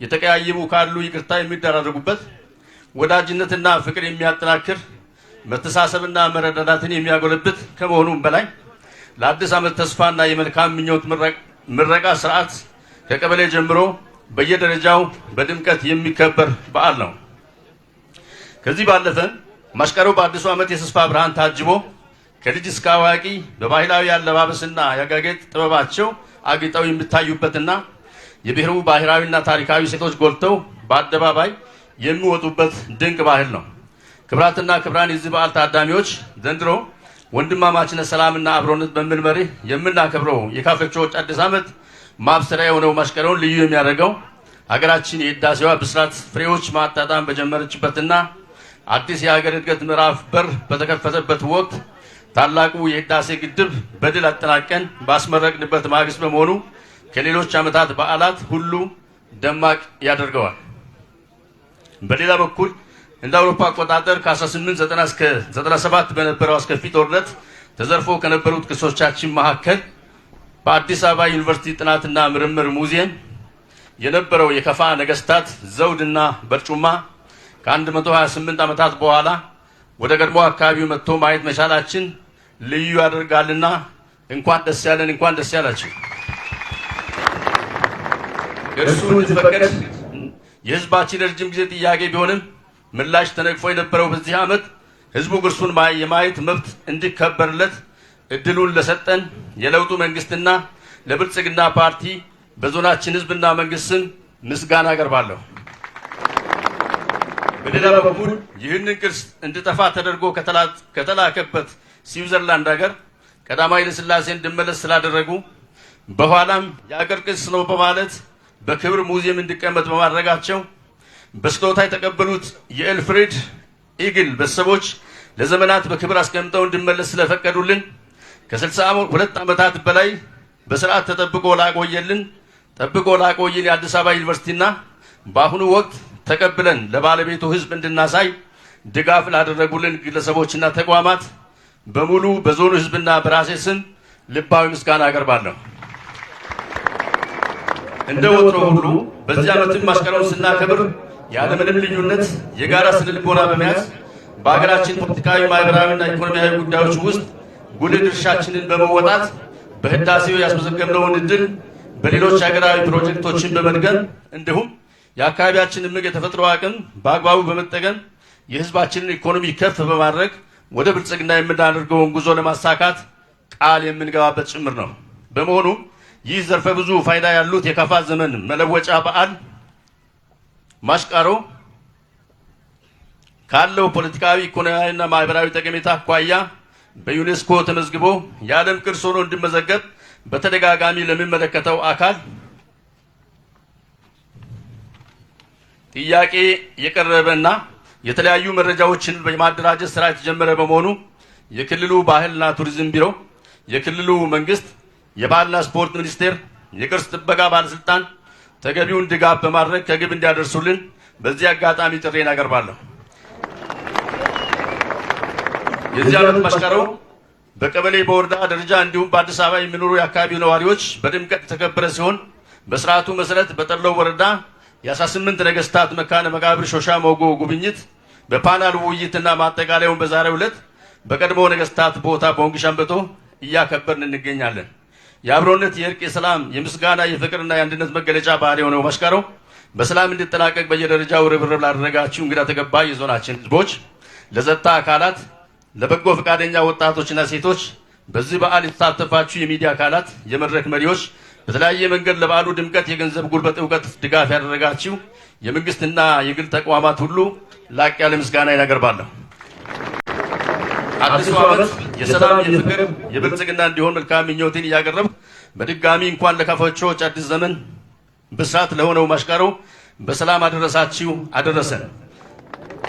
የተቀያየሙ ካሉ ይቅርታ የሚደራረጉበት፣ ወዳጅነትና ፍቅር የሚያጠናክር፣ መተሳሰብና መረዳዳትን የሚያጎለብት ከመሆኑም በላይ ለአዲስ ዓመት ተስፋና የመልካም ምኞት ምረቃ ስርዓት ከቀበሌ ጀምሮ በየደረጃው በድምቀት የሚከበር በዓል ነው። ከዚህ ባለፈ ማሽቃሮ በአዲሱ ዓመት የተስፋ ብርሃን ታጅቦ ከልጅ እስከ አዋቂ በባህላዊ አለባበስና የአጋጌጥ ጥበባቸው አጊጠው የሚታዩበትና የብሔሩ ባህላዊና ታሪካዊ ሴቶች ጎልተው በአደባባይ የሚወጡበት ድንቅ ባህል ነው። ክብራትና ክብራን የዚህ በዓል ታዳሚዎች፣ ዘንድሮ ወንድማማችነት፣ ሰላምና አብሮነት በሚል መርህ የምናከብረው የካፈቾዎች አዲስ ዓመት ማብሰሪያ የሆነው ማሽቃሮን ልዩ የሚያደርገው ሀገራችን የህዳሴዋ ብስራት ፍሬዎች ማጣጣም በጀመረችበትና አዲስ የሀገር እድገት ምዕራፍ በር በተከፈተበት ወቅት ታላቁ የህዳሴ ግድብ በድል አጠናቀን ባስመረቅንበት ማግስት በመሆኑ ከሌሎች ዓመታት በዓላት ሁሉ ደማቅ ያደርገዋል። በሌላ በኩል እንደ አውሮፓ አቆጣጠር ከ1890 እስከ 97 በነበረው አስከፊ ጦርነት ተዘርፎ ከነበሩት ቅርሶቻችን መካከል በአዲስ አበባ ዩኒቨርሲቲ ጥናትና ምርምር ሙዚየም የነበረው የከፋ ነገስታት ዘውድና በርጩማ ከ128 ዓመታት በኋላ ወደ ቀድሞ አካባቢው መጥቶ ማየት መቻላችን ልዩ ያደርጋልና እንኳን ደስ ያለን፣ እንኳን ደስ ያላችሁ። እርሱ እንዲፈቀድ የህዝባችን የረጅም ጊዜ ጥያቄ ቢሆንም ምላሽ ተነቅፎ የነበረው በዚህ ዓመት ህዝቡ ቅርሱን የማየት መብት እንዲከበርለት እድሉን ለሰጠን የለውጡ መንግስትና ለብልጽግና ፓርቲ በዞናችን ህዝብና መንግስት ስም ምስጋና አቀርባለሁ። በሌላ በኩል ይህንን ቅርስ እንዲጠፋ ተደርጎ ከተላከበት ስዊዘርላንድ ሀገር ቀዳማዊ ኃይለ ሥላሴ እንዲመለስ ስላደረጉ፣ በኋላም የአገር ቅርስ ነው በማለት በክብር ሙዚየም እንዲቀመጥ በማድረጋቸው፣ በስጦታ የተቀበሉት የኤልፍሬድ ኢግል ቤተሰቦች ለዘመናት በክብር አስቀምጠው እንዲመለስ ስለፈቀዱልን፣ ከ62 ዓመታት በላይ በስርዓት ተጠብቆ ላቆየልን የአዲስ አበባ ዩኒቨርሲቲና በአሁኑ ወቅት ተቀብለን ለባለቤቱ ህዝብ እንድናሳይ ድጋፍ ላደረጉልን ግለሰቦችና ተቋማት በሙሉ በዞኑ ህዝብና በራሴ ስም ልባዊ ምስጋና አቀርባለሁ። እንደ ወትሮ ሁሉ በዚህ ዓመትም ማሽቃሮን ስናከብር ያለምንም ልዩነት የጋራ ስነ ልቦና በመያዝ በሀገራችን ፖለቲካዊ፣ ማህበራዊና ኢኮኖሚያዊ ጉዳዮች ውስጥ ጉልህ ድርሻችንን በመወጣት በህዳሴው ያስመዘገብነውን ድል በሌሎች ሀገራዊ ፕሮጀክቶችን በመድገም እንዲሁም የአካባቢያችንን እምቅ የተፈጥሮ አቅም በአግባቡ በመጠቀም የህዝባችንን ኢኮኖሚ ከፍ በማድረግ ወደ ብልጽግና የምናደርገውን ጉዞ ለማሳካት ቃል የምንገባበት ጭምር ነው። በመሆኑም ይህ ዘርፈ ብዙ ፋይዳ ያሉት የካፋ ዘመን መለወጫ በዓል ማሽቃሮ ካለው ፖለቲካዊ፣ ኢኮኖሚያዊና ማህበራዊ ጠቀሜታ አኳያ በዩኔስኮ ተመዝግቦ የዓለም ቅርስ ሆኖ እንዲመዘገብ በተደጋጋሚ ለሚመለከተው አካል ጥያቄ የቀረበና የተለያዩ መረጃዎችን የማደራጀት ስራ የተጀመረ በመሆኑ የክልሉ ባህልና ቱሪዝም ቢሮ፣ የክልሉ መንግስት፣ የባህልና ስፖርት ሚኒስቴር፣ የቅርስ ጥበቃ ባለስልጣን፣ ተገቢውን ድጋፍ በማድረግ ከግብ እንዲያደርሱልን በዚህ አጋጣሚ ጥሪዬን አቀርባለሁ። የዚህ ዓመት ማሽቃሮ በቀበሌ፣ በወረዳ ደረጃ እንዲሁም በአዲስ አበባ የሚኖሩ የአካባቢው ነዋሪዎች በድምቀት የተከበረ ሲሆን፣ በስርዓቱ መሰረት በጠለው ወረዳ የ18 ነገስታት መካነ መቃብር ሾሻ ሞጎ ጉብኝት፣ በፓናል ውይይትና ማጠቃለያውን በዛሬው ዕለት በቀድሞ ነገስታት ቦታ ቦንጊ ሸምበቶ እያከበርን እንገኛለን። የአብሮነት፣ የእርቅ፣ የሰላም፣ የምስጋና፣ የፍቅርና የአንድነት መገለጫ ባህል የሆነው ማሽቃሮ በሰላም እንዲጠናቀቅ በየደረጃው ርብርብ ላደረጋችሁ እንግዳ ተቀባይ የዞናችን ህዝቦች፣ ለጸጥታ አካላት፣ ለበጎ ፈቃደኛ ወጣቶችና ሴቶች፣ በዚህ በዓል የተሳተፋችሁ የሚዲያ አካላት፣ የመድረክ መሪዎች፣ በተለያየ መንገድ ለበዓሉ ድምቀት የገንዘብ፣ ጉልበት፣ እውቀት ድጋፍ ያደረጋችሁ የመንግስትና የግል ተቋማት ሁሉ ላቅ ያለ ምስጋና ያቀርባለሁ። አዲሱ ዓመት የሰላም፣ የፍቅር፣ የብልጽግና እንዲሆን መልካም ምኞቴን እያቀረብኩ በድጋሚ እንኳን ለካፈቾች አዲስ ዘመን ብስራት ለሆነው ማሽቃሮ በሰላም አደረሳችሁ አደረሰን።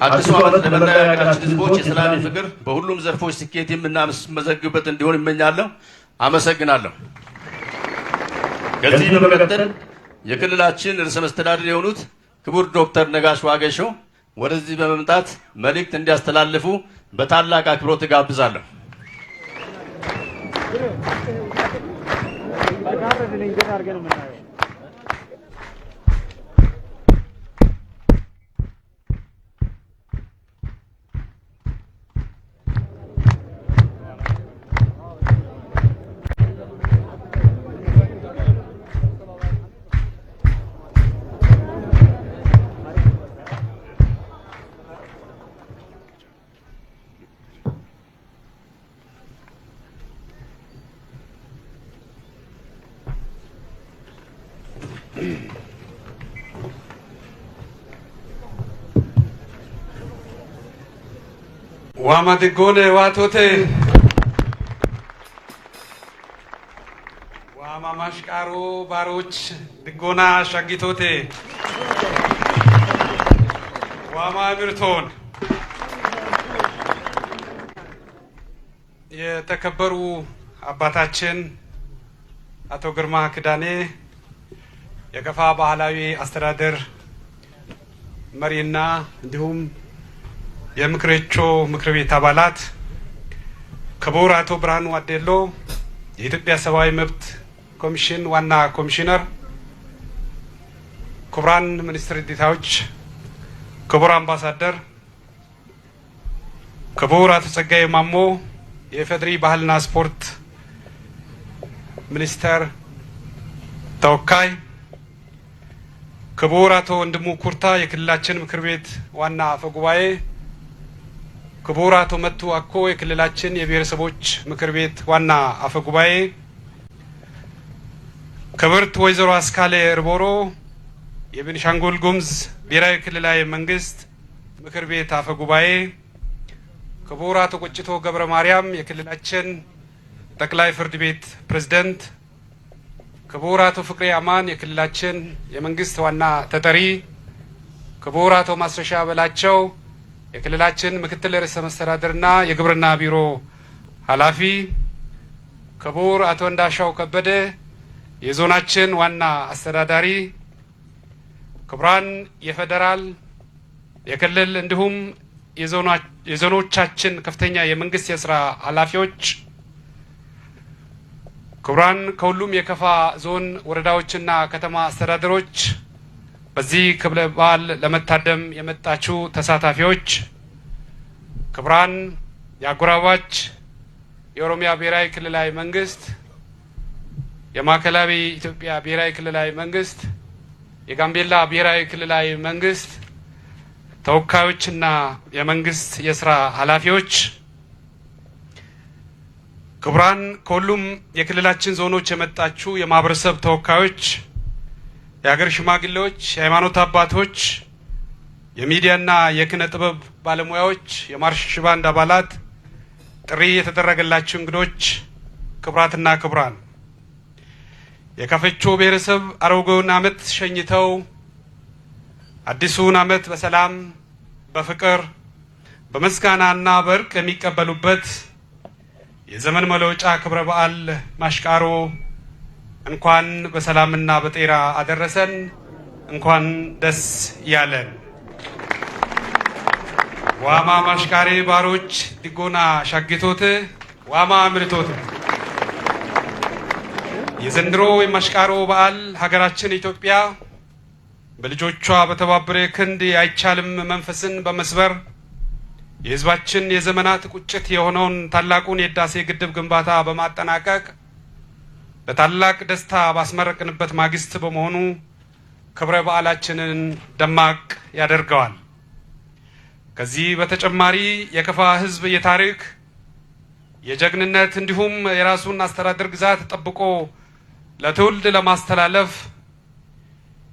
አዲሱ ዓመት ለመላው የሀገራችን ህዝቦች የሰላም፣ የፍቅር፣ በሁሉም ዘርፎች ስኬት የምናስመዘግብበት እንዲሆን እመኛለሁ። አመሰግናለሁ። ከዚህ በመቀጠል የክልላችን ርዕሰ መስተዳድር የሆኑት ክቡር ዶክተር ነጋሽ ዋጌሾ ወደዚህ በመምጣት መልእክት እንዲያስተላልፉ በታላቅ አክብሮት እጋብዛለሁ። ዋማ ድጎኔ ዋቶቴ ዋማ ማሽቃሮ ባሮች ድጎና ሻጊቶቴ ዋማ ምርቶን። የተከበሩ አባታችን አቶ ግርማ ክዳኔ፣ የከፋ ባህላዊ አስተዳደር መሪና እንዲሁም የምክሬቾ ምክር ቤት አባላት፣ ክቡር አቶ ብርሃኑ አዴሎ፣ የኢትዮጵያ ሰብአዊ መብት ኮሚሽን ዋና ኮሚሽነር፣ ክቡራን ሚኒስትር ዴኤታዎች፣ ክቡር አምባሳደር፣ ክቡር አቶ ጸጋዬ ማሞ፣ የኢፌዴሪ ባህልና ስፖርት ሚኒስቴር ተወካይ፣ ክቡር አቶ ወንድሙ ኩርታ፣ የክልላችን ምክር ቤት ዋና አፈ ጉባኤ፣ ክቡር አቶ መቱ አኮ፣ የክልላችን የብሔረሰቦች ምክር ቤት ዋና አፈ ጉባኤ፣ ክብርት ወይዘሮ አስካሌ እርቦሮ፣ የቤኒሻንጉል ጉሙዝ ብሔራዊ ክልላዊ መንግስት ምክር ቤት አፈ ጉባኤ፣ ክቡር አቶ ቆጭቶ ገብረ ማርያም፣ የክልላችን ጠቅላይ ፍርድ ቤት ፕሬዝደንት፣ ክቡር አቶ ፍቅሬ አማን፣ የክልላችን የመንግስት ዋና ተጠሪ፣ ክቡር አቶ ማስረሻ በላቸው፣ የክልላችን ምክትል ርዕሰ መስተዳድርና የግብርና ቢሮ ኃላፊ፣ ክቡር አቶ እንዳሻው ከበደ፣ የዞናችን ዋና አስተዳዳሪ፣ ክቡራን የፌዴራል፣ የክልል እንዲሁም የዞኖቻችን ከፍተኛ የመንግስት የስራ ኃላፊዎች፣ ክቡራን ከሁሉም የከፋ ዞን ወረዳዎችና ከተማ አስተዳደሮች በዚህ ክብረ በዓል ለመታደም የመጣችሁ ተሳታፊዎች፣ ክቡራን የአጎራባች የኦሮሚያ ብሔራዊ ክልላዊ መንግስት፣ የማዕከላዊ ኢትዮጵያ ብሔራዊ ክልላዊ መንግስት፣ የጋምቤላ ብሔራዊ ክልላዊ መንግስት ተወካዮችና የመንግስት የስራ ኃላፊዎች፣ ክቡራን ከሁሉም የክልላችን ዞኖች የመጣችሁ የማህበረሰብ ተወካዮች፣ የሀገር ሽማግሌዎች፣ የሃይማኖት አባቶች፣ የሚዲያና የኪነ ጥበብ ባለሙያዎች፣ የማርሽ ባንድ አባላት፣ ጥሪ የተደረገላችሁ እንግዶች፣ ክቡራትና ክቡራን፣ የካፈቾ ብሔረሰብ አሮጌውን ዓመት ሸኝተው አዲሱን ዓመት በሰላም፣ በፍቅር፣ በምስጋናና በእርቅ የሚቀበሉበት የዘመን መለወጫ ክብረ በዓል ማሽቃሮ እንኳን በሰላምና በጤና አደረሰን። እንኳን ደስ ያለን። ዋማ ማሽቃሬ ባሮች ዲጎና ሻጊቶት ዋማ ምልቶት። የዘንድሮ የማሽቃሮ በዓል ሀገራችን ኢትዮጵያ በልጆቿ በተባበረ ክንድ አይቻልም መንፈስን በመስበር የሕዝባችን የዘመናት ቁጭት የሆነውን ታላቁን የህዳሴ ግድብ ግንባታ በማጠናቀቅ በታላቅ ደስታ ባስመረቅንበት ማግስት በመሆኑ ክብረ በዓላችንን ደማቅ ያደርገዋል። ከዚህ በተጨማሪ የከፋ ሕዝብ የታሪክ፣ የጀግንነት እንዲሁም የራሱን አስተዳደር ግዛት ጠብቆ ለትውልድ ለማስተላለፍ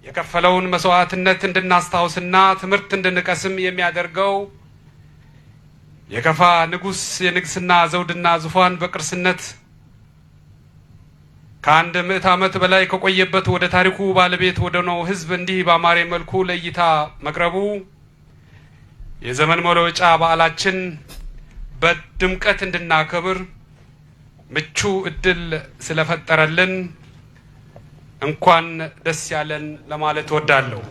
የከፈለውን መስዋዕትነት እንድናስታውስና ትምህርት እንድንቀስም የሚያደርገው የከፋ ንጉሥ የንግስና ዘውድና ዙፋን በቅርስነት ከ100 ዓመት በላይ ከቆየበት ወደ ታሪኩ ባለቤት ወደ ነው ሕዝብ እንዲህ ባማረ መልኩ ለእይታ መቅረቡ የዘመን መለወጫ በዓላችን በድምቀት እንድናከብር ምቹ እድል ስለፈጠረልን እንኳን ደስ ያለን ለማለት እወዳለሁ።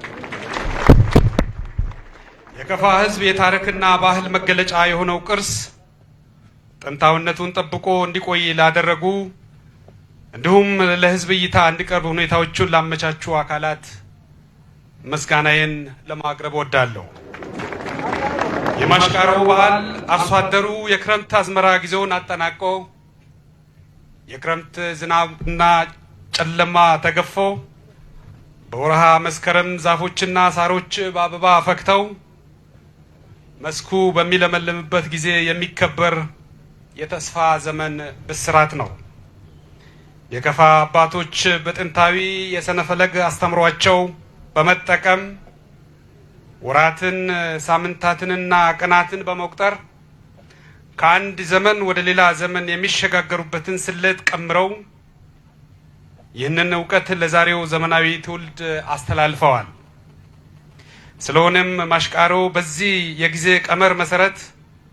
የከፋ ሕዝብ የታሪክና ባህል መገለጫ የሆነው ቅርስ ጥንታዊነቱን ጠብቆ እንዲቆይ ላደረጉ እንዲሁም ለሕዝብ እይታ እንዲቀርብ ሁኔታዎቹን ላመቻቹ አካላት ምስጋናዬን ለማቅረብ እወዳለሁ። የማሽቃሮ በዓል አርሶ አደሩ የክረምት አዝመራ ጊዜውን አጠናቆ፣ የክረምት ዝናብና ጨለማ ተገፎ፣ በወርሃ መስከረም ዛፎችና ሳሮች በአበባ ፈክተው መስኩ በሚለመልምበት ጊዜ የሚከበር የተስፋ ዘመን ብስራት ነው። የከፋ አባቶች በጥንታዊ የሰነፈለግ አስተምሯቸው በመጠቀም ወራትን፣ ሳምንታትንና ቀናትን በመቁጠር ከአንድ ዘመን ወደ ሌላ ዘመን የሚሸጋገሩበትን ስሌት ቀምረው ይህንን እውቀት ለዛሬው ዘመናዊ ትውልድ አስተላልፈዋል። ስለሆነም ማሽቃሮ በዚህ የጊዜ ቀመር መሰረት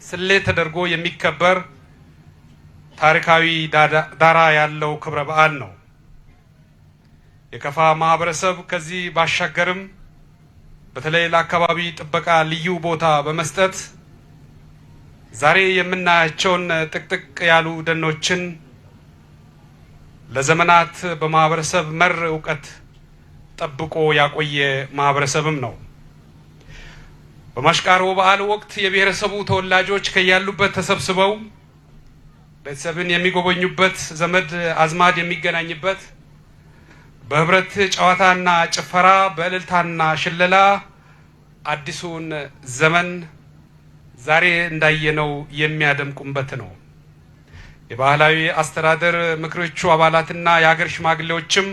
ስሌት ተደርጎ የሚከበር ታሪካዊ ዳራ ያለው ክብረ በዓል ነው። የከፋ ማህበረሰብ ከዚህ ባሻገርም በተለይ ለአካባቢ ጥበቃ ልዩ ቦታ በመስጠት ዛሬ የምናያቸውን ጥቅጥቅ ያሉ ደኖችን ለዘመናት በማህበረሰብ መር እውቀት ጠብቆ ያቆየ ማህበረሰብም ነው። በማሽቃሮ በዓል ወቅት የብሔረሰቡ ተወላጆች ከያሉበት ተሰብስበው ቤተሰብን የሚጎበኙበት፣ ዘመድ አዝማድ የሚገናኝበት፣ በህብረት ጨዋታና ጭፈራ፣ በእልልታና ሽለላ አዲሱን ዘመን ዛሬ እንዳየነው የሚያደምቁበት ነው። የባህላዊ አስተዳደር ምክሮቹ አባላትና የሀገር ሽማግሌዎችም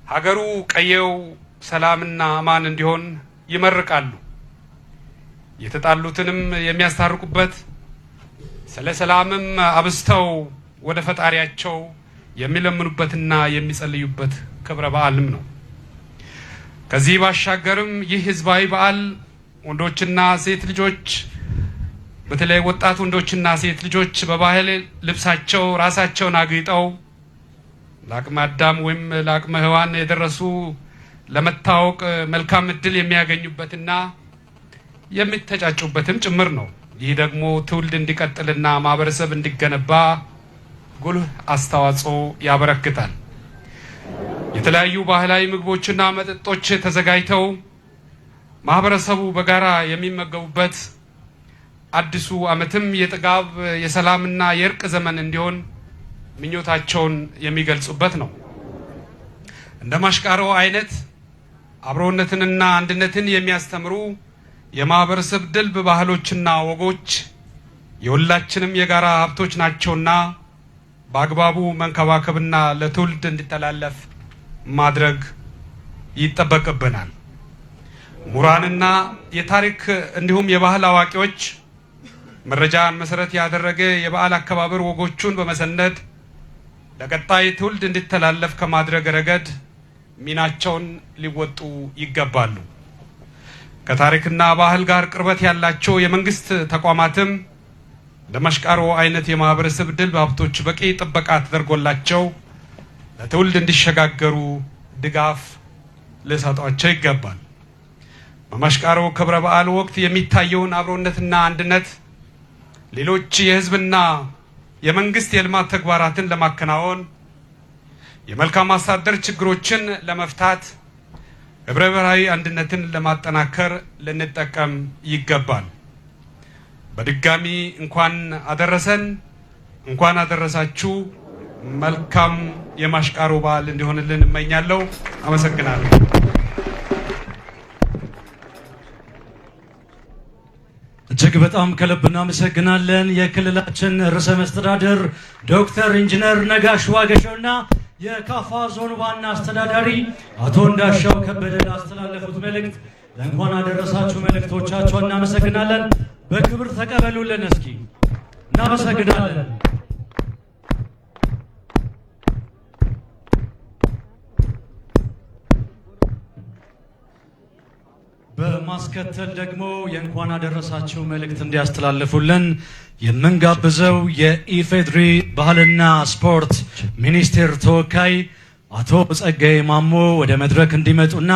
ሀገሩ ቀየው ሰላምና አማን እንዲሆን ይመርቃሉ። የተጣሉትንም የሚያስታርቁበት፣ ስለ ሰላምም አብዝተው ወደ ፈጣሪያቸው የሚለምኑበትና የሚጸልዩበት ክብረ በዓልም ነው። ከዚህ ባሻገርም ይህ ህዝባዊ በዓል ወንዶችና ሴት ልጆች፣ በተለይ ወጣት ወንዶችና ሴት ልጆች በባህል ልብሳቸው ራሳቸውን አጊጠው ለአቅመ አዳም ወይም ለአቅመ ሔዋን የደረሱ ለመታወቅ መልካም እድል የሚያገኙበትና የሚተጫጩበትም ጭምር ነው። ይህ ደግሞ ትውልድ እንዲቀጥልና ማህበረሰብ እንዲገነባ ጉልህ አስተዋጽኦ ያበረክታል። የተለያዩ ባህላዊ ምግቦችና መጠጦች ተዘጋጅተው ማህበረሰቡ በጋራ የሚመገቡበት፣ አዲሱ ዓመትም የጥጋብ፣ የሰላምና የእርቅ ዘመን እንዲሆን ምኞታቸውን የሚገልጹበት ነው። እንደ ማሽቃሮ አይነት አብሮነትንና አንድነትን የሚያስተምሩ የማህበረሰብ ድልብ ባህሎችና ወጎች የሁላችንም የጋራ ሀብቶች ናቸውና በአግባቡ መንከባከብና ለትውልድ እንዲተላለፍ ማድረግ ይጠበቅብናል። ምሁራንና የታሪክ እንዲሁም የባህል አዋቂዎች መረጃን መሰረት ያደረገ የበዓል አከባበር ወጎቹን በመሰነድ ለቀጣይ ትውልድ እንዲተላለፍ ከማድረግ ረገድ ሚናቸውን ሊወጡ ይገባሉ። ከታሪክና ባህል ጋር ቅርበት ያላቸው የመንግስት ተቋማትም ለማሽቃሮ አይነት የማህበረሰብ ድልብ ሀብቶች በቂ ጥበቃ ተደርጎላቸው ለትውልድ እንዲሸጋገሩ ድጋፍ ልሰጧቸው ይገባል። በማሽቃሮ ክብረ በዓል ወቅት የሚታየውን አብሮነትና አንድነት ሌሎች የሕዝብና የመንግስት የልማት ተግባራትን ለማከናወን፣ የመልካም አስተዳደር ችግሮችን ለመፍታት፣ ህብረ ብሔራዊ አንድነትን ለማጠናከር ልንጠቀም ይገባል። በድጋሚ እንኳን አደረሰን፣ እንኳን አደረሳችሁ። መልካም የማሽቃሮ በዓል እንዲሆንልን እመኛለሁ። አመሰግናለሁ። እጅግ በጣም ከልብ እናመሰግናለን። የክልላችን ርዕሰ መስተዳድር ዶክተር ኢንጂነር ነጋሽ ዋጌሾና የካፋ ዞን ዋና አስተዳዳሪ አቶ እንዳሻው ከበደ ላስተላለፉት መልእክት፣ ለእንኳን አደረሳችሁ መልእክቶቻቸው እናመሰግናለን። በክብር ተቀበሉልን እስኪ። እናመሰግናለን። በማስከተል ደግሞ የእንኳን አደረሳችሁ መልእክት እንዲያስተላልፉልን የምንጋብዘው የኢፌድሪ ባህልና ስፖርት ሚኒስቴር ተወካይ አቶ ጸጋዬ ማሞ ወደ መድረክ እንዲመጡና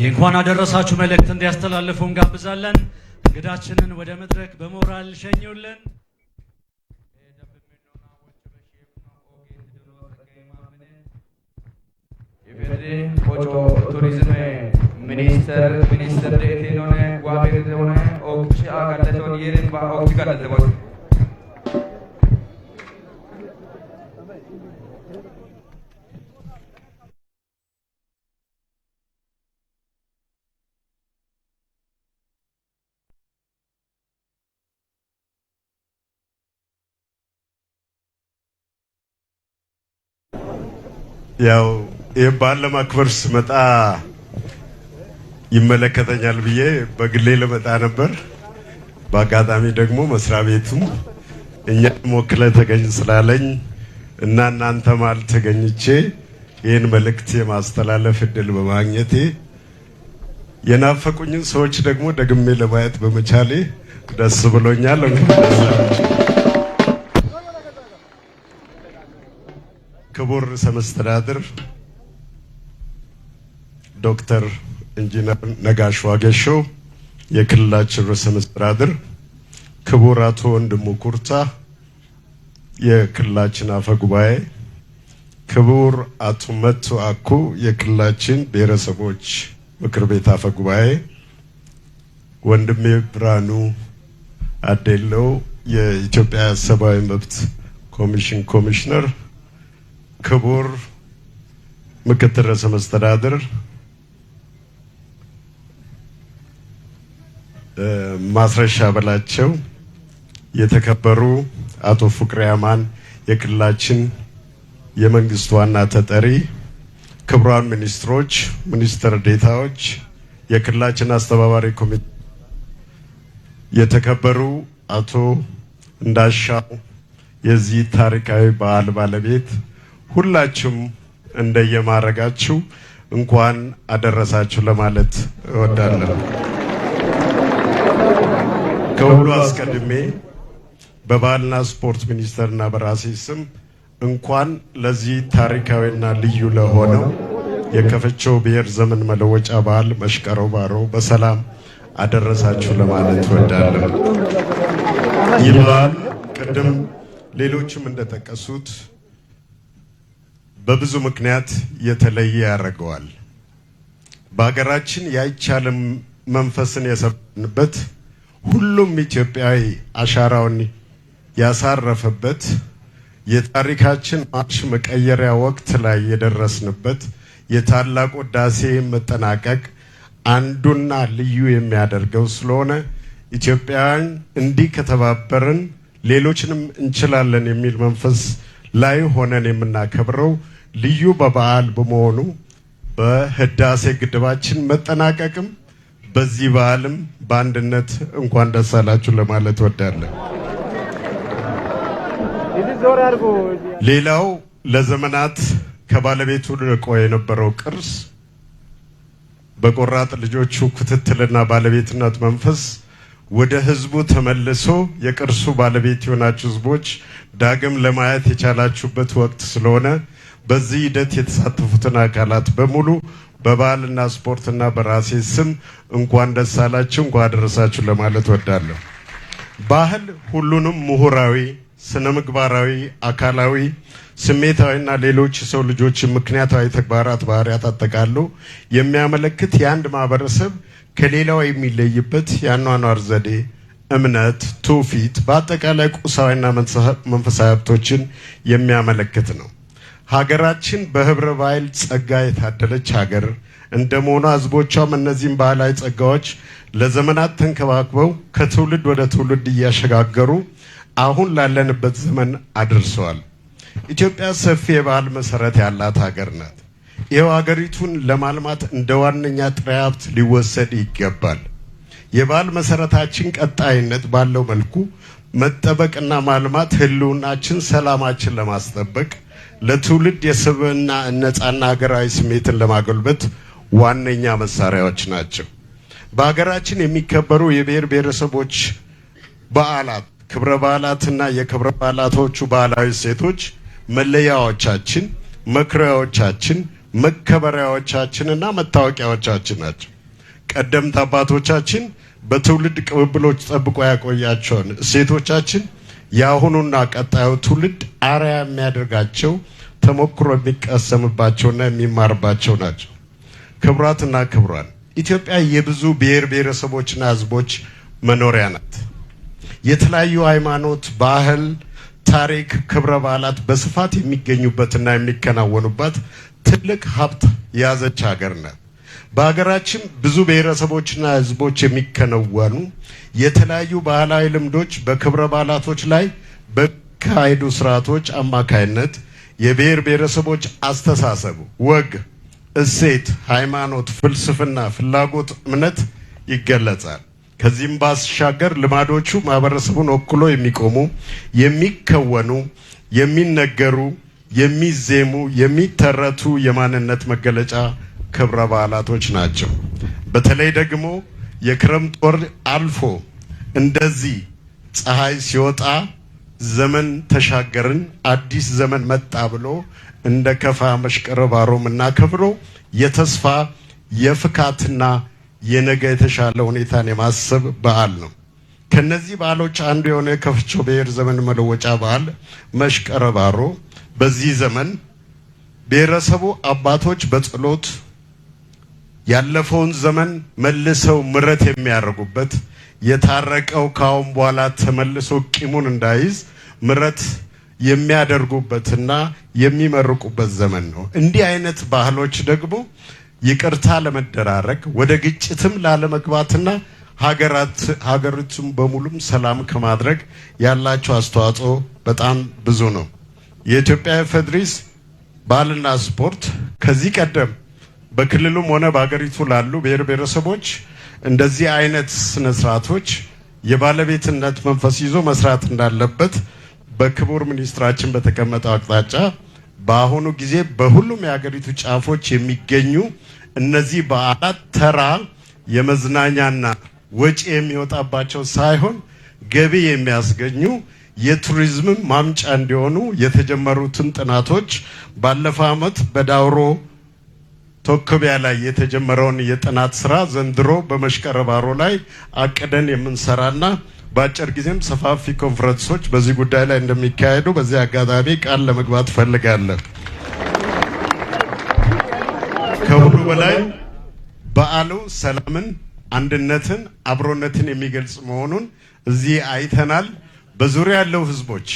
የእንኳን አደረሳችሁ መልእክት እንዲያስተላልፉ እንጋብዛለን። እንግዳችንን ወደ መድረክ በሞራል ሸኙልን። ቆጮ ቱሪዝም ሚኒስተር ሚኒስተር ዴቴኖነ ዋቤቴሆነ ኦክቺ አጋለቶን የሪምባ ኦክቺ ጋለተቦት። ያው ይህ በዓል ለማክበር ስመጣ ይመለከተኛል ብዬ በግሌ ልመጣ ነበር። በአጋጣሚ ደግሞ መስሪያ ቤቱም እኛም ወክለህ ተገኝ ስላለኝ እና እናንተ መሀል ተገኝቼ ይህን መልእክት የማስተላለፍ እድል በማግኘቴ፣ የናፈቁኝን ሰዎች ደግሞ ደግሜ ለማየት በመቻሌ ደስ ብሎኛል። እንኳን ደስ አላችሁ። ክቡር ርዕሰ መስተዳድር ዶክተር ኢንጂነር ነጋሽ ዋጌሾ፣ የክልላችን ርዕሰ መስተዳድር፣ ክቡር አቶ ወንድሙ ኩርታ፣ የክልላችን አፈ ጉባኤ፣ ክቡር አቶ መቱ አኩ፣ የክልላችን ብሔረሰቦች ምክር ቤት አፈ ጉባኤ፣ ወንድሜ ብርሃኑ አዴሎ፣ የኢትዮጵያ ሰብአዊ መብት ኮሚሽን ኮሚሽነር፣ ክቡር ምክትል ርዕሰ መስተዳድር ማስረሻ በላቸው፣ የተከበሩ አቶ ፍቅሬ አማን፣ የክልላችን የመንግስት ዋና ተጠሪ፣ ክቡራን ሚኒስትሮች፣ ሚኒስትር ዴታዎች፣ የክልላችን አስተባባሪ ኮሚቴ፣ የተከበሩ አቶ እንዳሻው፣ የዚህ ታሪካዊ በዓል ባለቤት፣ ሁላችሁም እንደየማዕረጋችሁ እንኳን አደረሳችሁ ለማለት እወዳለሁ። ከሁሉ አስቀድሜ በባህልና ስፖርት ሚኒስቴርና በራሴ ስም እንኳን ለዚህ ታሪካዊና ልዩ ለሆነው የከፈቾ ብሔር ዘመን መለወጫ በዓል መሽቀሮ ባሮ በሰላም አደረሳችሁ ለማለት እወዳለሁ። ይህ በዓል ቅድም ሌሎችም እንደጠቀሱት በብዙ ምክንያት የተለየ ያደርገዋል። በሀገራችን የአይቻልም መንፈስን የሰበንበት፣ ሁሉም ኢትዮጵያዊ አሻራውን ያሳረፈበት፣ የታሪካችን ማርሽ መቀየሪያ ወቅት ላይ የደረስንበት፣ የታላቁ ህዳሴ መጠናቀቅ አንዱና ልዩ የሚያደርገው ስለሆነ ኢትዮጵያውያን እንዲህ ከተባበርን ሌሎችንም እንችላለን የሚል መንፈስ ላይ ሆነን የምናከብረው ልዩ በበዓል በመሆኑ በህዳሴ ግድባችን መጠናቀቅም በዚህ በዓልም በአንድነት እንኳን ደስ አላችሁ ለማለት እወዳለሁ። ሌላው ለዘመናት ከባለቤቱ ርቆ የነበረው ቅርስ በቆራጥ ልጆቹ ክትትልና ባለቤትነት መንፈስ ወደ ህዝቡ ተመልሶ የቅርሱ ባለቤት የሆናችሁ ህዝቦች ዳግም ለማየት የቻላችሁበት ወቅት ስለሆነ በዚህ ሂደት የተሳተፉትን አካላት በሙሉ በባህልና ስፖርትና በራሴ ስም እንኳን ደስ አላችሁ፣ እንኳን አደረሳችሁ ለማለት ወዳለሁ። ባህል ሁሉንም ምሁራዊ፣ ስነ ምግባራዊ፣ አካላዊ፣ ስሜታዊና ሌሎች የሰው ልጆች ምክንያታዊ ተግባራት ባህሪያት አጠቃሎ የሚያመለክት የአንድ ማህበረሰብ ከሌላው የሚለይበት የአኗኗር ዘዴ፣ እምነት፣ ትውፊት፣ በአጠቃላይ ቁሳዊና መንፈሳዊ ሀብቶችን የሚያመለክት ነው። ሀገራችን በህብረ ባህል ጸጋ የታደለች ሀገር እንደመሆኗ ህዝቦቿም እነዚህን ባህላዊ ጸጋዎች ለዘመናት ተንከባክበው ከትውልድ ወደ ትውልድ እያሸጋገሩ አሁን ላለንበት ዘመን አድርሰዋል። ኢትዮጵያ ሰፊ የባህል መሰረት ያላት ሀገር ናት። ይኸው ሀገሪቱን ለማልማት እንደ ዋነኛ ጥሬ ሀብት ሊወሰድ ይገባል። የባህል መሰረታችን ቀጣይነት ባለው መልኩ መጠበቅና ማልማት ህልውናችን፣ ሰላማችን ለማስጠበቅ ለትውልድ የስብዕና ነጻና ሀገራዊ ስሜትን ለማጎልበት ዋነኛ መሳሪያዎች ናቸው። በሀገራችን የሚከበሩ የብሔር ብሔረሰቦች በዓላት፣ ክብረ በዓላትና የክብረ በዓላቶቹ ባህላዊ እሴቶች መለያዎቻችን፣ መኩሪያዎቻችን፣ መከበሪያዎቻችንና መታወቂያዎቻችን ናቸው። ቀደምት አባቶቻችን በትውልድ ቅብብሎች ጠብቆ ያቆያቸውን እሴቶቻችን የአሁኑና ቀጣዩ ትውልድ አርአያ የሚያደርጋቸው፣ ተሞክሮ የሚቀሰምባቸውና የሚማርባቸው ናቸው። ክቡራትና ክቡራን፣ ኢትዮጵያ የብዙ ብሔር ብሔረሰቦችና ሕዝቦች መኖሪያ ናት። የተለያዩ ሃይማኖት፣ ባህል፣ ታሪክ፣ ክብረ በዓላት በስፋት የሚገኙበትና የሚከናወኑባት ትልቅ ሀብት የያዘች ሀገር ናት። በሀገራችን ብዙ ብሔረሰቦችና ሕዝቦች የሚከናወኑ የተለያዩ ባህላዊ ልምዶች በክብረ በዓላቶች ላይ በሚካሄዱ ስርዓቶች አማካይነት የብሔር ብሔረሰቦች አስተሳሰብ፣ ወግ፣ እሴት፣ ሃይማኖት፣ ፍልስፍና፣ ፍላጎት፣ እምነት ይገለጻል። ከዚህም ባሻገር ልማዶቹ ማህበረሰቡን ወክሎ የሚቆሙ፣ የሚከወኑ፣ የሚነገሩ፣ የሚዜሙ፣ የሚተረቱ የማንነት መገለጫ ክብረ በዓላቶች ናቸው። በተለይ ደግሞ የክረምት ወር አልፎ እንደዚህ ፀሐይ ሲወጣ ዘመን ተሻገርን አዲስ ዘመን መጣ ብሎ እንደ ከፋ መሽቀረ ባሮ የምናከብረው የተስፋ የፍካትና የነገ የተሻለ ሁኔታን የማሰብ በዓል ነው። ከነዚህ በዓሎች አንዱ የሆነ የከፍቾ ብሔር ዘመን መለወጫ በዓል መሽቀረ ባሮ በዚህ ዘመን ብሔረሰቡ አባቶች በጸሎት ያለፈውን ዘመን መልሰው ምረት የሚያደርጉበት፣ የታረቀው ካሁን በኋላ ተመልሶ ቂሙን እንዳይዝ ምረት የሚያደርጉበትና የሚመርቁበት ዘመን ነው። እንዲህ አይነት ባህሎች ደግሞ ይቅርታ ለመደራረግ፣ ወደ ግጭትም ላለመግባትና ሀገሪቱን በሙሉም ሰላም ከማድረግ ያላቸው አስተዋጽኦ በጣም ብዙ ነው። የኢትዮጵያ ፌዴሬሽን ባህልና ስፖርት ከዚህ ቀደም በክልሉም ሆነ በሀገሪቱ ላሉ ብሔር ብሔረሰቦች እንደዚህ አይነት ስነ ስርዓቶች የባለቤትነት መንፈስ ይዞ መስራት እንዳለበት በክቡር ሚኒስትራችን በተቀመጠው አቅጣጫ በአሁኑ ጊዜ በሁሉም የሀገሪቱ ጫፎች የሚገኙ እነዚህ በዓላት ተራ የመዝናኛና ወጪ የሚወጣባቸው ሳይሆን ገቢ የሚያስገኙ የቱሪዝም ማምጫ እንዲሆኑ የተጀመሩትን ጥናቶች ባለፈው ዓመት በዳውሮ ቶክቢያ ላይ የተጀመረውን የጥናት ስራ ዘንድሮ በመሽቀረ ባሮ ላይ አቅደን የምንሰራና በአጭር ጊዜም ሰፋፊ ኮንፈረንሶች በዚህ ጉዳይ ላይ እንደሚካሄዱ በዚህ አጋጣሚ ቃል ለመግባት እፈልጋለሁ። ከሁሉ በላይ በዓሉ ሰላምን፣ አንድነትን፣ አብሮነትን የሚገልጽ መሆኑን እዚህ አይተናል። በዙሪያ ያለው ህዝቦች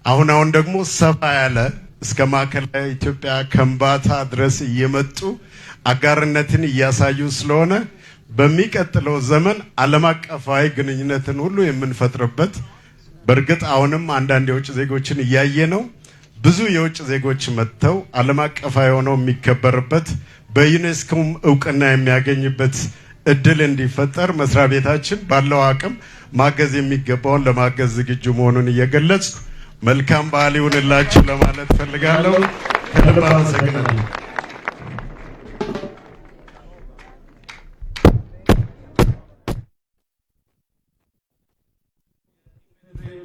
አሁን አሁን ደግሞ ሰፋ ያለ እስከ ማዕከላዊ ኢትዮጵያ ከምባታ ድረስ እየመጡ አጋርነትን እያሳዩ ስለሆነ በሚቀጥለው ዘመን ዓለም አቀፋዊ ግንኙነትን ሁሉ የምንፈጥርበት፣ በእርግጥ አሁንም አንዳንድ የውጭ ዜጎችን እያየ ነው። ብዙ የውጭ ዜጎች መጥተው ዓለም አቀፋዊ ሆነው የሚከበርበት፣ በዩኔስኮም እውቅና የሚያገኝበት እድል እንዲፈጠር መስሪያ ቤታችን ባለው አቅም ማገዝ የሚገባውን ለማገዝ ዝግጁ መሆኑን እየገለጽኩ መልካም በዓል ይሁንላችሁ ለማለት ፈልጋለሁ። ከልብ አመሰግናለሁ።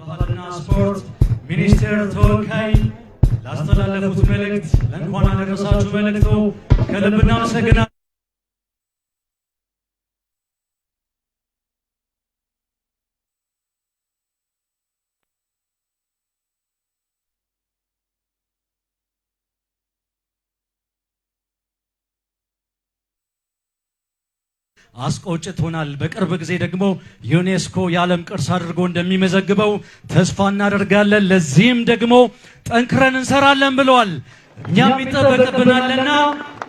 ባህልና ስፖርት ሚኒስቴር ተወካይ። ላስተላለፉት መልእክት፣ ለእንኳን አደረሳችሁ መልእክቱ ከልብ እናመሰግናለን። አስቆጭቶናል። በቅርብ ጊዜ ደግሞ ዩኔስኮ የዓለም ቅርስ አድርጎ እንደሚመዘግበው ተስፋ እናደርጋለን። ለዚህም ደግሞ ጠንክረን እንሰራለን ብለዋል። እኛም ይጠበቅብናልና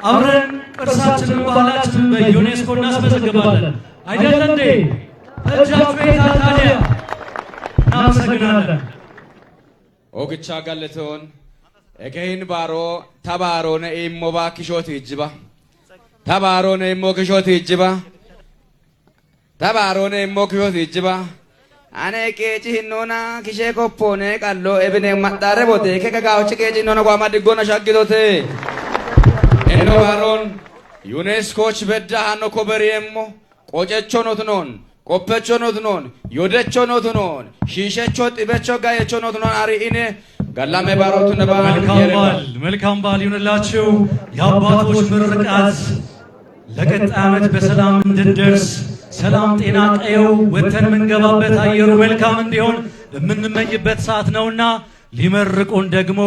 አብረን ቅርሳችንን ባህላችንን በዩኔስኮ እናስመዘግባለን። አይደል እንዴ? እጃችሁ የታል ታዲያ? እናመሰግናለን። ኦግቻ ጋለቶን ekehin baaroo tabaaroo immoo baakishooti ijjiba tabaaroo immoo kishooti ijjiba tabaaroo immoo kishooti ijjiba ane qeeci hinnoona kishee koppoone qalloo ebine maxxaare bote ke kagaawchi qeeci hinnoona kwaama diggoona shaggitote enno baaroon ዩኔስኮች በዳ ሃኖ ኮበሪየሞ ቆጨቾ ኖትኖን ቆፔቾ ኖትኖን ዮደቾ ኖትኖን ሺሸቾ ጢበቾ ጋየቾ ኖትኖን አሪኢኔ ጋላሜ ባሮቱ ነባ። መልካም በዓል፣ መልካም በዓል ይሁንላችሁ። የአባቶች ምርቃት ለቀጣይ ዓመት በሰላም እንድንደርስ፣ ሰላም ጤና ቀየው ወጥተን የምንገባበት አየሩ መልካም እንዲሆን የምንመኝበት ሰዓት ነውና ሊመርቁን ደግሞ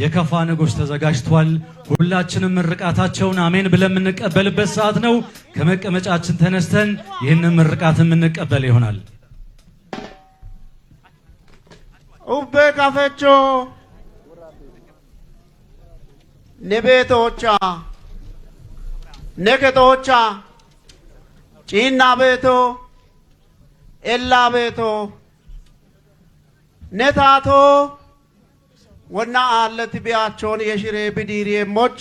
የከፋ ንጉሥ ተዘጋጅቷል። ሁላችንም ምርቃታቸውን አሜን ብለን የምንቀበልበት ሰዓት ነው። ከመቀመጫችን ተነስተን ይህንን ምርቃት የምንቀበል ይሆናል። ኡቤ ካፌቾ ንቤቶቻ ነከቶቻ ጪና ቤቶ ኤላ ቤቶ ነታቶ ወና አለት ቢያቸውን የሽሬ ቢዲሪሞች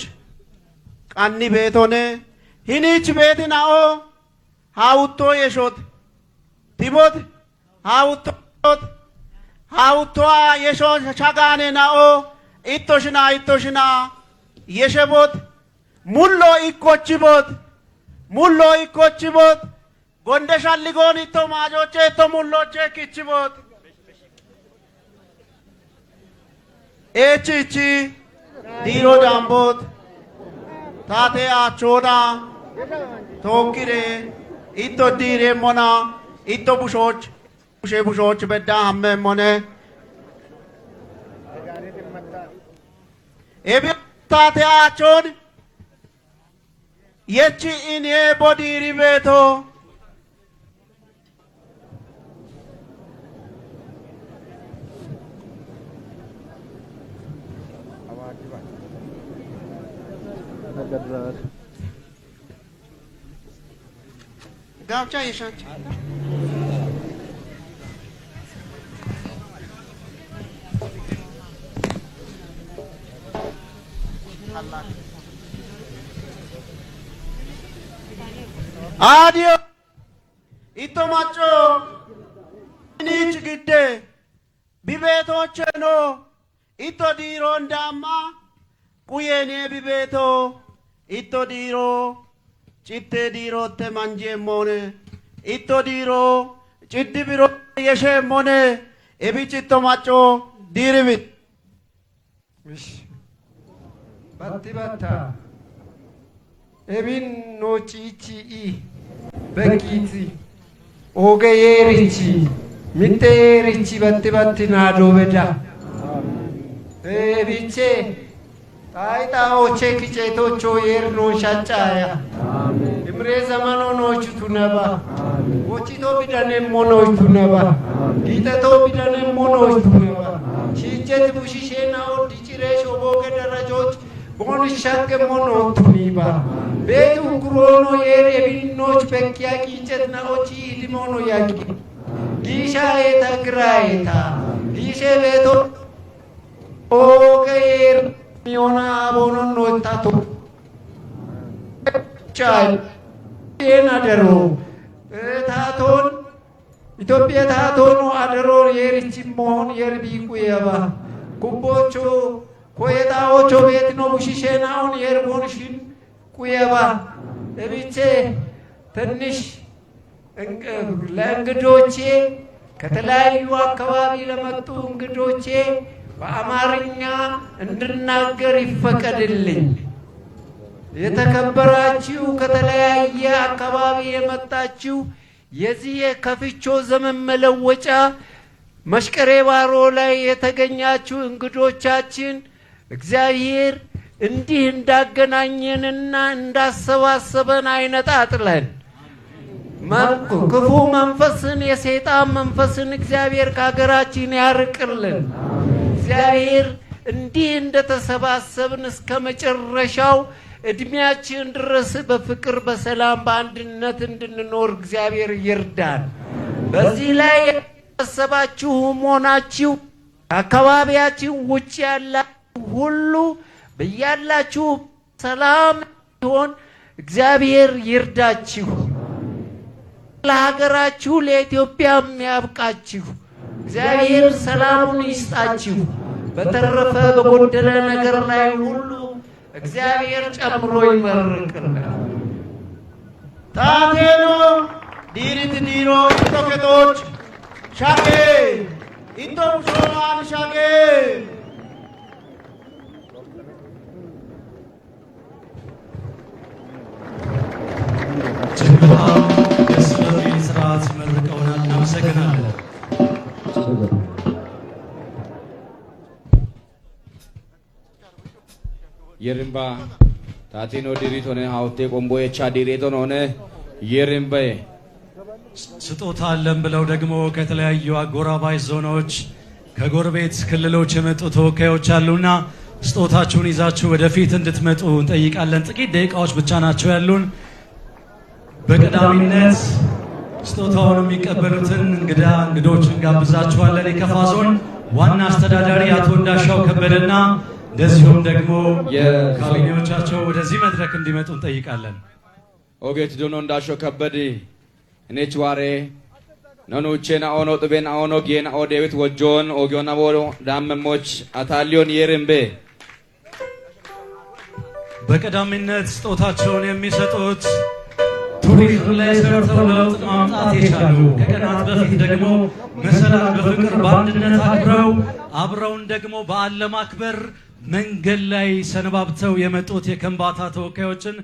ቀኒ ቤቶነ ሂኒች ቤትናኦ ሀውቶ የሾት ቲቦት ሀውቶት ሀውቶዋ የሾ ሻጋኔ ናኦ ኢቶሽና ኢቶሽና የሸቦት ሙሎ ኢኮችቦት ሙሎ ኢኮችቦት ጎንደ ሻሊጎን ኢቶ ማጆቼ ኢቶ ሙሎቼ ኪችቦት ኤቺቺ ዲሮ ዳምቦት ታቴ አቾና ቶኪሬ ኢቶ ዲሬሞና ኢቶ ቡሾች ቡሼ ቡሾች በዳ ሀመሞነ ኤቢ ታቴ አቾን የቺ ኢኔ ቦዲሪ ቤቶ ጋብቻ የሻንች አዲዮ ኢቶ ማጮ ኒች ግዴ ቢቤቶቼ ኖ ኢቶ ዲሮ እንዳማ ቁየኔ ቢቤቶ ኢቶ ዲሮ ጭቴ ዲሮቴ ማንጄሞነ ኢቶ ዲሮ ጭድ ቢሮ የሼሞነ ኤቢ ጭቶ ማጮ ዲርቢት ባቲ ባታ ኤቢን ኖጪቺ ኢ በቂቲ ኦገ የሪቺ ሚቴ የሪቺ በቲ በቲ ናዶ በዳ ኤቢቼ ጣይጣዎቼ ክጬቶቾ የርኖ ሻጫያ እምሬ ዘመኖ ኖችቱ ነባ ወቺቶ ቢደኔሞ ኖችቱ ነባ ጊጠቶ ቢደኔሞ ኖችቱ ነባ ሺቼት ቡሽሼናኦ ዲጭሬ ሾቦገ ደረጆች ቦን ሻገሞ ኖቱኒባ ቤቱ ጉሮኖ የር የቢኖች በኪያ ቂጨት ናኦቺ ኢድሞኖ ያቂ ጊሻ የታ ግራዬታ ጊሼ ቤቶ ኦገ የር ሚዮና አቦኖን ወጣቶ ቻል አደሮ ታቶን ኢትዮጵያ ታቶኖ አደሮ የርቺ መሆን የርቢቁ የባ ኩቦቾ ኮየጣዎቾ ቤት ነው ቡሽሼናውን የርቦንሽን ቁየባ እብቼ ትንሽ ለእንግዶቼ ከተለያዩ አካባቢ ለመጡ እንግዶቼ በአማርኛ እንድናገር ይፈቀድልኝ። የተከበራችሁ ከተለያየ አካባቢ የመጣችሁ የዚህ የከፍቾ ዘመን መለወጫ መሽቀሬ ባሮ ላይ የተገኛችሁ እንግዶቻችን፣ እግዚአብሔር እንዲህ እንዳገናኘንና እንዳሰባሰበን አይነጣጥለን። ክፉ መንፈስን፣ የሰይጣን መንፈስን እግዚአብሔር ከሀገራችን ያርቅልን። እግዚአብሔር እንዲህ እንደተሰባሰብን እስከ መጨረሻው እድሜያችን ድረስ በፍቅር፣ በሰላም፣ በአንድነት እንድንኖር እግዚአብሔር ይርዳን። በዚህ ላይ የተሰባሰባችሁም ሆናችሁ አካባቢያችን ውጭ ያላችሁ ሁሉ በያላችሁ ሰላም ይሆን፣ እግዚአብሔር ይርዳችሁ። ለሀገራችሁ ለኢትዮጵያም ያብቃችሁ። እግዚአብሔር ሰላሙን ይስጣችሁ። በተረፈ በጎደለ ነገር ላይ ሁሉ እግዚአብሔር ጨምሮ ይመርቅልን። ታቴኖ ዲሪት ዲሮ ቶኬቶች ሻጌ ኢቶም ሾማን ሻጌ። እጅግ በጣም ደስ በሚል ስርዓት መርቀውናል። እናመሰግናለን። የሪምባ ታቴኖ ዲሪት ሆነ ሀውቴ ቆምቦ የቻ ዲሬቶን ሆነ የሪምባ። ስጦታ አለን ብለው ደግሞ ከተለያዩ አጎራባች ዞኖች፣ ከጎረቤት ክልሎች የመጡ ተወካዮች አሉና ስጦታችሁን ይዛችሁ ወደፊት እንድትመጡ እንጠይቃለን። ጥቂት ደቂቃዎች ብቻ ናቸው ያሉን። በቀዳሚነት ስጦታውን የሚቀበሉትን እንግዶች እንጋብዛችኋለን። የከፋ ዞን ዋና አስተዳዳሪ አቶ እንዳሻው ከበደና እንደዚሁም ደግሞ ካቢኔዎቻቸው ወደዚህ መድረክ እንዲመጡ እንጠይቃለን። ኦጌት ዶኖ እንዳሾ ከበድ እኔች ዋሬ ነኑቼና ኦኖ ጥቤን ኦኖ ጌና ኦ ዴዊት ወጆን ኦጊዮና ቦ ዳመሞች አታሊዮን የርምቤ። በቀዳሚነት ስጦታቸውን የሚሰጡት ቱሪዝም ላይ ሰርተው ለውጥ ማምጣት የቻሉ፣ ከቀናት በፊት ደግሞ መሰላል በፍቅር በአንድነት አክብረው፣ አብረውን ደግሞ በዓል ለማክበር መንገድ ላይ ሰነባብተው የመጡት የከምባታ ተወካዮችን